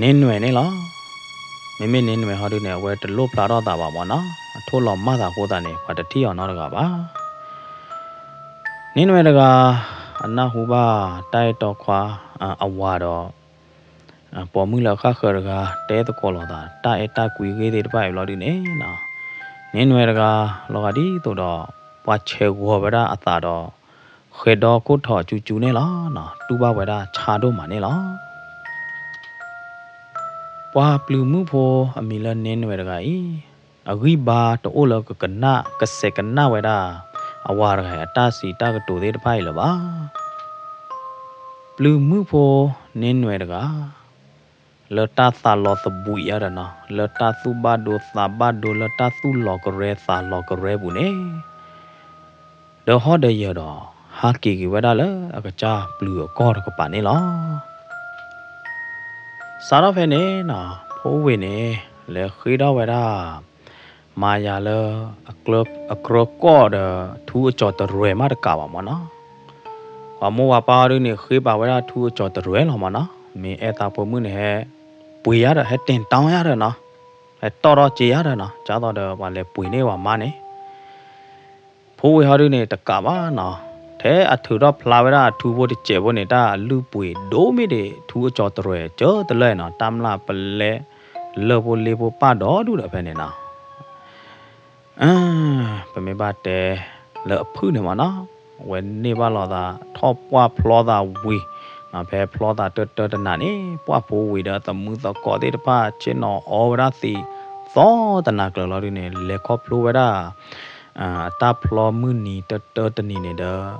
န့ၢ်နွဲၣ်န့ၣ်လီၤ. မ့မ့ၢ်န့ၢ်နွဲၣ်ဟီဒုန့ၣ် အဝဲတလိၣ်ဖျါထီၣ်သးဘၣ်မၢ်နီၤ, အထိၣ်လီၤမၢ်သးအဃိသတးန့ၣ် ပှၤတထံၣ်အီၤနီတဂၤဘၣ်. န့ၢ်နွဲၣ်တဂၤ အနၢ်ဟူဘၣ်တၢ်အဲၣ်တီခွါ အဝၤဒီး ပိာ်မုၣ်လၢအဃၣ်ဃၢၤတဂၤ တဲသကိးလိာ်သး တၢ်အဲၣ်တၢ်ကွံဂ့ၢ်သ့ၣ်တဖၣ်အံၤဘျီဒုန့ၣ်နီၤ, န့ၢ်နွဲၣ်တဂၤ လီၤဂာ်ဒ်သိးဒီး ပှၤဆဲးဂီၤဝဲဒၣ်အသးဒီး ဃဲၤဒီခိၣ်ထီၣ်ကၠူကၠူန့ၣ်လီၤ. တူၢ်ဘၣ်ဝဲဒၣ်ဆါဒိၣ်မးန့ၣ်လီၤ. ပှၤပျုၤမုၣ်ဖိအမံၤလၢနွဲၣ်တဂၤအံၤ, အဂံၢ်ဘါတအိၣ်လၢကကနၣ် ကစဲးကနၣ်ဝဲဒၣ် အဝၤတဂၤအံၤ အတၢ်စံးတၢ်ကတိၤသ့ၣ်တဖၣ်အံၤလၢၤဘၣ်. ပျုၤမုၣ်ဖိနွဲၣ်တဂၤ လၢတၢ်သးလီၤသဘှံးယါဒီးနီၤ, လၢတၢ်သူၣ်ဘၣ်ဒိသးဘၣ်ဒိ လၢတၢ်သူၣ်လီၤကရဲသးလီၤကရဲပူၤန့ၣ် ဒီးဟီၣ်ဒီးယၢၤဒီး ဟးက့ၤက့ၤဝဲဒၣ်လၢအကစၢ်ပျုၤအကီၢ်တကပၤန့ၣ်လီၤ. စးထီၣ်ဖဲန့ၣ်နီၤ, ဖိဝ့ၢ်န့ၣ် လဲၤဃ့ထီၣ်ဝဲဒၣ် မၤယၤလၢ အကြၢကီၢ်ဒီး ထူအကၠီၤတရဲၣ်မးတကးဘၣ်မၢ်နီၤ. ပှၤမိၢ်ပှၤပၢ်အီၤဒုန့ၣ် ဃ့ပာ်ဝဲဒၣ်ထူအကၠီၤတရဲၣ်လီၤမၢ်နီၤ. မ့ၢ်အဲၣ်သးဖိမုၣ်န့ၣ် ဟဲပှ့ၤယါဒီး ဟဲတဲာ်တီယါဒီးနီၤ, ဟဲတီၢ်ထီၣ်က့ၤယါဒီးနီၤ, ကသိးဒီးပှၤလဲၤပှ့ၤန့ၢ်ဝဲမါန့ၣ် ဖိဝ့ၢ်ဟီဒုန့ၣ် တကးဘၣ်နီၤ, ထဲအထုးထီၣ်ဖျါဝဲဒၣ်အထူဖိတစဲးဖိန့ၣ် တၢ်အလုၢ်ပှ့ၤဒိၣ်မ့ၢ်ဒံး ထူအကၠီၤတရဲၣ်ကၢတလၢနီၤ, တၢ်မျၢ်ပလဲ လၢၢ်ဖိလ့ဖိပၢ်ဒီဒူၣ်ဒီးဖဲန့ၣ်နီၤ. ပမ့ၢ်ဘၣ်တဲလၢအဖုၣ်န့ၣ်မၢ်နီၤ, အဝဲန့ၢ်ဘၣ်လိာ်သး ထီၣ်ပှၢ်ဖျီသးဝံၤ, ဖဲဖျီသးတၢတၢတနၤန့ၣ် ပှၢ်ဖိဝ့ၢ်ဒီးသမုသကိးသ့ၣ်တဖၣ် ဆ့ၣ်နီၤအီဝဲဒၣ်သံး သီတနၤကျၢၤလီၤဒုန့ၣ် လဲၤခီဖျိဝဲဒၣ် အတၢ်ဖျီမုၢ်နံၤတၢတၢတနံၤန့ၣ်ဒီး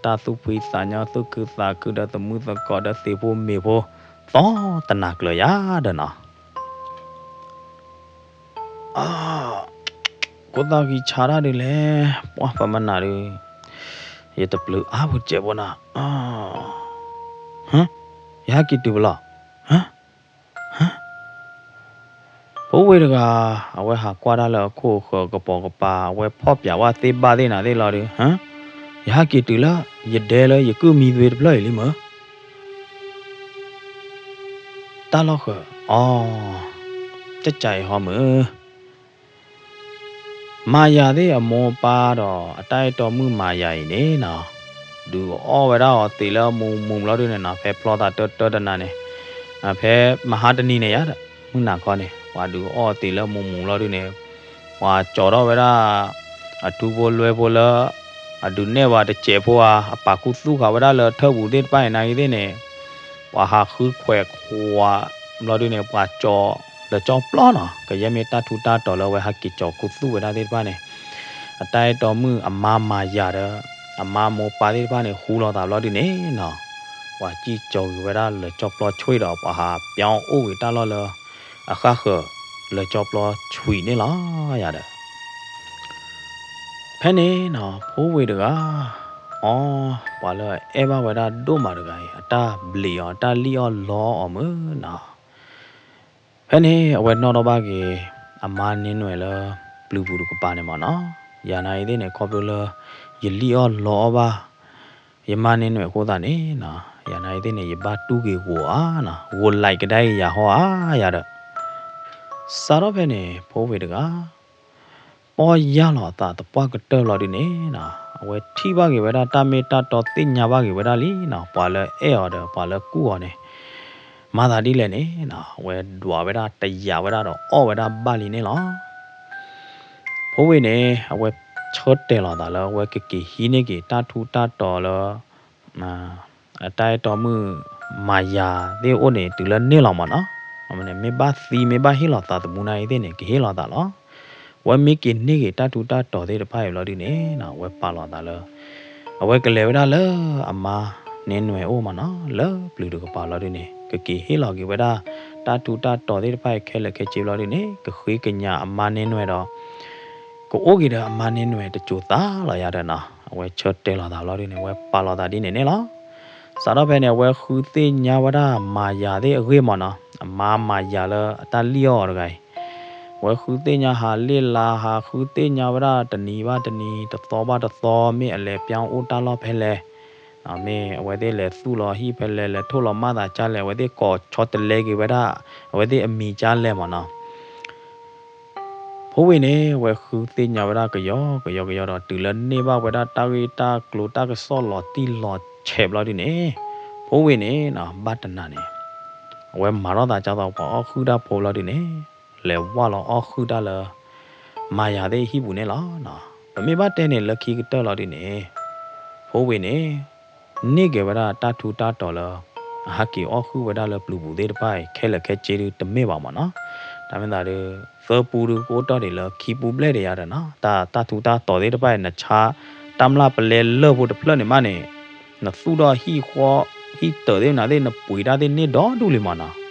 တၢ်သူၣ်ဖှံသးညီသူၣ်ခုသးခုဒီးသမုသကိးဒီးသ့ၣ်ဖိမ့ၢ်ဖိ သီတနၤကျၢၤယါဒီးနီၤ. အ ကိသၣ်ဂံၢ်ဆါတၢ်ဒုးလဲၣ်, ပှၢ်ပမနၤဒုး, ယတပျုၤအါပူၤစဲးဖိနၤ, ယဟဲက့ၤတုၤပလီၢ်, ဖိဝ့ၢ်တဂၤ အဝဲဟးကွၢ်တၢ်လၢအခိၣ်အဃၢၤ ကပိာ်ကပၤ အဝဲဖီၣ်ပြးဝဲသ့ၣ်ဘၣ်သ့ၣ်နၤသ့ၣ်လီၤဒုး, ယဟဲက့ၤတုၤလၢ ယဒဲလၢယကုၢ်မံသွ့တဖျၢၣ်အံၤလံမၢ် တၢ်လီၢ်ဃၢၤ, အီ, ကကအံၤဟီမုၢ်, မၤယၤသ့ၣ်အမိၢ်ပၢ်ဒီး အတၢ်အဲၣ်တီမုၣ်မၤယၤအံၤန့ၣ်နီၤ, ဒုးအီၣ်ဝဲဒၣ်အီၤသံးလၢမူးမူးဘျီဒုန့ၣ်နီၤ, ဖဲဖျီသးတၢတၢတနၤန့ၣ်, ဖဲမဟါတနံၤန့ၣ်ယါဒီး မုၢ်နၤခီန့ၣ် ပှၤဒုးအီၣ်အီၤသံးလၢမူးမူးဘျီဒုန့ၣ်, ပှၤကၠီၤထီၣ်ဝဲဒၣ် အထူဖိလွဲဖိလၢ အဒုးနဲၣ်ဝဲတစဲးဖိဧါ, အပာ်ခူသူၣ်ဃာ်ဝဲဒၣ်လၢထၢၣ်ပူၤသ့ၣ်တဖၣ်အံၤနာ်ဂ့ၤသ့ၣ်န့ၣ်, ပှၤဟးဃုခွဲးခွးဘျီဒုန့ၣ် ပှၤကၠီၤလၢကၠီပျီနီၤ, ကယဲၢ်မ့ၢ်တၢ်ထူးတၢ်တီၤလၢအဝဲဟးက့ၤကၠီၤခူသူၣ်ဝဲဒၣ်သ့ၣ်တဖၣ်န့ၣ်, အတၢ်အဲၣ်တီမုၣ်အမါမၤယၤဒီး အမါမိၢ်ပၢ်သ့ၣ်တဖၣ်န့ၣ် ဃူလိာ်သးဘျီဒုန့ၣ်နီၤ, ပှၤစံၣ်ကၠီၤဂ့ၤဝဲဒၣ်လၢကၠီပျီဆွံဒီး ပှၤဟးပၠီအိၣ်ဂ့ၤတၢ်လီၢ်လၢ အဃၣ်ဃၢၤလၢကၠီပျီဆွံန့ၣ်လီၤယၤဒီး ဖဲန့ၣ်နီၤ ဖိဝ့ၢ်တဂၤ အီ, ပှၤလၢအအဲၣ်ဘၣ်ဝဲဒၣ်ဒိၣ်မးတဂၤအံၤ အတၢ်ဘျံးအီၤ အတၢ်လံၣ်အီၣ်လီအီၣ်မုၢ်နီၤ. ဖဲန့ၣ် အဝဲနီၣ်ထီၣ်ဘၣ်က့ၤ အမါန့ၢ်နွဲၣ်လၢ ပျုၤပူၤတကပၤန့ၣ်မၢ်နီၤ. ယၤနာ်အံၤသ့ၣ်န့ၣ် ခီဖျိလၢ ယလံၣ်အီၣ်လီအီၣ်ဘၣ် ယမါန့ၢ်နွဲၣ်အဃိသတးန့ၣ်နီၤ, ယၤနာ်အံၤသ့ၣ်န့ၣ် ယဘၣ်တူၢ်က့ၤဂိၤဧါနီၤ, ဂိၤလံကဒါအံၤယၤဟီဧါယၤဒီး စးထီၣ်ဖဲန့ၣ် ဖိဝ့ၢ်တဂၤ ပီၢ်ယၢ်လီၤအသးသပှၢ်ကတၢၢ်လီၤဒုန့ၣ်နီၤ, အဝဲထံၣ်ဘၣ်က့ၤဝဲဒၣ်တၢ်မ့ၢ်တၢ်တီ သ့ၣ်ညါဘၣ်က့ၤဝဲဒၣ်လံနီၤ, ပှၤလၢအဲၣ်အီၤဒီးပှၤလၢကူၣ်အီၤန့ၣ် မၤသးဒ်လဲၣ်န့ၣ်နီၤ, အဝဲဒွးဝဲဒၣ်တယာ်ဝဲဒၣ်ဒီးအီၣ်ဝဲဒၣ်ဘၣ်လံန့ၣ်လီၤ. ဖိဝ့ၢ်န့ၣ် အဝဲဆၢတဲာ်လီၤသးလၢ အဝဲကက့ၤဟံးန့ၢ်က့ၤတၢ်ထူးတၢ်တီၤလၢ အတၢ်အဲၣ်တီမုၣ်မၤယၤသ့ၣ်အိၣ်န့ၣ် တုၤလၢန့ၢ်လီၤမၢ်နီၤ. မ့ၢ်ဘၣ်သံမ့ၢ်ဘၣ်ဟ့ၣ်လီၤသးသမူနာ်အံၤသ့ၣ်န့ၣ် ကဟ့ၣ်လီၤသးလီၤ. အဝဲမ့ၢ်က့ၤန့ၢ်က့ၤတၢ်ထူးတၢ်တီၤသ့ၣ်တဖၣ်အံၤဘျီဒုန့ၣ်နီၤ, အဝဲပာ်လီၤသးလၢ အဝဲကလဲၤဝဲဒၣ်လၢအမါန့ၢ်နွဲၣ်အိၣ်မၢ်နီၤ, လၢပျုၤတကပၤဘျီဒုန့ၣ် ကက့ၤဟ့ၣ်လီၤက့ၤဝဲဒၣ် တၢ်ထူးတၢ်တီၤသ့ၣ်တဖၣ်အံၤခဲလၢာ်ခဲဆ့ဘျီဒုန့ၣ် ကဃ့ကညးအမါန့ၢ်နွဲၣ်ဒီး ကအိၣ်က့ၤဒီးအမါန့ၢ်နွဲၣ်တစိၤသးလီၤယၤဒီးနီၤ, အဝဲဆၢတဲာ်လီၤသးဘျီဒုန့ၣ် အဝဲပာ်လီၤသးဒ်န့ၣ်န့ၣ်လီၤ. စးထီၣ်ဖဲန့ၣ် အဝဲဃုသ့ၣ်ညါဝဲဒၣ်မၤယၤသ့ၣ်အဂ့ၢ်မၢ်နီၤ, အမါမၤယၤလၢအတၢ်လံၣ်အီၣ်အီၤတဂၤအံၤ အဝဲဃုသ့ၣ်ညါဟးလ့ၣ်လါ ဟးဃုသ့ၣ်ညါဝဲဒၣ်တနံၤဘၣ်တနံၤ တသီဘၣ်တသီ မ့ၢ်အလဲၤပၠီအိၣ်တၢ်လီၢ်ဖဲလဲၣ်, မ့ၢ်အဝဲသ့ၣ်လဲၤသူၣ်လီၤဟံၣ်ဖဲလဲၣ် လဲၤထိၣ်လီၤမၢ်သးကၢ်လဲၣ် အဝဲသ့ၣ်ကိးဆီတလဲက့ၤဝဲဒၣ် အဝဲသ့ၣ်အမံၤကၢ်လဲၣ်မၢ်နီၤ. ဖိဝ့ၢ်န့ၣ် အဝဲဃုသ့ၣ်ညါဝဲဒၣ်ကယီကယီကယီဒီး တုၤလၢန့ၢ်ဘၣ်ဝဲဒၣ်တၢ်ဂ့ၢ်တၢ်ကျိၤတၢ်ကစီၣ်လီၤတံၢ်လီၤဆဲးဘျီဒုန့ၣ်, ဖိဝ့ၢ်န့ၣ် ဘၣ်တနၤန့ၣ် အဝဲမၤထီၣ်သးကၢ်သိးပှၤအီၣ်ဃုာ်တၢ်ဖိဘျီဒုန့ၣ် လဲၤဝၢ်လီၤအီၣ်ဃုာ်တၢ်လၢ မၤယၤသ့ၣ်အဟံၣ်ပူၤန့ၣ်လီၤ. ပမ့ၢ်ဘၣ်တဲန့ၣ်လၢခံကတၢၢ်လီၤဒုန့ၣ် ဖိဝ့ၢ်န့ၣ် န့ၢ်က့ၤဝဲဒၣ်တၢ်ထူးတၢ်တီၤလၢ အဟးက့ၤအီၣ်ဃုာ်ဝဲဒၣ်လၢပျုၤပူၤသ့ၣ်တဖၣ်အံၤ ခဲလၢာ်ခဲဆ့ဒုတမ့ၢ်ဘၣ်မၢ်နီၤ. တၢ်မ့ၢ်သးဒု သၢပူဒုကအိၣ်တ့ၢ်ဒံးလၢခံပူဘျဲၣ်ဒံးယါဒီးနီၤ, တၢ် တၢ်ထူးတၢ်တီၤသ့ၣ်တဖၣ်အံၤ နဆါ တၢ်မျၢ်ပလဲလၢၢ်ဖိတဖျၢၣ်န့ၣ်မးန့ၣ် နသူၣ်ထီၣ်ဟံၣ်ဃီ ဟံၣ်တၢၤသ့ၣ်နၤသ့ၣ် နပှ့ၤတၢ်သ့ၣ်န့ၢ်ဒီဒူၣ်လံမၢ်နီၤ.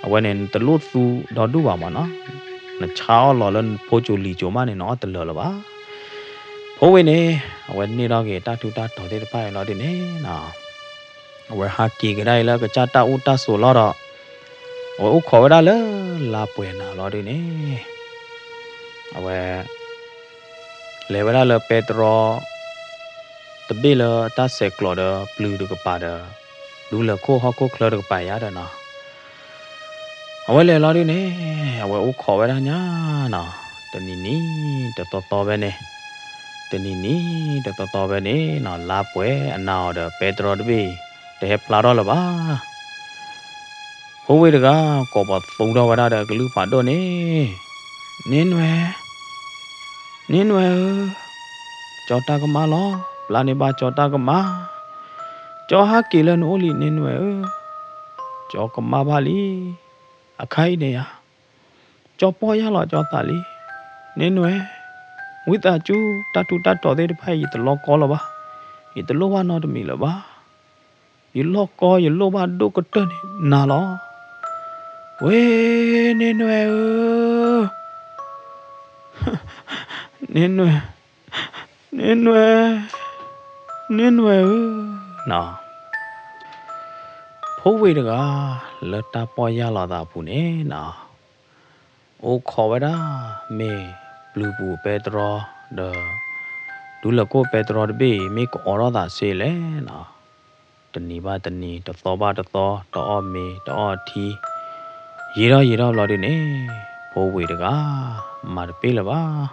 အဝဲန့ၣ် နတလိၣ်သူဒီဒူၣ်ဘၣ်မၢ်နီၤ. နဆါအီၣ်လီၤလၢနဖိစိၤလံၤစိၤမးန့ၣ် နအီၣ်တလၢာ်လၢၤဘၣ်. ဖိဝ့ၢ်န့ၣ် အဝဲန့ၢ်ထီၣ်က့ၤတၢ်ထူးတၢ်တီၤသ့ၣ်တဖၣ်အံၤလီၤဒုန့ၣ်နီၤ အဝဲဟးက့ၤကဒါအံၤလၢကစၢ်တၢ်အိၣ်တၢ်ဆိးလီၢ်ဒီး အဝဲအိၣ်ခိးဝဲဒၣ်လၢလါပှဲၤနၤလီၤဒုန့ၣ် အဝဲ လဲၤဝဲဒၣ်လၢပဲတြီ တဘ့ၣ်လၢတၢ်ဆဲးကျိးဒီးပျုၤတကပၤဒီး ဒူလၢၢ်ခိၣ်ဟီၣ်ခိၣ်ချၢတကပၤယါဒီးနီၤ အဝဲလဲၤလီၤဒုန့ၣ် အဝဲအိၣ်ခိးဝဲဒၣ်ညါနီၤ တနံၤနံၤတသီသီဖဲန့ၣ် တနံၤနံၤတသီသီဖဲန့ၣ်နီၤ လါပှဲၤအနၤအီၤဒီးပဲတြီတဘ့ၣ်အံၤ တဟဲဖျါထီၣ်လၢၤဘၣ်. ဖိဝ့ၢ်တဂၤ ကိးပသူထီၣ်ဝဲဒၣ်ဒီးကလုၢ်ဖးဒိၣ်န့ၣ် န့ၢ်နွဲၣ် န့ၢ်နွဲၣ်ဧၢ, ကၠီတၢ်ကမၣ်လီၤ, ဘျါန့ၢ်ဘၣ်ကၠီတၢ်ကမၣ်, ကၠီဟးက့ၤလၢနအိၣ်လံန့ၢ်နွဲၣ်ဧၢ, ကၠီကမၣ်ဘၣ်လံ, အခါအံၤန့ၣ်ယါ, ကၠီပီၢ်ယၢ်လီၤကၠီသးလံ, န့ၢ်နွဲၣ်, ဝံသးစူၤ တၢ်ထူးတၢ်တီၤသ့ၣ်တဖၣ်အံၤ ယတလီၢ်ကီလၢၤဘၣ်, ယတလိၣ်ဘၣ်နီတမံၤလၢၤဘၣ်. ယလီၢ်ကီယလိၣ်ဘၣ်ဒိၣ်ကတၢၢ်န့ၣ်နၤလီၤ. ဝ့ၢ်န့ၢ်နွဲၣ်ဧၢ, န့ၢ်နွဲၣ်, န့ၢ်နွဲၣ်, န့ၢ်နွဲၣ်ဧၢ, နီၤ. ဖိဝ့ၢ်တဂၤ လၢတၢ်ပီၢ်ယၢ်လီၤသးအပူၤန့ၣ်နီၤ, အိၣ်ခိးဝဲဒၣ် မ့ၢ်ပျုၤပူၤပဲတြီ ဒီး ဒူလၢၢ်ခိၣ်ပဲတြီတဘ့ၣ်အံၤ မ့ၢ်ကအိးထီၣ်သးစ့လဲၣ်နီၤ, တနံၤဘၣ်တနံၤ တသီဘၣ်တသီ တအီၣ်မ့ၤ တအီၣ်ထံ ယံာ်ထီၣ်ယံာ်ထီၣ်ဘျီဒုန့ၣ် ဖိဝ့ၢ်တဂၤ မၤတပ့ၢ်လၢၤဘၣ်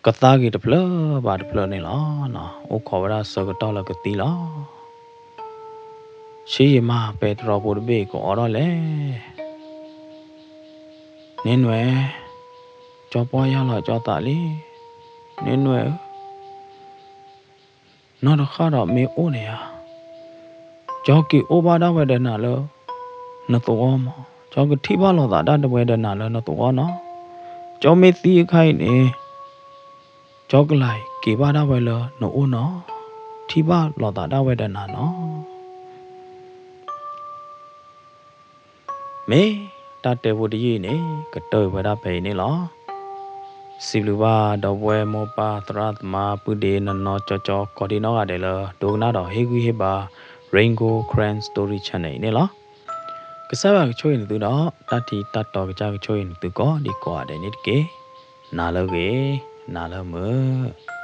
ကသါက့ၤတဖျၢၣ်ဘၣ်တဖျၢၣ်န့ၣ်လီၤ. အိၣ်ခိးဝဲဒၣ်ဆၢကတီၢ်လၢကသံလီၤ. ဆံးယံာ်မး ပဲတြီဖိတဘ့ၣ်ကအိးထီၣ်လဲၣ်. န့ၢ်နွဲၣ်, ကၠီပီၢ်ယၢ်လီၤကၠီသးလံ. န့ၢ်နွဲၣ်ဧၢ, နီၢ်တဃၣ်ဒီးမ့ၢ်အိၣ်န့ၣ်ဧါ, ကၠီက့ၤအိၣ်ဘၣ်ဒၣ်ဝဲဒီးနၤလၢနသဝီမး, ကၠီကထံၣ်ဘၣ်လိာ်သးဒၣ်ဝဲဒီးနၤလၢနသဝီနီၤ. ကၠီမ့ၢ်သံအခါအံၤန့ၣ် ကၠီကလဲၤက့ၤဘၣ်ဒၣ်ဝဲလၢနအိၣ်နီၤ, ထံၣ်ဘၣ်လိာ်သးဒၣ်ဝဲဒီးနၤနီၤ. မ့ၢ်တၢ်တဲဖိတယုၢ်အံၤန့ၣ် ကတၢၢ်ဝဲဒၣ်ဖဲအံၤန့ၣ်လီၤ. စံးဘျုးဘၣ်ဒီပုၢ်ဝဲၢ်မိၢ်ပၢ်သရၣ်သမါ ပုၢ်ဒ့နနီၢ်ကၠီကၠီ ကိးဒံနီၢ်ဂၤဒဲးလၢ ဒိကနၣ်ဒီးဟ့ၣ်ဂံၢ်ဟ့ၣ်ဘါ Rain Gold Karen Story Channel အံၤန့ၣ်လီၤ. ကစၢ်ယွၤကဆိၣ်ဂ့ၤနသုဒီး တၢ်ထံတၢ်တီကစၢ်ကဆိၣ်ဂ့ၤနသုကိးဒံကိးဂၤဒဲးန့ၣ်တက့ၢ်. နၤလၢဂ့ၤ, နၤလၢမုာ်.